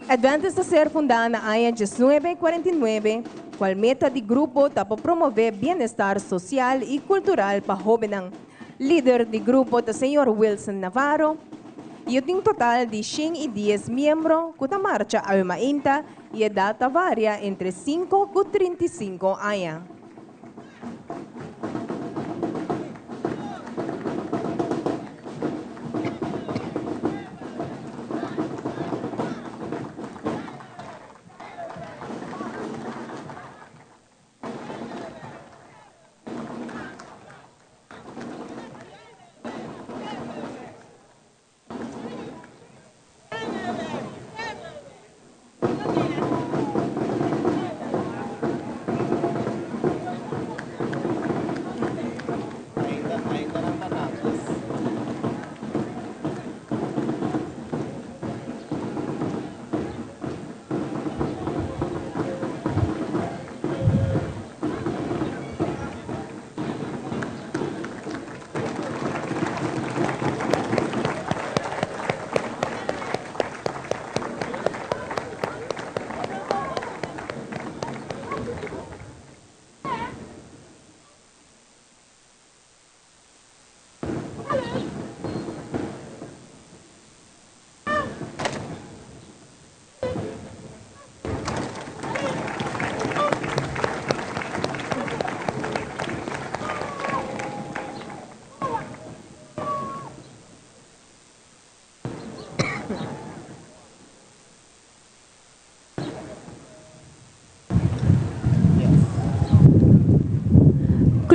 Adventist a ser funda na aña 1949, cual meta di grupo ta pa promove bienestar social y cultural pa hobennan. Lider di grupo ta señor Wilson Navarro. Y tin total di 110 miembro cu ta marcha awe mainta y edad ta varia entre 5 y 35 aña.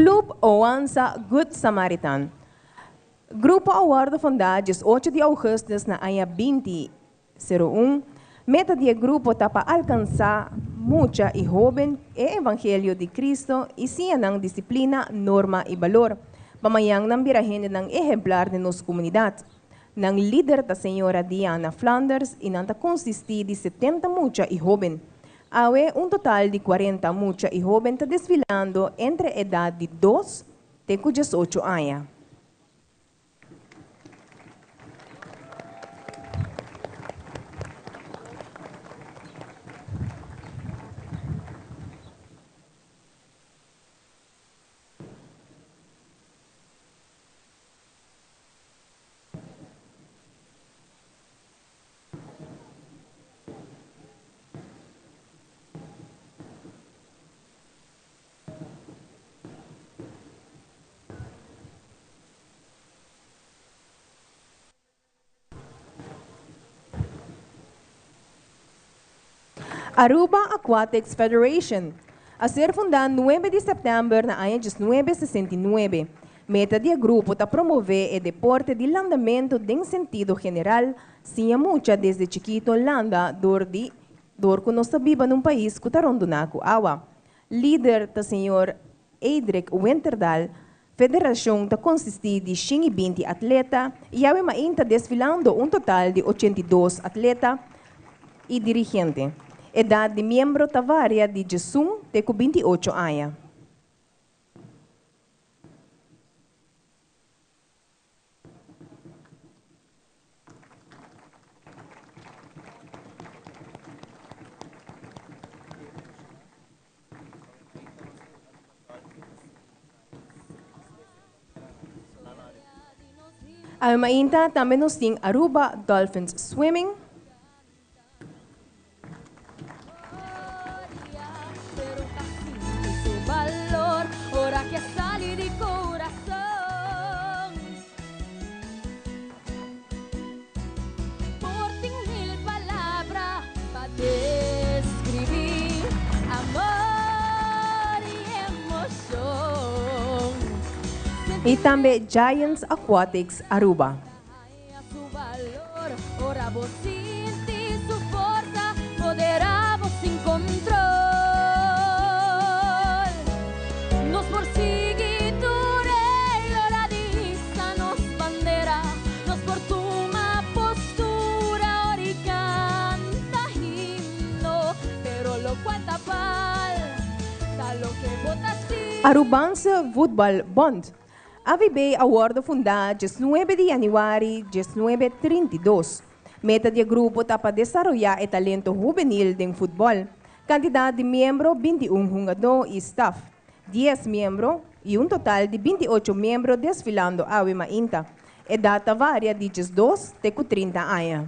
Club Oansa Good Samaritan. Grupo a wordo funda 18 di augustus na aña 2001. Meta di e grupo ta pa alcansa mucha y hoben e evangelio di Cristo y siña nan disciplina, norma y balor, pa mañan nan bira hendenan ehemplar den nos comunidad. Nan lider ta señora Diana Flanders y nan ta consisti di 70 mucha y hoben. Awe un total di 40 mucha y hoben ta desfilando entre edad di 2 te cu 18 aña. Aruba Aquatics Federation a ser funda 9 di september na aña 1969. Meta di e grupo ta promove e deporte di landamento den sentido general, siña mucha desde chikito landa door di door cu nos ta biba na un pais cu ta rondona cu awa. Lider ta señor Edric Winterdal. Federacion ta consisti di 120 atleta y awe mainta desfilando un total di 82 atleta y dirigente. Edad di miembro ta varia di 11 te cu 28 aña. Awe mainta tambe nos tin Aruba Dolphins Swimming. Su valor, ora cu sali di corazon. Por tin mil palabra pa describi amor y emocion. Y tambe Giants Aquatics Aruba. Su valor, ora bo sinti su forza, podera bo sin control. Nos por sigui tur ora di hisa nos bandera, nos por tuma postura, ora canta himno, pero lo cual ta falta, lo que bo ta Arubaanse Voetbalbond. AVB a wordo funda 19 di januari 1932. Meta di e grupo ta pa desaroya e talento hubenil den futbol. Cantidad di miembro 21 hungado y staff. 10 miembro y un total di 28 miembro desfilando awe mainta. Edad ta varia di 12 te 30 aña.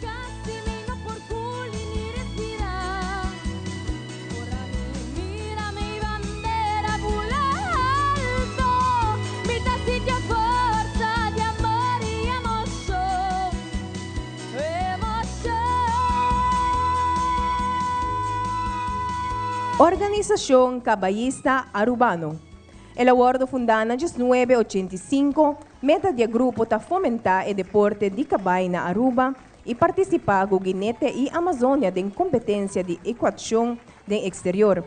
Casi mi no por guli ni respira. Ora mi mira mi bandera bula alto, mi ta sinti forza di amor y emocion, emocion. Organisacion Cabayista Arubano. El a wordo funda na 1985, meta di e grupo ta fomenta e deporte di cabay na Aruba y participa cu Jinete y Amazona den competencia di equitacion den exterior.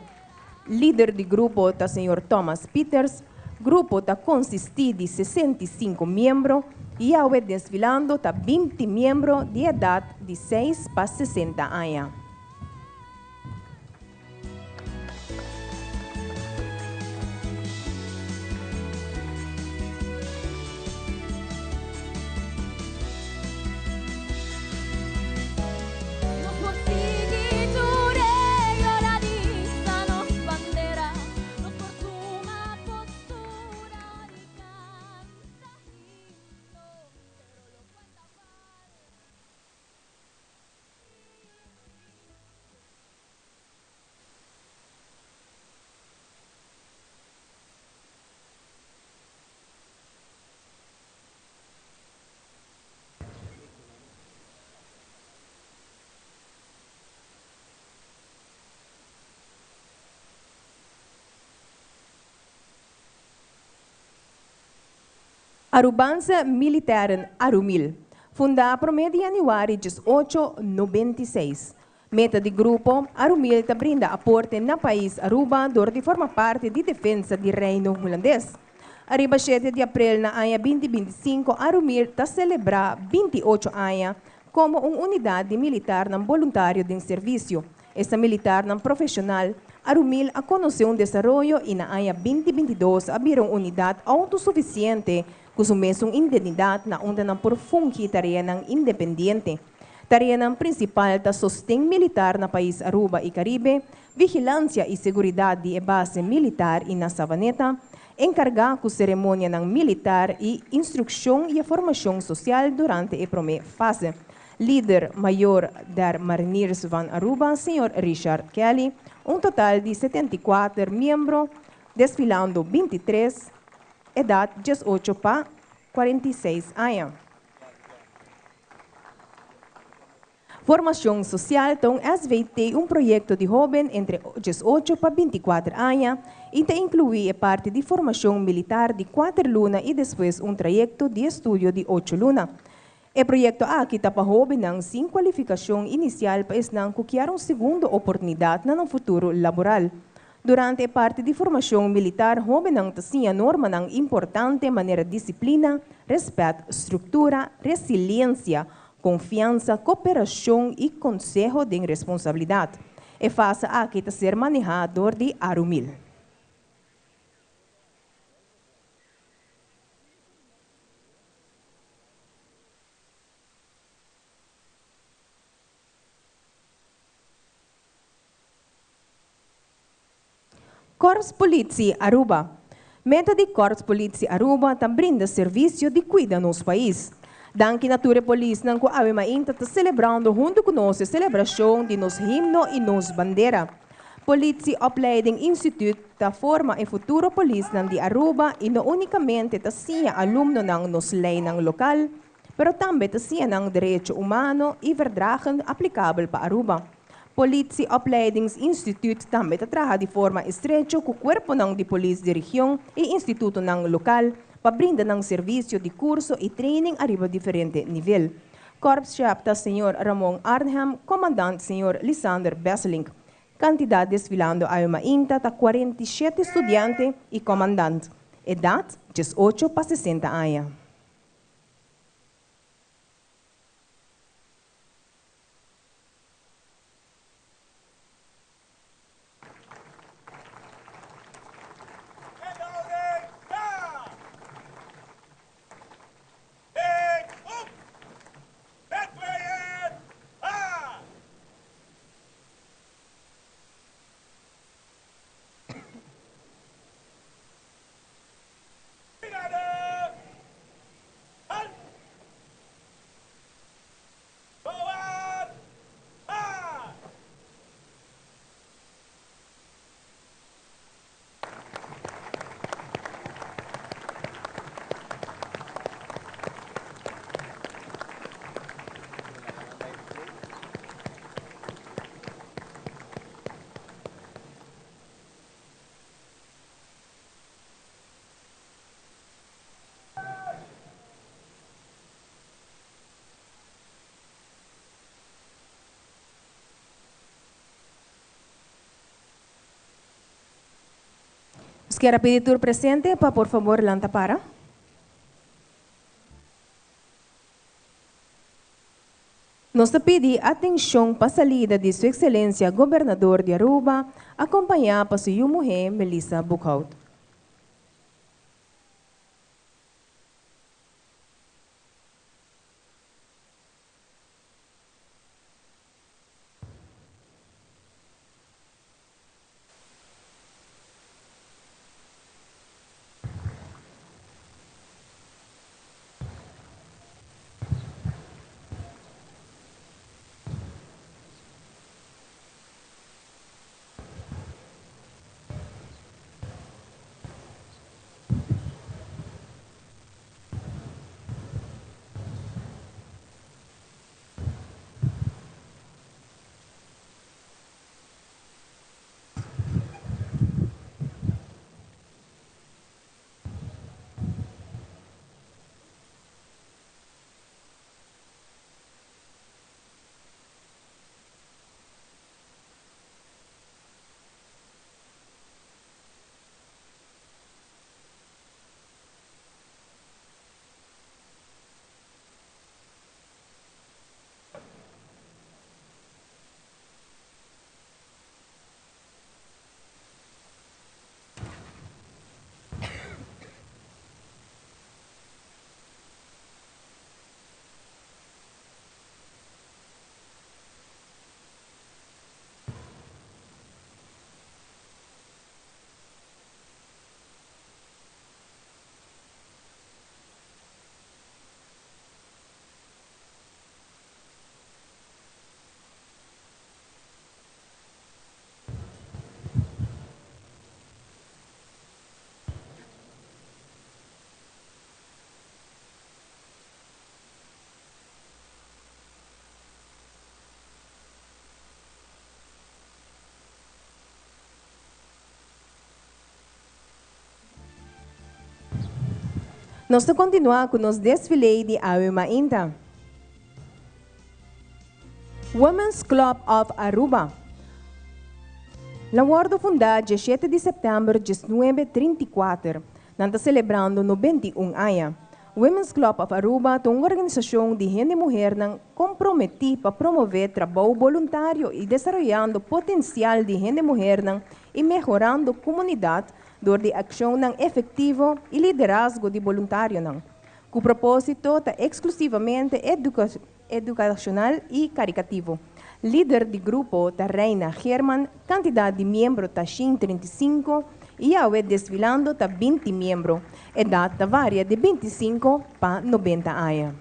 Lider di grupo ta señor Thomas Peters. Grupo ta consisti di 65 miembro y awe desfilando ta 20 miembro di edad di 6 pa 60 aña. Nos por sigui tur ora di hisa nos bandera, nos por tuma postura di canta himno, pero lo cual ta falta. Arubaanse Militairen Arumil, fundá promé di yanüari 1896. Meta di grupo Arumil ta brinda aporte na pais Aruba dor di forma parti di defensa di Reino Hulandes. Ariba 7 di april na aña 2025 Arumil ta selebrá 28 aña komo un unidat di militarnan boluntario den servisio. Esta militarnan profeshonal, Arumil a konosé un desaroyo i na aña 2022 a bira un unidat outosufisiente ku su mesun identidat na unda nan por fungi tareanan independiente. Tareanan prinsipal ta sosten militar na pais Aruba i Karibe, vigilansia i seguridat di e base militar i na Savaneta, enkargá ku seremonianan militar i instrukshon i e formashon sosial durante e promé fase. Lider Mayor der Mariniers van Aruba, señor Richard Kelly, un total di 74 miembro, desfilando 23, edat 18 pa 46 aña. Formashon Sosial ta un SVT, un proyekto di hóben entre 18 pa 24 aña i ta inkluí e parti di formashon militar di 4 luna i despues un trayekto di estudio di 8 luna. E proyekto aki ta pa hóbennan sin kualifikashon inisial pa esnan ku kier un segundo oportunidat na nan futuro laboral. Durante e parti di formashon militar hóbennan ta siña normanan importante manera disiplina, rèspèt, struktura, resiliensia, konfiansa, koperashon i konseho den responsabilidat. E fase aki ta ser manehá dor di Arumil. Korps Politie Aruba. Meta di Korps Politie Aruba ta brinda servisio di kuida nos pais. Danki na tur e polisnan ku awe mainta ta selebrando huntu ku nos e selebrashon di nos himno i nos bandera. Politie Opleiding Instituut ta forma e futuro polisnan di Aruba i no únikamente ta siña alumnonan nos leinan lokal, pero tambe ta siña nan derecho humano i verdragen aplikabel pa Aruba. Politie Opleidingsinstituut tambe ta traha di forma estrecho ku kuerponan di polis di region i institutonan lokal pa brinda nan servisio di kurso i training ariba diferente nivel. Korpschef ta señor Ramon Arnhem, komandant señor Lisander Besselink. Kantidat desfilando awe mainta ta 47 studiante i komandant. Edat 18 pa 60 aña. Nos kier a pidi tur presente pa por fabor lanta para. Nos ta pidi atenshon pa salida di Su Ekselensia Gobernador di Aruba, akompañá pa su yu muhé Melissa Boekhoudt. Nos ta kontinuá ku nos desfile di awe mainta. Women's Club of Aruba La wordo fundá 17 di sèptèmber 1934. Nan ta selebrando 91 aña. Women's Club of Aruba ta un organisashon di hende muhernan komprometí pa promové trabou boluntario i desaroyando potensial di hende muhernan i mehorando komunidat dor di akshonnan efektivo i liderazgo di boluntarionan. Ku propósito ta eksklusivamente edukashonal i karikativo. Lider di grupo ta Reina Geerman, kantidat di miembro ta 135 i awe desfilando ta 20 miembro. Edat ta varia di 25 pa 90 aña.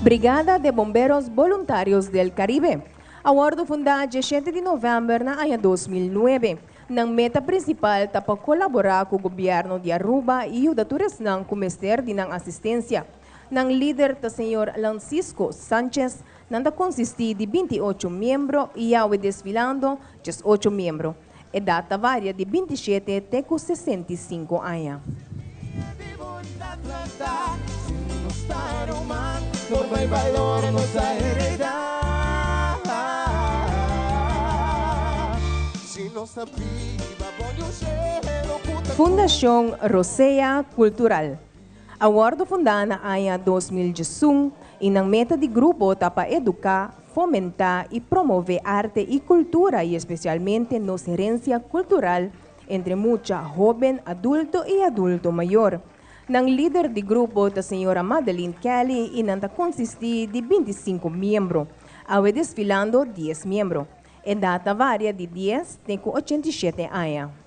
Brigada de Bomberos Voluntarios del Caribe. A wordo fundá 17 di novèmber na aña 2009. Nan meta prinsipal ta pa kolaborá ku gobièrnu di Aruba i yuda tur esnan ku mester di nan asistensia. Nan lider ta señor Lancisco Sanchez. Nan ta konsistí di 28 miembro i awe desfilando 18 miembro. Edat ta varia di 27 te ku 65 aña. Fundashon Rosea Cultural a wòrdu fundá na aña 2011 i nan meta di grupo ta pa eduká, fomentá i promové arte i kultura i espesialmente nos herensia kultural entre mucha hóben, adulto i adulto mayor. Nan lider di grupo ta señora Madeline Kelly i nan ta konsistí di 25 miembro. Awe desfilando 10 miembro. Edat ta varia di 10 te ku 87 aña.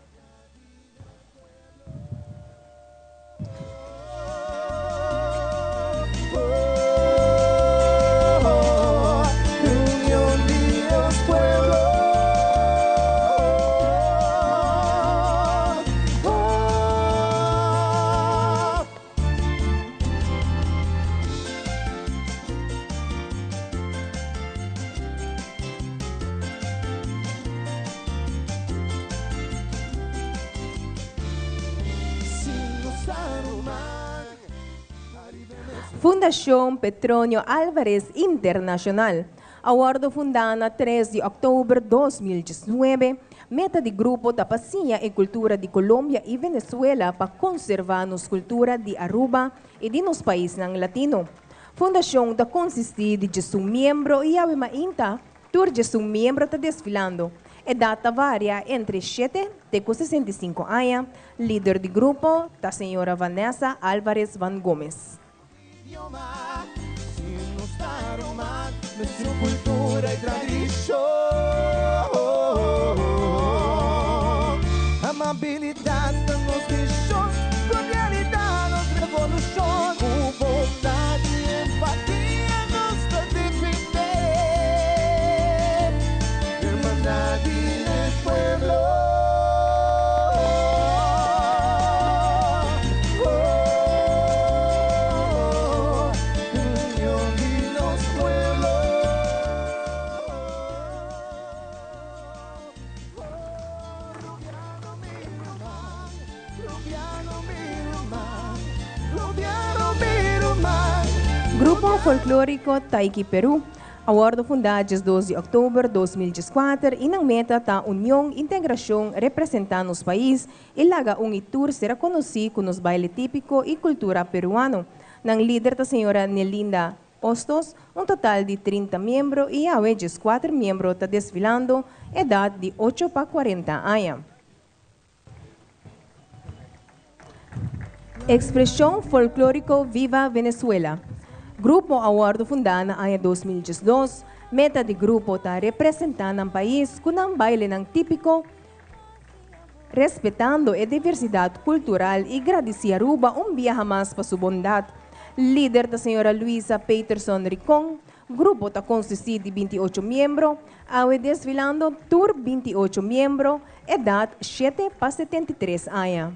Fundashon Petronio Alvarez Internacional a wòrdu fundá na 3 di òktober 2019. Meta di grupo ta pa siña e kultura di Colombia i Venezuela pa konservá nos kultura di Aruba i di nos paisnan latino. Fundashon ta konsistí di 11 miembro i awe mainta tur 11 miembro ta desfilando. Edat ta varia entre 7 te ku 65 aña. Lider di grupo ta señora Vanessa Alvarez Van Gomez. Grupo Folklóriko Taiki Peru a wòrdu fundá 12 di òktober 2014 i nan meta ta union, integrashon, representá nos pais i laga un i tur sera konosí ku nos baile típiko i kultura peruano. Nan lider ta señora Nelinda Ostos, un total di 30 miembro y awe 14 miembro ta desfilando, edad di 8 pa 40 aña. Expresion folklorico Viva Venezuela. Grupo a wordo funda na aña 2012. Meta di grupo ta representa nan pais cu nan bailenan tipico, respetando e diversidad cultural y gradici Aruba un biaha mas pa su bondad. Lider ta señora Luisa Peterson Ricon. Grupo ta consisti di 28 miembro, awe desfilando tur 28 miembro, edad 7 pa 73 aña.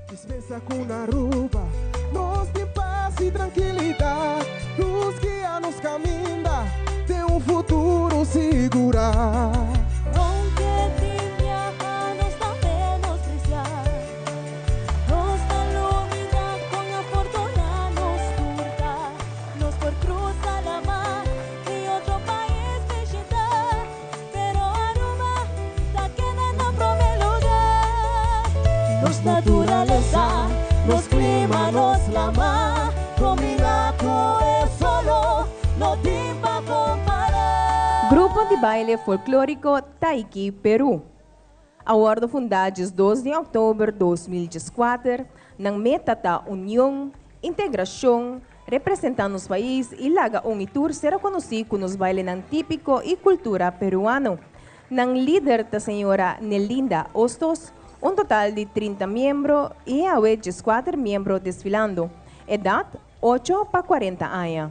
Dispensa cu Aruba, nos tin paz y trankilidad. Luz guia nos caminda, den un futuro sigura. Aunke tin biaha nos ta menosprecia, nos ta lubida con afortuna nos tur ta. Nos por cruza lama y otro pais bishita, pero Aruba ta keda na prome lugar. Nos naturalesa, nos clima, nos lama, combina cu e solo, no tin pa compara. Grupo di baile folklorico Taiki, Peru. A wordo funda 12 di october 2014, nan meta ta union, integracion, representa nos pais y laga un y tur ser conoci cu nos bailenan tipico y cultura peruano. Nan lider ta señora Nelinda Ostos, un total di 30 miembro y awe 14 miembro desfilando. Edad 8 pa 40 aña.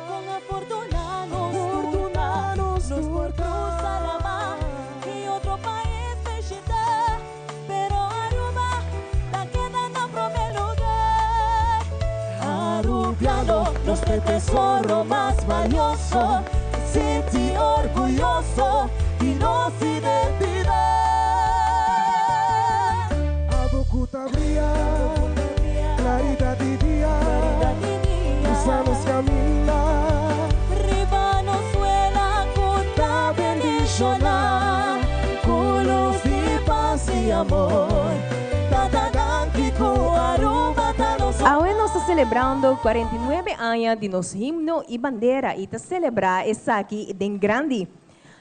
Con afortuna nos tur ta, nos por cruza lama y otro pais bishita, pero Aruba ta keda na prome lugar. Arubiano, nos tesoro mas valioso, sinti orguyoso di nos identidad. Abo cu ta briya, claridad di dia, Lusa nos caminda, Riba nos suela cu ta bendiciona, cu luz di paz y amor. Tata danki cu Aruba ta nos Awe nos ta celebrando 49 aña di nos himno y bandera y ta celebra esaki den grandi.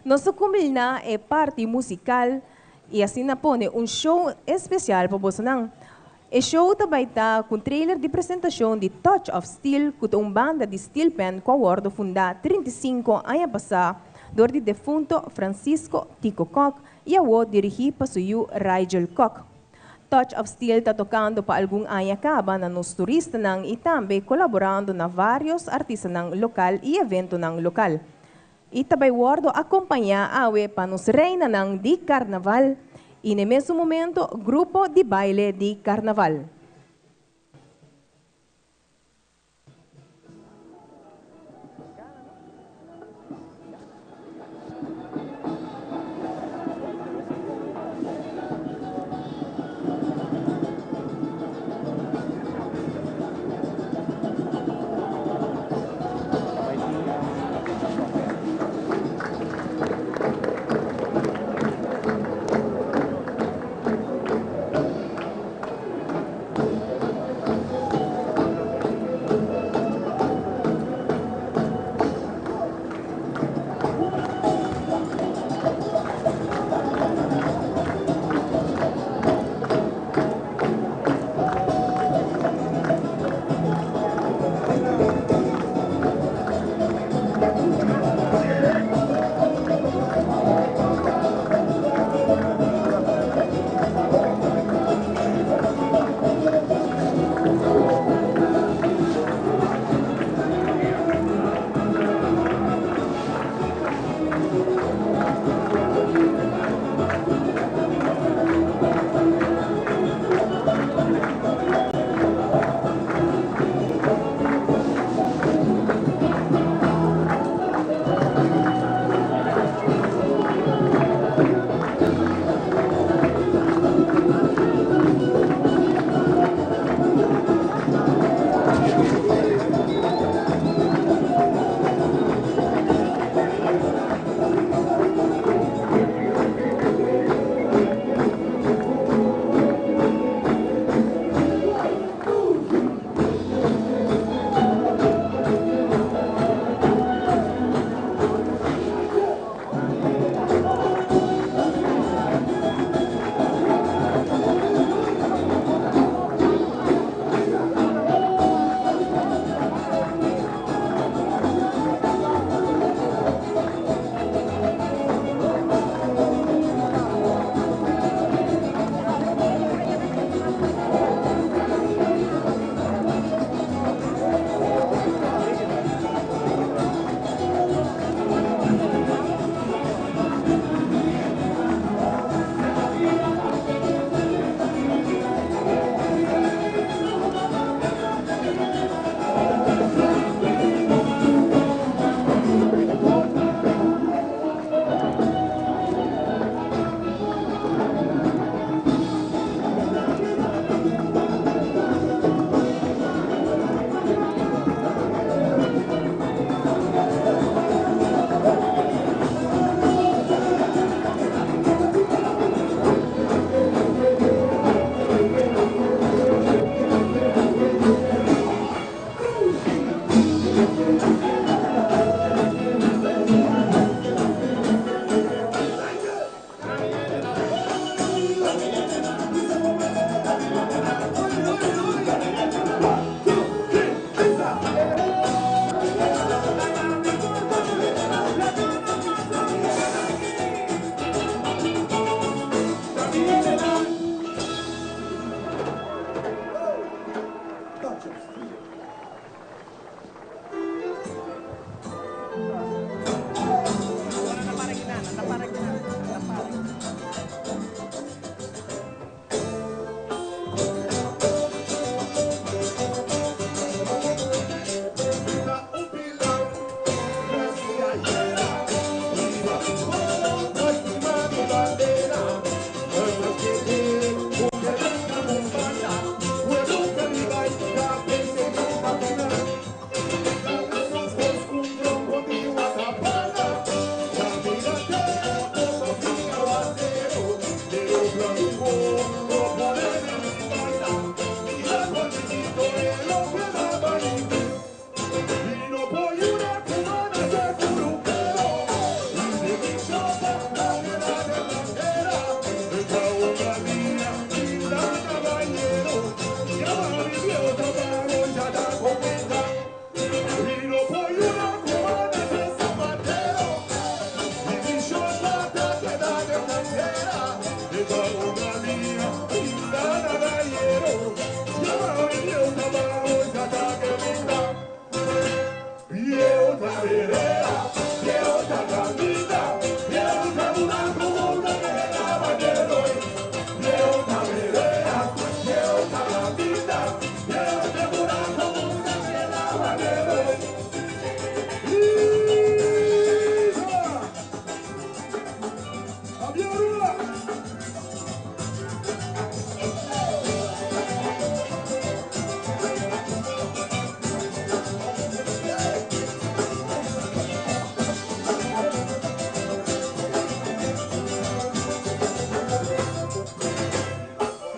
Nos a combina e parti musical y asina pone un show especial pa boso. E show tambe ta cu trailer di presentacion di Touch of Steel, cu ta un banda di steel pan cu a wordo funda 35 aña pasa door di defunto Francisco Tico Kock y awor dirigi pa su yiu Rigel Kock. Touch of Steel ta tocando pa algun aña caba na nos turistanan y tambe colaborando na varios artistanan local y eventonan local. Y tambe wordo acompaña awe pa nos reinanan di carnaval y na mesun momento grupo di baile di carnaval.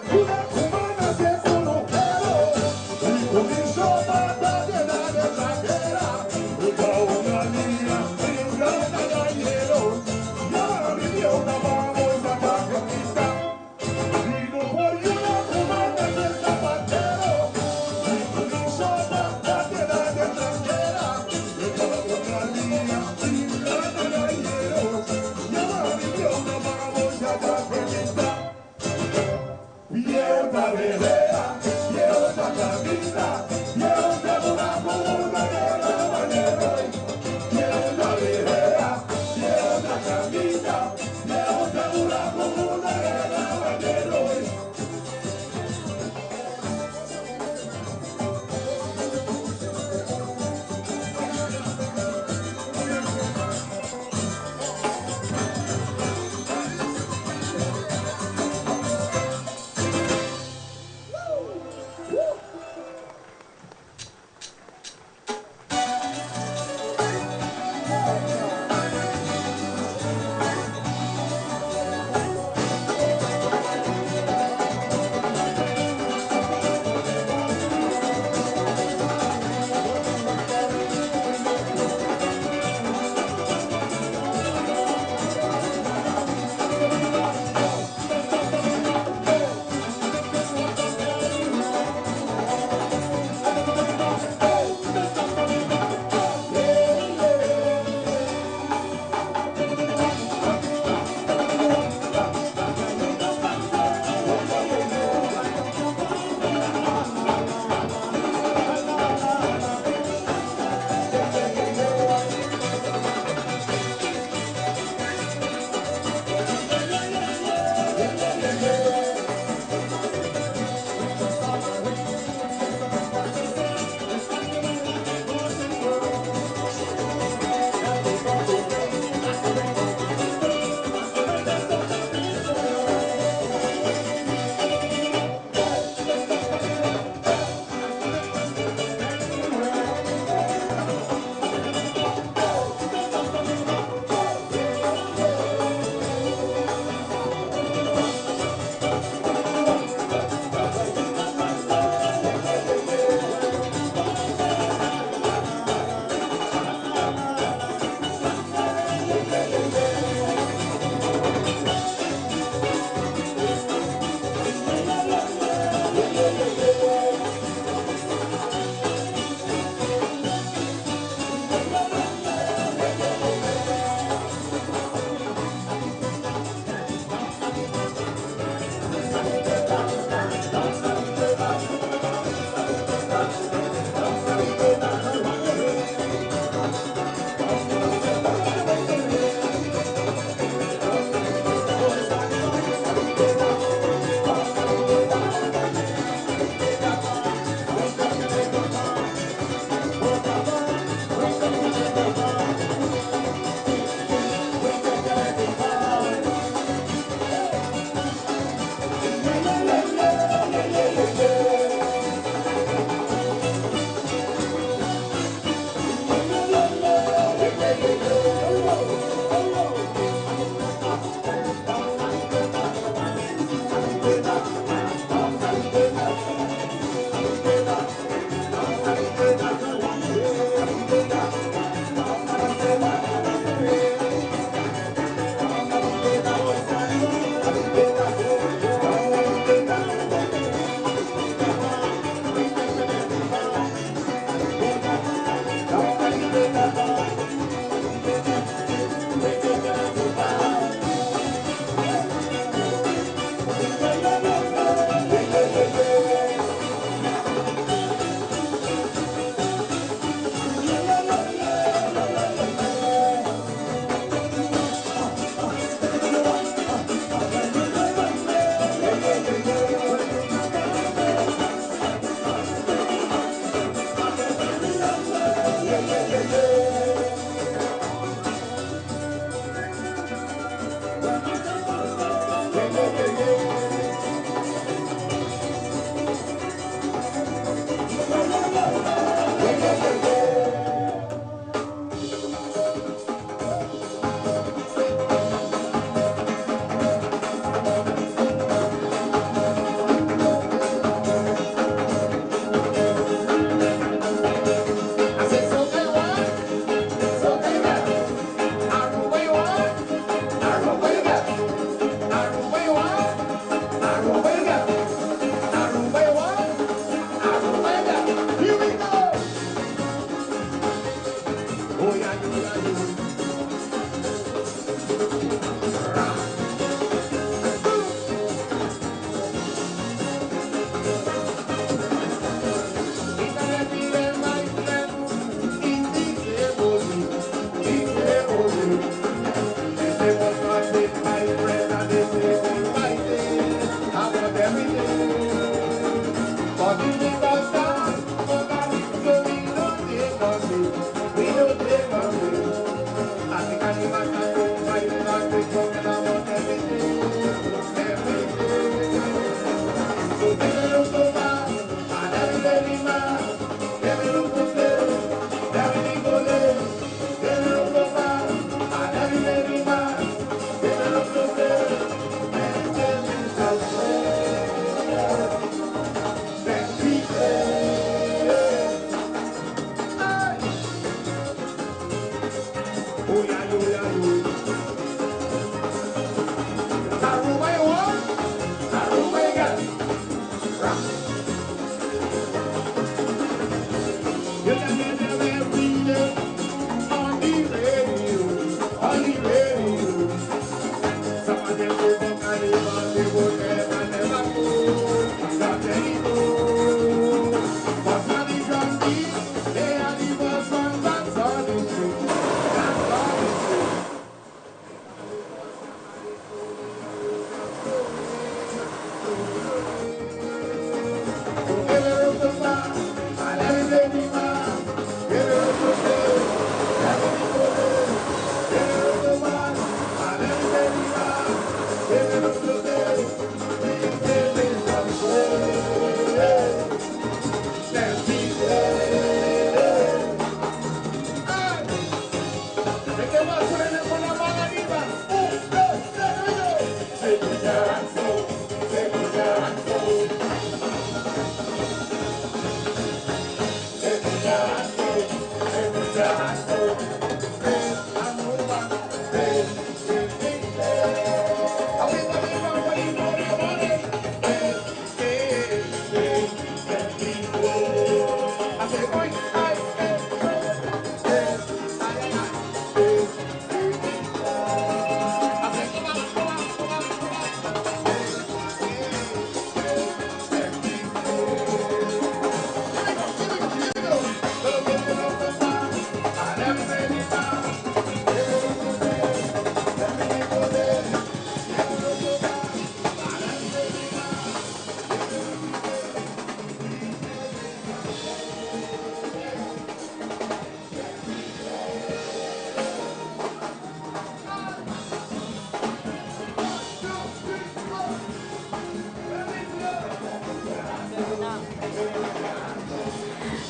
Una cubana se conoce.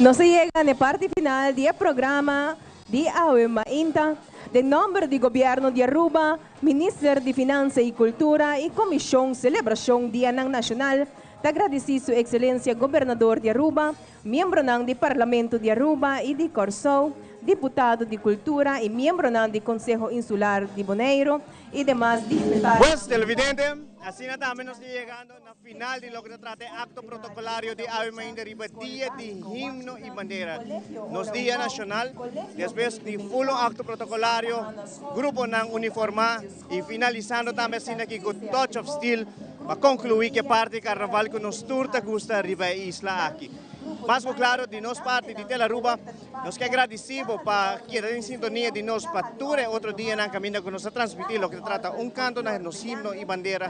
Nos a yega na e parti final di e programa di awe mainta. Den nomber di Gobierno di Aruba, Minister di Finansa y Cultura y Comision Celebracion Dianan Nacional ta gradici Su Excelencia Gobernador di Aruba, miembronan di Parlamento di Aruba y di Corsou, diputado di Cultura y miembronan di Conseho Insular di Boneiro y demas dignitarios. Pues, televidente, asina tambe nos ta yegando na final di loke ta trata e acto protocolario di awe mainta riba Dia di Himno y Bandera, nos Dia Nacional. Despues di full un acto protocolario, gruponan uniforma y finalisando tambe asina aki cu Touch of Steel pa conclui cu e parti di carnaval cu nos tur ta gusta riba e isla aki. Mas cu claro di nos parti di Telaruba, Nos ke gradisí bo pa keda den sintonia di nos pa tur e otro dianan kaminda ku nos ta transmití loke ta trata un kanto na nos himno i bandera,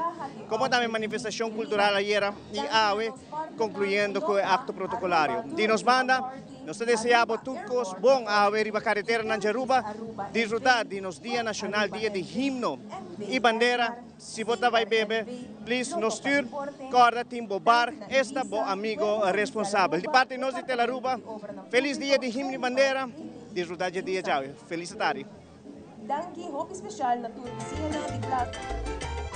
komo tambe manifestashon kultural ayera i awe, konkluyendo ku e akto protokolario. Di nos banda, nos ta deseá bo tur kos bon awe riba kareteranan djaruba, disfrutá di nos Dia Nashonal, Dia di Himno i Bandera. Si bo ta bai bebe, please no stuur. Corda tin bo bar, esta bo amigo responsabel. Di parti nos di Telaruba, feliz dia di Himno y Bandera. Disfruta dje dia djawe. Feliz tardi. Danki hopi special na tur bisiñanan di Plaza.